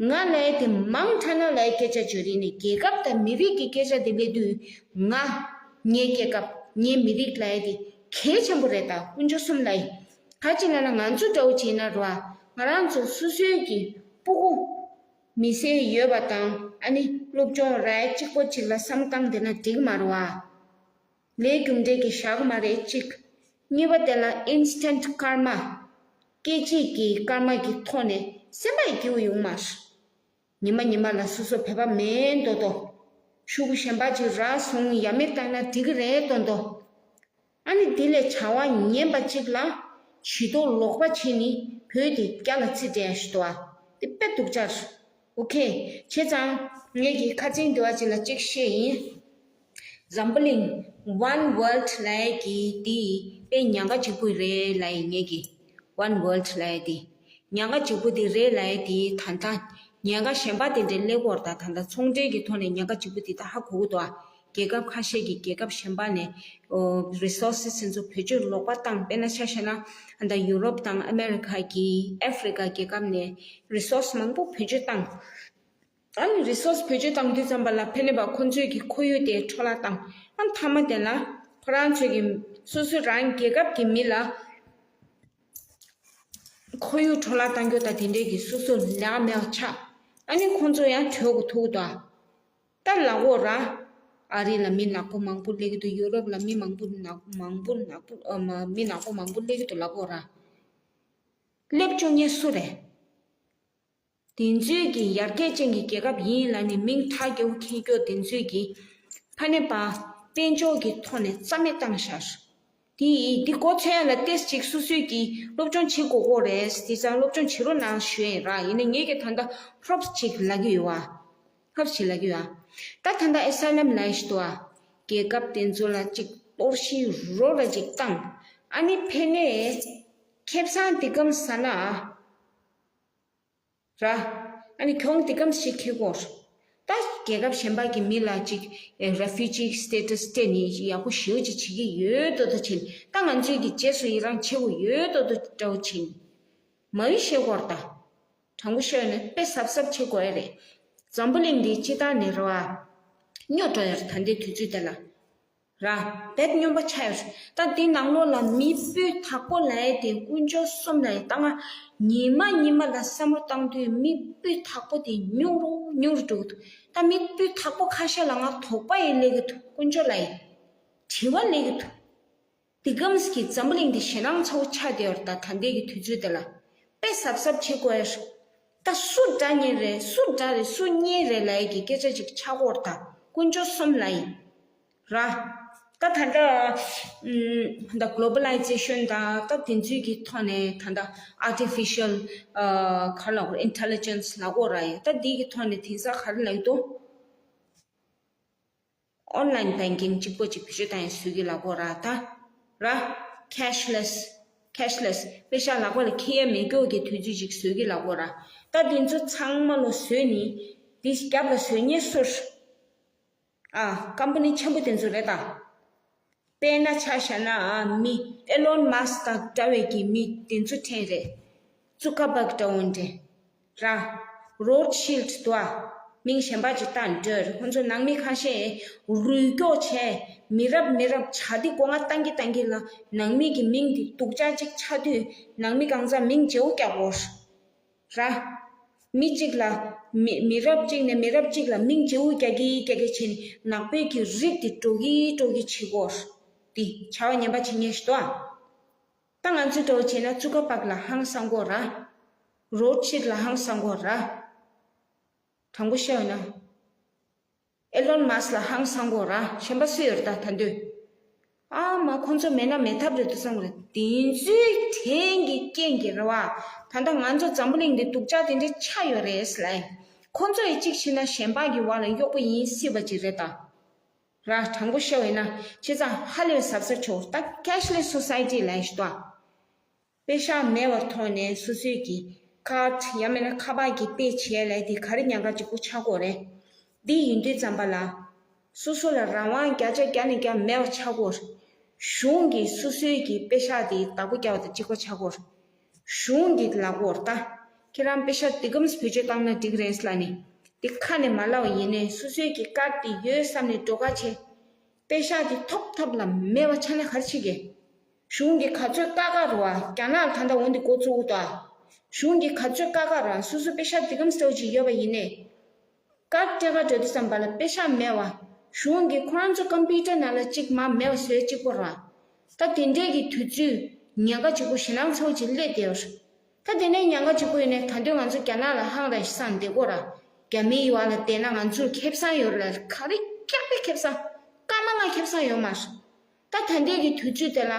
ང་ལབ་ཡ་དེ་མང་དྲགས་ན་ལབ་ཡ་སྐད་ཆ་བརྗོད་རིགས་ནི་རྒྱལ་ཁབ་དང་མི་རིགས་ཀྱི་སྐད་ཆ་དེ་སླེབས་དུས་ང་། ངའི་རྒྱལ་ཁབ་ངའི་མི་རིགས་ལབ་ཡ་དེ་གལ་ཆེན་པོ་རེད་ད། དཀོན་མཆོག་གསུམ་ལ་ཡིན། ག་ཅི་ལབ་ན་ང་ཚོ་འདྲ་བོ་བྱས་ན་རོ། ང་རང་ཚོ་སོ་སོའི་གི་སྤུ་གུ་མི་སེར་ཡོད་པ་དང་ཨ་ནི་སློབ་སྦྱོང་རག་ཡ་གཅིག་པོ་གཅིག་ལ་བསམ་བཏང་བསྡད་ན་འགྲིག་མ་རེད་བ། ལས་རྒྱུ་འབྲས་ཀྱི་བཞག་མ་རེད་གཅིག། གཉིས་པ་དེ་ལ་ཨིན་སི་ཊན་ཊི་ཀརྨ། སྐད་ཅིག་གི་ཀརྨ་གི་ཐོག་ནས་སེམས་པ་ཡི་སྐྱིད་པོ་ཡོང་མ་རེད། ཉི་མ་ཉི་མ་ལ་སོ་སོ་བོད་པ་མིན་མདོག་མདོག། ཤོག་གུ་གཞན་པ་ཅིག་རག་སོང་ཡ་མེད་བཏང་ན་འགྲིག་གི་རེད་མདོག་མདོག། ཨ་ནི་དེ་ལས་བྱ་བ་ངན་པ་གཅིག་ལ་བྱི་དོར་ལོག་པ་བྱས་ནི་བོད་དེ་རྒྱ་ལ་རྩིས་སྤྲད་ཡ་ཞིག་འདུག་ཨ། དེ་དཔེ་སྡུག་ཅག་རེད། ཨོ་ཁེ། བྱས་ཙང་ངས་ཀྱི་ཁ་སང་དེ་བ་ཅིག་ལ་གཅིག་བཤད་ཡིན། འཛམ་བུ་གླིང་One World ལབ་ཡ་གི་དེ་དཔེ་ཉེན་ཁ་གཅིག་པུ་རེད་ལབ་ཡིན་ངས་ཀྱི། One World ལབ་ཡ་དེ། ཉེན་ཁ་གཅིག་པུ་དེ་རེད་ལབ་ཡ་དེ་ད་ལྟ་ཉེན་ཁ་གཞན་པ་དེ་འདྲ་སླེབས་ཀྱི་ཡོད་རེད་ད། ད་ལྟ་ཚོང་འབྲེལ་གྱི་ཐོག་ནས་ཉེན་ཁ་གཅིག་པུ་དེ་ད་ཧ་གོ་གི་འདུག་ཨ། རྒྱལ་ཁབ་ཁ་ཤས་ཀྱིས་རྒྱལ་ཁབ་གཞན་པ་ནས་ཨོ་རི་སོར་སི་སི་དེ་ཚོ་བེད་སྤྱོད་ལོག་པ་བཏང་། དཔེར་ན་ཆ་བཞག་ན་ད་ཡུ་རོབ་དང་ཨ་མེ་རི་ཁ་གི་ཨ་ཧྥི་རི་ཀ་རྒྱལ་ཁབ་ནས་རི་སོར་སི་མང་པོ་བེད་སྤྱོད་བཏང་། ཨ་ནི་རི་སོར་སི་བེད་སྤྱོད་བཏང་དུས་ཙམ་པ་ལ་ཕན་ནེ་པ་ཁོ་ཚོས་ཀྱི་ཁོར་ཡུག་དེ་འཕྲོ་བརླག་བཏང་། ཨ་མཐའ་མ་དེ་ལ་ཁོ་རང་ཚོས་ཀྱི་སོ་སོ་རང་རྒྱལ་ཁབ་ཀྱི་མི་ལ་ཁོར་ཡུག་འཕྲོ་བརླག་བཏང་རྒྱུ་དང་དེ་འདྲས་ཀྱི་སོ་སོ་ལས་ཀ་མེད་པ་ཆགས། ཨ་ནི་ཁོ་ཚོ་ཡང་གྲོད་ཁོག་ཐུག་འདུག་ཨ། ད་ལབ་དགོས་ར། ཨ་རི་ལ་མི་ནག་པོ་མང་པོ་སླེབས་ཀྱི་འདུག་ཡུ་རོབ་ལ་མི་མང་པོ་ནག་མང་པོ་ནག་པོ་ཨ་མ་མི་ནག་པོ་མང་པོ་སླེབས་ཀྱི་འདུག་ལབ་དགོས་ར། སླེབས་བཅུག་མཁན་སུ་རེད། དེ་ཚོས་ཀྱི་ཡར་རྒྱས་ཅན་གྱི་རྒྱལ་ཁབ་ཡིན་ལབ་ནས་མིང་ཐག་རྒྱལ་པོ་འཁྱེར་རྒྱུ་དེ་ཚོས་ཀྱི་ཕ་ནེ་པ་དཔལ་འབྱོར་གྱི་ཐོག་ནས་རྩ་མེད་བཏང་ཤག་དེ་དེ་གོ་ཚོད་ཡ་ལ་ཏེས་ཅིག་སོ་སོས་ཀྱིས་སློབ་སྦྱོང་བྱེད་དགོས་གོ་རེད། དེ་ཙང་སློབ་སྦྱོང་བྱེད་རོགས་གནང་ཞུ་ཡིན་ར། ཡིན་ནའི་ངེད་ཀྱི་ད་ལྟ་ཧྲོབ་ཅིག་ལབ་ཀྱི་ཡོད་བ། ཧྲོབ་ཅིག་ལབ་ཀྱི་ཡོད་བ། ད་ད་ལྟ་ཨེ་སཱ་ལམ་ལབ་ཡ་ཞིག་འདུག་བ། རྒྱལ་ཁབ་དེ་ཚོ་ལ་ཅིག་གཏོར་བཤིག་རོགས་ལ་ཅིག་བཏང་། ཨ་ནི་ཕེ་ནས་ཁེ་བཟང་དེ་གམ་ས་ལ། ར། ཨ་ནི་གྱོང་དེ་གམ་ཞིག་ཁེ་གོ། ད་རྒྱལ་ཁབ་གཞན་པ་གི་མི་ལ་ཅིག་ཨེ་refugee status སྤྲད་ནས་ཡག་པོ་ཞེ་པོ་ཅིག་བྱེད་ཀྱི་ཡོད་དོ་དོ་ཕྱིན། ད་ང་ཚོའི་གི་རྗེས་སུ་ཡི་རང་བྱེད་དགོས་ཡོད་དོ་དོ་འདྲ་བོ་ཕྱིན། མ་ཡི་ཤེས་གོ་ར་ད། དྲང་པོ་ཤོད་ནས་དཔེ་གཟབ་གཟབ་བྱེད་དགོས་ཡ་རེད། འཛམ་བུ་གླིང་འདི་སྤྱི་བཏང་ནས་ར་བ། སྨྱོ་འགྲོ་ཡ་ར་ད་ལྟའི་དུས་ཚོད་དེ་ལ། ར། བེད་སྨྱོན་པ་ཆགས་ཡོད། ད་འདི་ནང་ལོགས་ལ་མི་སྤུས་དག་པོ་ལབ་ཡ་དེ་དཀོན་མཆོག་གསུམ་ལ་ཡ་ད་ང་ཉི་མ་ཉི་མ་ལ་བསམ་བློ་བཏང་དུས་མི་སྤུས་དག་པོ་དེ་ཉུང་རུ་ཉུང་རུ་འགྲོ་གི་འདུག་ད་མི་སྤུས་དག་པོ་ཁ་ཤས་ལ་ང་དོགས་པ་ཡི་སླེབས་ཀྱི་འདུག་དཀོན་མཆོག་ལ་ཡ་དྲི་བ་སླེབས་ཀྱི་འདུག་དེ་གམ་གྱི་འཛམ་བུ་གླིང་འདི་ཞེད་སྣང་ཚ་བོ་ཆགས་བསྡད་ཡོད་རེད། ད་ད་ལྟའི་གི་དུས་ཚོད་འདི་ལ་དཔེ་གཟབ་གཟབ་བྱེད་དགོས་ཡ་རེད། ད་སུ་དགྲ་གཉེན་རེད། སུ་དགྲ་རེད། སུ་གཉེན་རེད་ལབ་ཡ་གི་སྐད་ཆ་ཅིག་ཆགས་ཀྱི་ཡོད་རེད། ད་དཀོན་མཆོག་གསུམ་ལ་ཡ། ར། ད་ད་ལྟ་ཨུམ། ད་globalization དང་ད་དེ་ཚོའི་གི་ཐོག་ནས་ད་ལྟ་artificial ག་ལབ་དགོས་རེད། intelligence ལབ་དགོས་ར་ཡ། ད་འདི་གི་ཐོག་ནས་དེང་སང་ག་རེ་ལབ་ཀྱི་འདུག online banking གཅིག་པོ་ཅིག་བེད་སྤྱོད་བཏང་ཡ་བཟོས་ཀྱི་ལབ་དགོས་ར་ད། ར། cashless cashless པེ་ཤག་ལག་པ་ལ་འཁྱེར་ཡ་མེད་སྐྱོ་གི་དུས་ཚོད་ཅིག་བཟོས་ཀྱི་ལབ་དགོས་ར། ད་འདི་ཚོ་ཚང་མ་ལོ་བཟོས་ནི། འདི་རྒྱབ་ལ་བཟོས་ཉེ་སུ་རེད། ཨ། ཀམ་པ་ནི་ཆེན་པོ་དེ་ཚོ་རེད་ད། དཔེར་ན་ཆ་བཞག་ན་ཨ་མི་ཨེ་ལོན་མཱ་སི་ཀ་འདྲ་བའི་གི་མི་དེ་ཚོ་ཕྲན་རེད། ཙུ་ཀར་བྷག་འདྲ་བོ་འདྲ། ར། རོ་ཤིལ་དུ་ཨ། མིང་གཞན་པ་ཅིག་བཏགས་འདྲ། ཁོང་ཚོ་ནང་མི་ཁ་ཤས་རུས་སྐྱོག་བྱས། མི་རབས་མི་རབས་བྱ་དེ་སྒོ་ང་བཏང་གི་བཏང་གི་ལ་ནང་མི་གི་མིང་དེ་སྡུག་ཅག་ཅིག་ཆགས་དུས་ནང་མི་གང་ཟག་མིང་བརྗེ་བོ་རྒྱག་དགོས། ར། མི་གཅིག་ལ། མི་མི་རབས་གཅིག་ནས་མི་རབས་གཅིག་ལ་མིང་བརྗེ་བོ་རྒྱག་གི་རྒྱག་གི་བྱས་ནས་ནག་པོའི་གི་རིགས་དེ་འགྲོ་གི་འགྲོ་གི་བྱེད་དགོས། དེ་བྱ་བ་ངན་པ་བྱེད་མཁན་ཞིག་འདུག་ཨ། ད་ང་ཚོས་འདྲ་བོ་བྱས་ན་ཙུ་ཀར་བྷག་ལ་ཧང་སང་དགོས་ར། རོ་ཤིལ་ལ་ཧང་སང་དགོས་ར། དྲང་པོ་བཤད་ཡོད་ན། ཨེ་ལོན་མཱ་སི་ལ་ཧང་སང་གོ་ར། གཞན་པ་སུ་ཡོད་རེད་ད་ད་འདོད། ཨ་མ་ཁོང་ཚོ་མེད་ན་མེད་ཐབས་རེད་འདུག་བསམ་གི་རེད། དེ་ཚོའི་དྲན་གྱི་རྐྱེན་གྱིས་རེད་བ། ད་ལྟ་ང་ཚོ་འཛམ་བུ་གླིང་འདི་སྡུག་ཅག་དེ་འདྲའི་ཆགས་ཡོད་རེད་ལ། ཁོང་ཚོ་ཡི་གཅིག་བྱས་ན་གཞན་པ་གི་བར་ལ་གཡོག་པོ་ཡིན་སྲིད་པ་ཅིག་རེད་ད། ར་དྲང་པོ་བཤད་པ་ཡིན་ན་བྱས་ཙང་ཧ་ལས་པའི་གཟབ་གཟབ་བྱོས། ད་cashless society ལ་ཞིག་ཏོ། པེ་ཤག་མེད་པར་ཐོག་ནས་སོ་སོའི་གི་ཁཱཌ་ཡང་མིན་ན་ཁ་པར་གྱིས་པེ་བྱས་ལས་དེ་ག་རེ་ཉེན་ཁ་གཅིག་པོ་ཆགས་ཀྱི་ཡོད་རེད། འདི་ཡིན་དུས་ཙམ་པ་ལ། སོ་སོ་ལ་རང་དབང་བརྒྱ་ཆ་བརྒྱ་ནས་བརྒྱ་མེད་པ་ཆགས་ཀྱི་ཡོད་རེད། གཞུང་གིས་སོ་སོའི་གི་པེ་ཤག་དེ་བདག་པོ་རྒྱག་པ་དང་གཅིག་པ་ཆགས་ཀྱི་ཡོད་རེད། གཞུང་གིས་ལབ་ཀྱི་ཡོད་རེད་ད། ཁྱེད་རང་པེ་ཤག་འདི་གམ་བེད་སྤྱོད་བཏང་ན་འགྲིག་རེད་ལབ་ནས། འདི་ཁ་ནས་མ་ལབ་པ་ཡིན་ནའི་སོ་སོའི་གི་ཁཱཌ་དེ་ཡོད་བསམ་ནས་འགྲོ་ཁ་བྱས། པེ་ཤག་དེ་ཐོབ་ཐབས་ལ་མེད་པ་ཆ་ནས་ག་རེ་བྱེད་ཀྱི། གཞུང་གིས་ག་ཚོད་བཀག་བཀག་རེད་བ། རྒྱ་ནག་ལ་ད་ལྟ་འོ་འདི་འགོ་བཙུགས་འདུག་ཨ། གཞུང་གིས་ག་ཚོད་བཀག་བཀག་རེད་བ། སོ་སོ་པེ་ཤག་འདི་གམ་སྟོབས་ཅིག་ཡོད་པ་ཡིན་ནའི། ཀཱཌ་སྤྲད་ག་འགྲོ་དུས་ཙམ་པ་ལ་པེ་ཤག་མེད་བ། གཞུང་གིས་ཁོ་རང་ཚོ་ཀམ་པུ་ཊར་ནང་ལ་གཅིག་མར་མེད་པ་བཟོས་གཅིག་པོ་རེད་བ། ད་དེ་འདྲའི་གི་དུས་ཚོད་ཉེན་ཁ་གཅིག་པོ་ཞེད་སྣང་ཚ་བོ་ཅིག་སླེབས་བསྡད་ཡོད་རེད། ད་དེ་ནས་ཉེན་ཁ་གཅིག་པོ་ཡིན་ནའི་ད་དུང་ང་ཚོ་རྒྱ་ནག་ལ་ཧང་ར་ཞིག་སངས་བསྡད་ཀྱི་ཡོད་ར། རྒྱ་མིའི་ཡུལ་བ་ལ་བསྡད་ན་ང་ཚོར་ཁེ་བཟང་ཡོད་ར། ག་རེ་སྐྱག་པའི་ཁེ་བཟང་། སྐར་མ་ལྔ་ཁེ་བཟང་ཡོད་མ་རེད། ད་ད་ལྟའི་གི་དུས་ཚོད་དེ་ལ།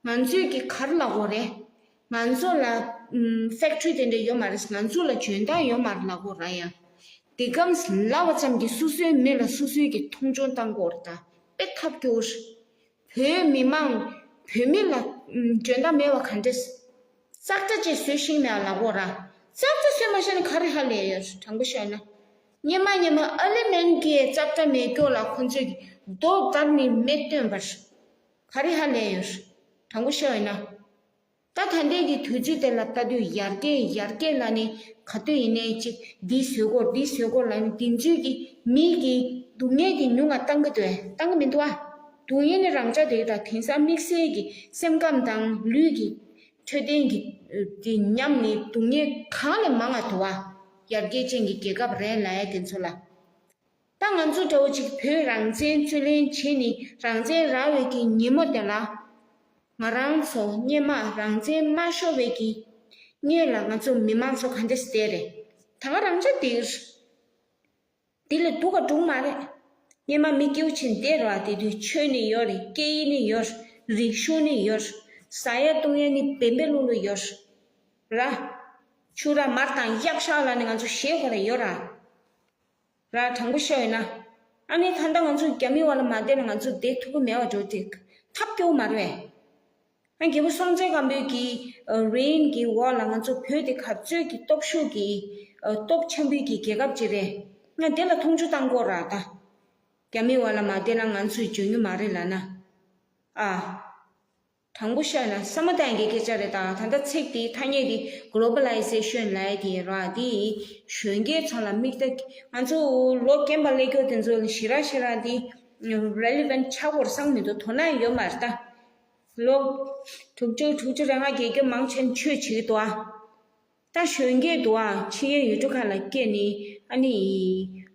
ང་ཚོས་ཀྱི་ག་རེ་ལབ་དགོས་རེད། ང་ཚོ་ལ་ཨམ་ཕེག་ཊི་རི་དེ་འདྲ་ཡོད་མ་རེད། ང་ཚོ་ལ་འཇོན་ཐང་ཡོད་མ་རེད་ལབ་དགོས་ར་ཡ། དེ་གམ་ལབ་པ་ཙམ་གྱིས་སོ་སོའི་མི་ལ་སོ་སོའི་གི་མཐོང་ཆུང་བཏང་དགོས་རེད་ད། དཔེ་ཐབས་སྐྱོ་བོ་རེད། བོད་མི་མང་། བོད་མི་ལ་ཨམ་འཇོན་ཐང་མེད་པ་ག་འདྲས། ཙག་སྒྲ་ཅིག་བཟོས་ཤིང་མེད་ལབ་དགོས་ར། ཙག་སྒྲ་བཟོས་མ་ཤེས་ན་ག་རེ་ཧ་ལས་ཡོད་རེད། དྲང་པོ་བཤད་ན། སྔོན་མ་སྔོན་མ་ཨ་ལི་མན་གྱི་ཙག་སྒྲ་མེད་སྐྱོ་ལ་ཁོ་ཚོས་ཀྱི་རྡོ་བརྡར་ནས་མེ་བཏོན་པ་རེད། ག་རེ་ཧ་ལས་ཡོད་རེད། དྲང་པོ་བཤད་ཡོད་ན། ད་ད་ལྟའི་གི་དུས་ཚོད་དེ་ལ་ལྟ་དུས་ཡར་རྒྱས་ཡར་རྒྱས་ལ་ནི་ག་དུས་ཡིན་ནའི་ཅིག་འདི་བཟོས་སྐོར་འདི་བཟོས་སྐོར་ལ་ནི་དེ་ཚོས་ཀྱི་མི་གི་སྡུག་བསྔལ་གྱི་ཉུང་ང་བཏང་གི་འདུག་བཏང་གི་མི་འདུག་ཨ། སྡུག་བསྔལ་ནི་རང་ཅག་དེ་དང་དེང་སང་དམིགས་བསལ་གྱི་སེམས་ཁམས་དང་ལུས་ཀྱི་འཕྲོད་བསྟེན་གྱི་དེ་ཉམས་ནི་སྡུག་བསྔལ་གང་ལས་མང་ང་འདུག་ཨ། ཡར་རྒྱས་ཅན་གྱི་རྒྱལ་ཁབ་རེད་ལབ་ཡ་དེ་ཚོ་ལ། ད་ང་ཚོ་འདྲ་བོ་ཅིག་བོད་རང་བཙན་རྩོད་ལེན་བྱས་ནས་རང་བཙན་རག་པའི་གི་ཉིན་མོ་དེ་ལ། ང་རང་ཚོ་སྔོན་མ་རང་བཙན་མ་ཤོར་བའི་གི་སྔོན་ལ་ང་ཚོ་མི་མང་ཚོ་ག་འདྲས་བསྡད་རེད། ད་ག་རང་ཆ་དེ་རེད། དེ་ལས་སྡུག་ག་འགྲོ་མ་རེད། སྔོན་མ་མི་སྐྱིད་པོ་ཅིག་བསྡད་རེད་བ། དེ་དུས་ཆོས་ནི་ཡོད་རེད། སྐད་ཡིག་ནི་ཡོད་རེད། རིག་གཞུང་ནི་ཡོད། ཟ་ཡ་བཏུང་ཡ་ནི་བེམ་པེ་ལུ་ལུ་ཡོད། ར། ཆུ་ར་མར་དང་གཡག་ཤ་ལ་ནི་ང་ཚོ་ཞེ་ཁོ་ར་ཡོད་ར། ར་དྲང་པོ་བཤད་ཡོད་ན། ཨ་ནི་ད་ལྟ་ང་ཚོ་རྒྱ་མི་བ་ལ་མ་བསྡད་ན་ང་ཚོ་བསྡད་ཐུབ་ཀྱི་མེད་པ་འགྲོ་དེ། ཐབས་སྐྱོ་མ་རེད། ཨ་རྒྱལ་པོ་སྲོང་བཙན་སྒམ་པོའི་གི་རེན་གི་འོག་ལ་ང་ཚོ་བོད་དེ་ག་ཚོད་ཀྱི་སྟོབས་ཤུགས་ཀྱི་སྟོབས་ཆེན་པོའི་གི་རྒྱལ་ཁབ་ཅིག་རེད། ང་དེ་ལ་མཐོང་ཆུང་བཏང་དགོས་ར་ད། རྒྱ་མི་བ་ལ་མ་བསྡད་ན་ང་ཚོས་འཇོན་རྒྱུ་མ་རེད་ལ་ན། ཨ། དྲང་པོ་བཤད་ན་བསམ་བློ་གཏོང་གི་སྐད་ཆ་རེད་ད། ད་ལྟ་ཚིག་དེ་ཐ་སྙད་དེ་གོ་ལོ་བ་ལའི་ཟེ་ཤན་ལབ་ཡ་དེ་ར། དེ་གཞོན་སྐྱེས་ཚོ་ལ་དམིགས་ཏེ་ང་ཚོ་ལོ་རྒན་པ་སླེབས་མཁན་དེ་ཚོ་ལ་ཞེ་དྲག་ཞེ་དྲག་དེ་རེ་ལི་ཝན་ཊི་ཆགས་ཀྱི་ཡོད་བསམ་གྱི་མི་འདུག་དོ་སྣང་ཡོད་མ་རེད་ད། ལོ་དྲུག་ཅུ་དྲུག་ཅུ་རེ་ལྔ་བརྒྱད་ཅུ་མང་ཆེན་ཆོས་བྱེད་ཀྱི་འདུག་ཨ། ད་གཞོན་སྐྱེས་འདུག་ཨ། ཕྱི་རྒྱལ་ཡུལ་གྲུ་ཁག་ལ་སྐྱེས་ནས་ཨ་ནི་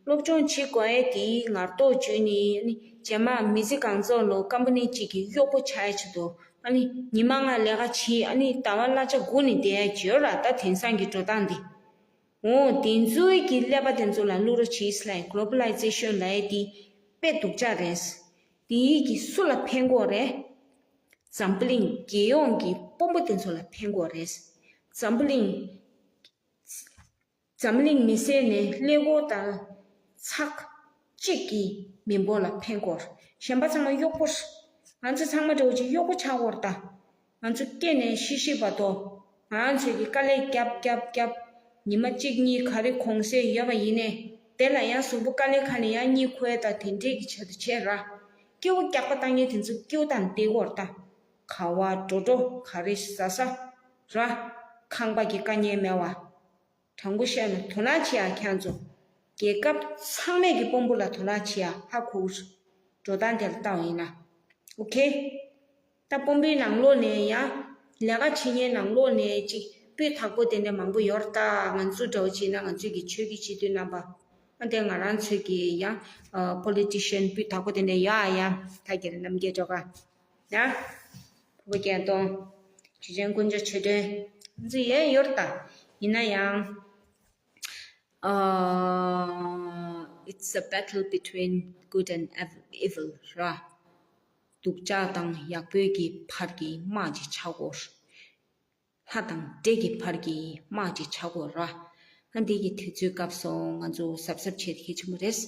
སློབ་སྦྱོང་བྱེད་དགོས་ཡས་དེའི་ངར་གཏོགས་བརྗོད་ནས། ཨ་ནི་རྗེས་མ་མི་ཚེ་གང་ཚོགས་ལོ་ཀམ་པ་ནི་གཅིག་གི་གཡོག་པོ་ཆགས་ཡས་ཆེད་དུ་ཨ་ནི་ཉི་མ་ལྔ་ལས་ཀ་བྱེད། ཨ་ནི་ཟླ་བ་གླ་ཆ་དགུ་ནས་བསྡད་ཡས་བྱོས་ར། ད་དེང་སང་གི་འགྲོ་སྟངས་འདི། འོ་དེ་ཚོའི་གི་ཀླད་པ་དེ་ཚོ་ལ་བླུག་རོགས་བྱེད་ཟེར་ལབ་ཡིན། གོ་ལོ་བ་ལའི་ཟེ་ཤན་ལབ་ཡས་དེ་དཔེ་སྡུག་ཅག་རེད། དེ་ཡིས་གི་སུ་ལ་ཕན་གྱི་ཡོད་རེད། འཛམ་བུ་གླིང་རྒྱལ་ཡོངས་ཀྱི་དཔོན་པོ་དེ་ཚོ་ལ་ཕན་གྱི་ཡོད་རེད། འཛམ་བུ་གླིང་འཛམ་གླིང་མི་སེར་ནས་ཀླད་ཀོར་དང་ཚེག་གཅིག་གི་མི་འབོར་ལ་ཕན་གྱི་ཡོད། གཞན་པ་ཚང་མ་གཡོག་པོ་རེད། ང་ཚོ་ཚང་མ་འདྲ་བོ་ཅིག་གཡོག་པོ་ཆགས་ཀྱི་ཡོད་རེད་ད། ང་ཚོ་སྐྱེས་ནས་ཤི་ཤི་བར་དུ་ང་ཚོས་ཀྱི་དཀའ་ལས་རྒྱབ་རྒྱབ་རྒྱབ། ཉི་མ་གཅིག་གཉིས་ག་རེ་གོང་ཚད་ཡོད་པ་ཡིན་ནའི་དེ་ལ་ཡང་གཟུགས་པོ་དཀའ་ལས་ཁག་ནས་ཡང་གཉིད་ཁུག་ཡས་དང་དེ་འདྲས་ཀྱི་ཆེད་དུ་བྱས་ར། སྐྱེ་བོ་སྐྱག་པ་བཏང་མཁན་དེ་ཚོ་སྐྱེ་བོ་དང་བསྡད་ཀྱི་ཡོད་རེད་ད། ག་བ་འགྲོ་འགྲོ་ག་རེ་ཟ་ཟ་ར། ཁང་པ་གི་དཀའ་ངལ་མེད་པ། དྲང་པོ་བཤད་ན་དོ་སྣང་བྱེད་ཡ་ཁྱེད་ཚོ། རྒྱལ་ཁབ་ཚང་མས་ཀྱི་དཔོན་པོ་ལ་དོ་སྣང་བྱེད་ཡ་ཧ་གོ་གི་རེད། འགྲོ་སྟངས་དེ་ལ་བལྟ་བ་ཡིན་ན། ཨོ་ཁེ། ད་དཔོན་པོའི་ནང་ལོགས་ནས་ཡང་ལས་ཀ་བྱེད་མཁན་ནང་ལོགས་ནས་ཅིག་སྤུས་དག་པོ་དེ་འདྲ་མང་པོ་ཡོད་རེད་ད། ང་ཚོ་འདྲ་བོ་བྱས་ན་ང་ཚོས་ཀྱི་ཆོས་ཀྱི་སྤྱི་འཐུས་རྣམ་པ། ཨ་དེ་ང་རང་ཚོས་ཀྱི་ཡང་ཨ་པོ་ལི་ཊི་ཤན་སྤུས་དག་པོ་དེ་འདྲ་ཡོད་ཨ། ཡང་ད་རྒྱལ་རྣམ་རྒྱལ་སྒྲོལ་དཀར། ཡང་ཕུར་བུ་རྒྱལ་སྟོན། ཆོས་ཅན་དཀོན་མཆོག་ཆོས་སྒྲོན། ང་ཚོ་ཡོད་ཡོད་རེད་ད། ཡིན་ན་ཡང་། ཨ། It's a battle between good and ev- evil ར། སྡུག་ཅག་དང་ཡག་པོའི་གི་བར་གྱི་དམག་ཅིག་ཆགས་ཀྱི་ཡོད་རེད། ལྷ་དང་འདྲེ་གི་བར་གྱི་དམག་ཅིག་ཆགས་ཀྱི་ཡོད་རེད་པ། ཨ་འདི་གི་དུས་ཚོད་སྐབས་སུ་ང་ཚོ་གཟབ་གཟབ་བྱེད་གལ་ཆེན་པོ་རེད།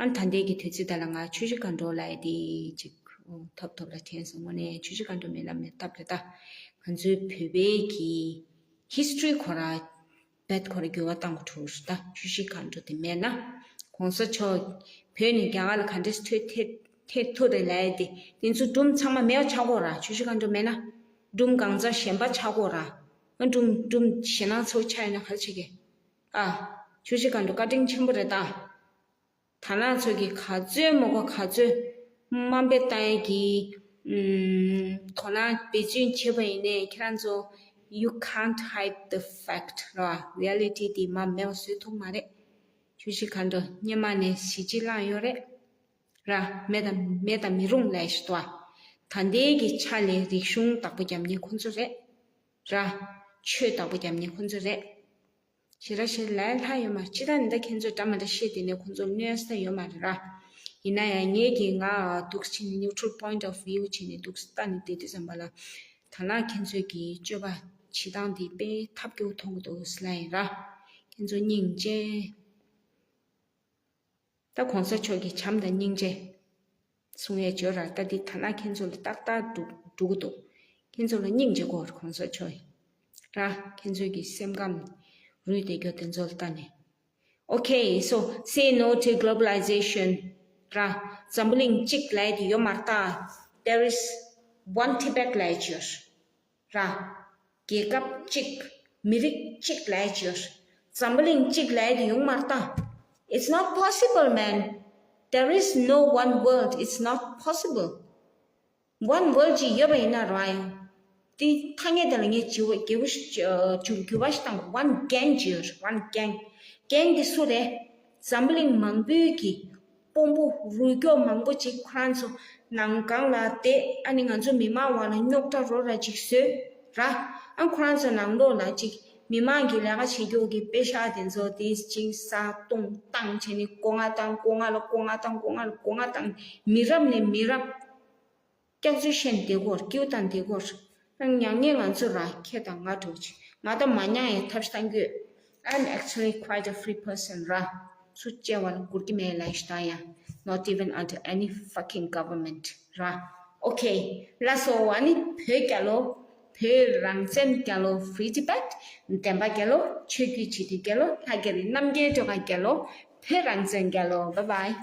ཨ་ད་ལྟའི་གི་དུས་ཚོད་ད་ལ་ང་ཆུ་བཞི་སྒང་དྲུག་ལབ་ཡ་དེ་ཅིག་ཐོབ་ཐོབ་ལ་དྲན་སོང་། དངོས་གནས་ཆུ་བཞི་སྒང་དྲུག་མེད་ན་མེད་སྟབས་རེད་ད། ང་ཚོའི་བོད་པའི་གི་ཧིས་ཊོ་རི་ཁོ་ར་བེད་ཁོ་ར་འགྱུར་བ་བཏང་དགོས་ཐུག་རེད་ད། ཆུ་བཞི་སྒང་དྲུག་དེ་མེད་ན། གོང་ས་མཆོག་བོད་ནས་རྒྱ་གར་ལ་ག་འདྲས་ཐོན་ཐེ་ཐེ་ཐུབ་རེད་ལབ་ཡ་དེ། དེ་ཚོ་སྒྲུང་ཚང་མ་མེད་པ་ཆགས་ཀྱི་ཡོད་རེད་པ། ཆུ་བཞི་སྒང་དྲུག་མེད་ན། སྒྲུང་གང་ཚང་གཞན་པ་ཆགས་ཀྱི་ཡོད་རེད་པ། སྒྲུང་སྒྲུང་ཞེད་སྣང་ཚ་པོ་ཆགས་ཡོད་ན་ག་རེ་བྱེད་ཀྱི། ཨ། ཆུ་བཞི་སྒང་དྲུག་བཀའ་དྲིན་ཆེན་པོ་རེད་ད། དར་ནག་ཚོ་གིས་ག་ཚོད་མ་གོ་ག་ཚོད་དམའ་འབེབས་བཏང་ཡས་ཀྱི་ཨམ་དོ་སྣང་འབད་བརྩོན་བྱས་པ་ཡིན་ནའི་ཁྱེད་རང་ཚོ། You can't hide the fact ར། རི་ཡ་ལི་ཊི་དེ་མར་མེད་པ་བཟོ་ཐུབ་མ་རེད། ཆུ་བཞི་སྒང་དྲུག་སྔོན་མ་ནས་གཞིས་བྱེས་བླངས་ཡོད་རེད། ར། མེད་དང་མེད་དང་མི་རུང་ལབ་ཞིག་འདུག་པ། ད་ལྟའི་གི་ཆ་ལས་རིག་གཞུང་བདག་པོ་རྒྱབ་མཁན་ཁོང་ཚོ་རེད། ར། ཆོས་བདག་པོ་རྒྱབ་མཁན་ཁོང་ཚོ་རེད། ཞེ་དྲག་ཞེ་ལས་ལྷག་ཡོད་མ་རེད། སྤྱིར་བཏང་ནི་ད་ཁྱེད་ཚོས་འདྲ་མི་འདྲ་བཤད་དེ་ནས་ཁོང་ཚོར་གནོད་ས་ཡོད་མ་རེད་ར། ཡིན་ན་ཡང་ངས་ཀྱིས་ང་འདུག་སེ་བྱས་ནས་neutral point of view བྱས་ནས་འདུག་སེ་ལྟ་ནས་བསྡད་དུས་ཙམ་པ་ལ། ད་ལྟ་ཁྱེད་ཚོས་ཀྱི་སྤྱོད་པ་བྱེད་སྟངས་འདི་དཔེ་ཐབས་སྐྱོ་བོ་མཐོང་གི་འདུག་ཟེར་ལབ་ཡིན་ར། ཁྱེད་ཚོ་སྙིང་རྗེ། ད་གོང་ས་མཆོག་གིས་བྱམས་དང་སྙིང་རྗེ་གསུང་ཡས་བརྗོད་ར། ད་འདི་ད་ལྟ་ཁྱེད་ཚོ་ལ་ཏག་ཏག་འགྲོ་འགྲོ་གི་འདུག་ཁྱེད་ཚོ་ལ་སྙིང་རྗེ་དགོས་རེད་གོང་ས་མཆོག་གིས་ར། ཁྱེད་ཚོའི་གི་སེམས་ཁམས་རུལ་བསྡད་རྒྱུ་དེ་ཚོ་ལ་ལྟ་ནས། Okay, so say no to globalization ར། འཛམ་བུ་གླིང་གཅིག་ལབ་ཡས་དེ་ཡོད་མ་རེད་ད། There is one Tibet ལབ་ཡས་ཅིག་ཡོད་ར། རྒྱལ་ཁབ་གཅིག་མི་རིགས་གཅིག་ལབ་ཡས་ཅིག་ཡོད་ར། འཛམ་བུ་གླིང་གཅིག་ལབ་ཡས་དེ་ཡོད་མ་རེད་ད། It's not possible, man. There is no one world. It's not possible. One world ཅིག་ཡོད་པ་ཡིན་ན་ར་ཡང་། དེ་ཐ་སྙད་དེ་ལ་ངས་བྱིའུ་རྒྱལ་པོ་ཞིག་བྱིའུ་འགྱུར་བ་ཞིག་བཏང་། One gang ཅིག་ཡོད་རེད། One gang. Gang དེ་སུ་རེད། འཛམ་བུ་གླིང་མང་པོའི་གི་དཔོན་པོ་རུས་སྐྱོ་མང་པོ་ཅིག་ཁོ་རང་ཚོ་ནང་སྒང་ལ་བསྡད། ཨ་ནི་ང་ཚོ་མི་མང་བ་ལ་རྙོག་དྲ་རོ་ར་ཅིག་བཟོས་ར། ཨ་ཁོ་རང་ཚོ་ནང་ལོགས་ལ་ཅིག་མི་མང་གི་ལས་ཀ་བྱེད་རྒྱུ་གི་པེ་ཤག་དེ་ཚོ་དེ་ཅིག་ཟ་བཏུང་བཏང་བྱས་ནས་སྒོ་ང་བཏང་། སྒོ་ང་ལ་སྒོ་ང་བཏང་། སྒོ་ང་ལ་སྒོ་ང་བཏང་། མི་རབས་ནས་མི་རབས། སྐྱག་རྫུན་བཤད་བསྡད་སྐོར་སྐྱིད་པོ་བཏང་བསྡད་སྐོར། ཨ་མྱ་ངན་ང་ཚོ་ར་ཁྱེད་དང་ང་འགྲོགས་ཅིག་ང་ད་མ་མྱངས་ཡས་ཐབས་ཤེས་གཏང་གི་ཡོད། I'm actually quite a free person ར། སུ་གཅེས་པ་ལ་སྒུར་གི་མེད་ལབ་ཤི་ད་ཡ། Not even under any fucking government ར། Okay, ལགས་སོ། ཨ་ནི་བོད་རྒྱལ་ལོ། བོད་རང་བཙན་རྒྱལ་ལོ། Free Tibet། བདེན་པ་རྒྱལ་ལོ། ཆོས་བརྒྱུད་སྤྱི་མཐུན་རྒྱལ་ལོ། ལྷ་རྒྱལ་རི་རྣམ་རྒྱལ་སྒྲོལ་དཀར་རྒྱལ་ལོ། བོད་རང་བཙན་རྒྱལ་ལོ། Bye bye།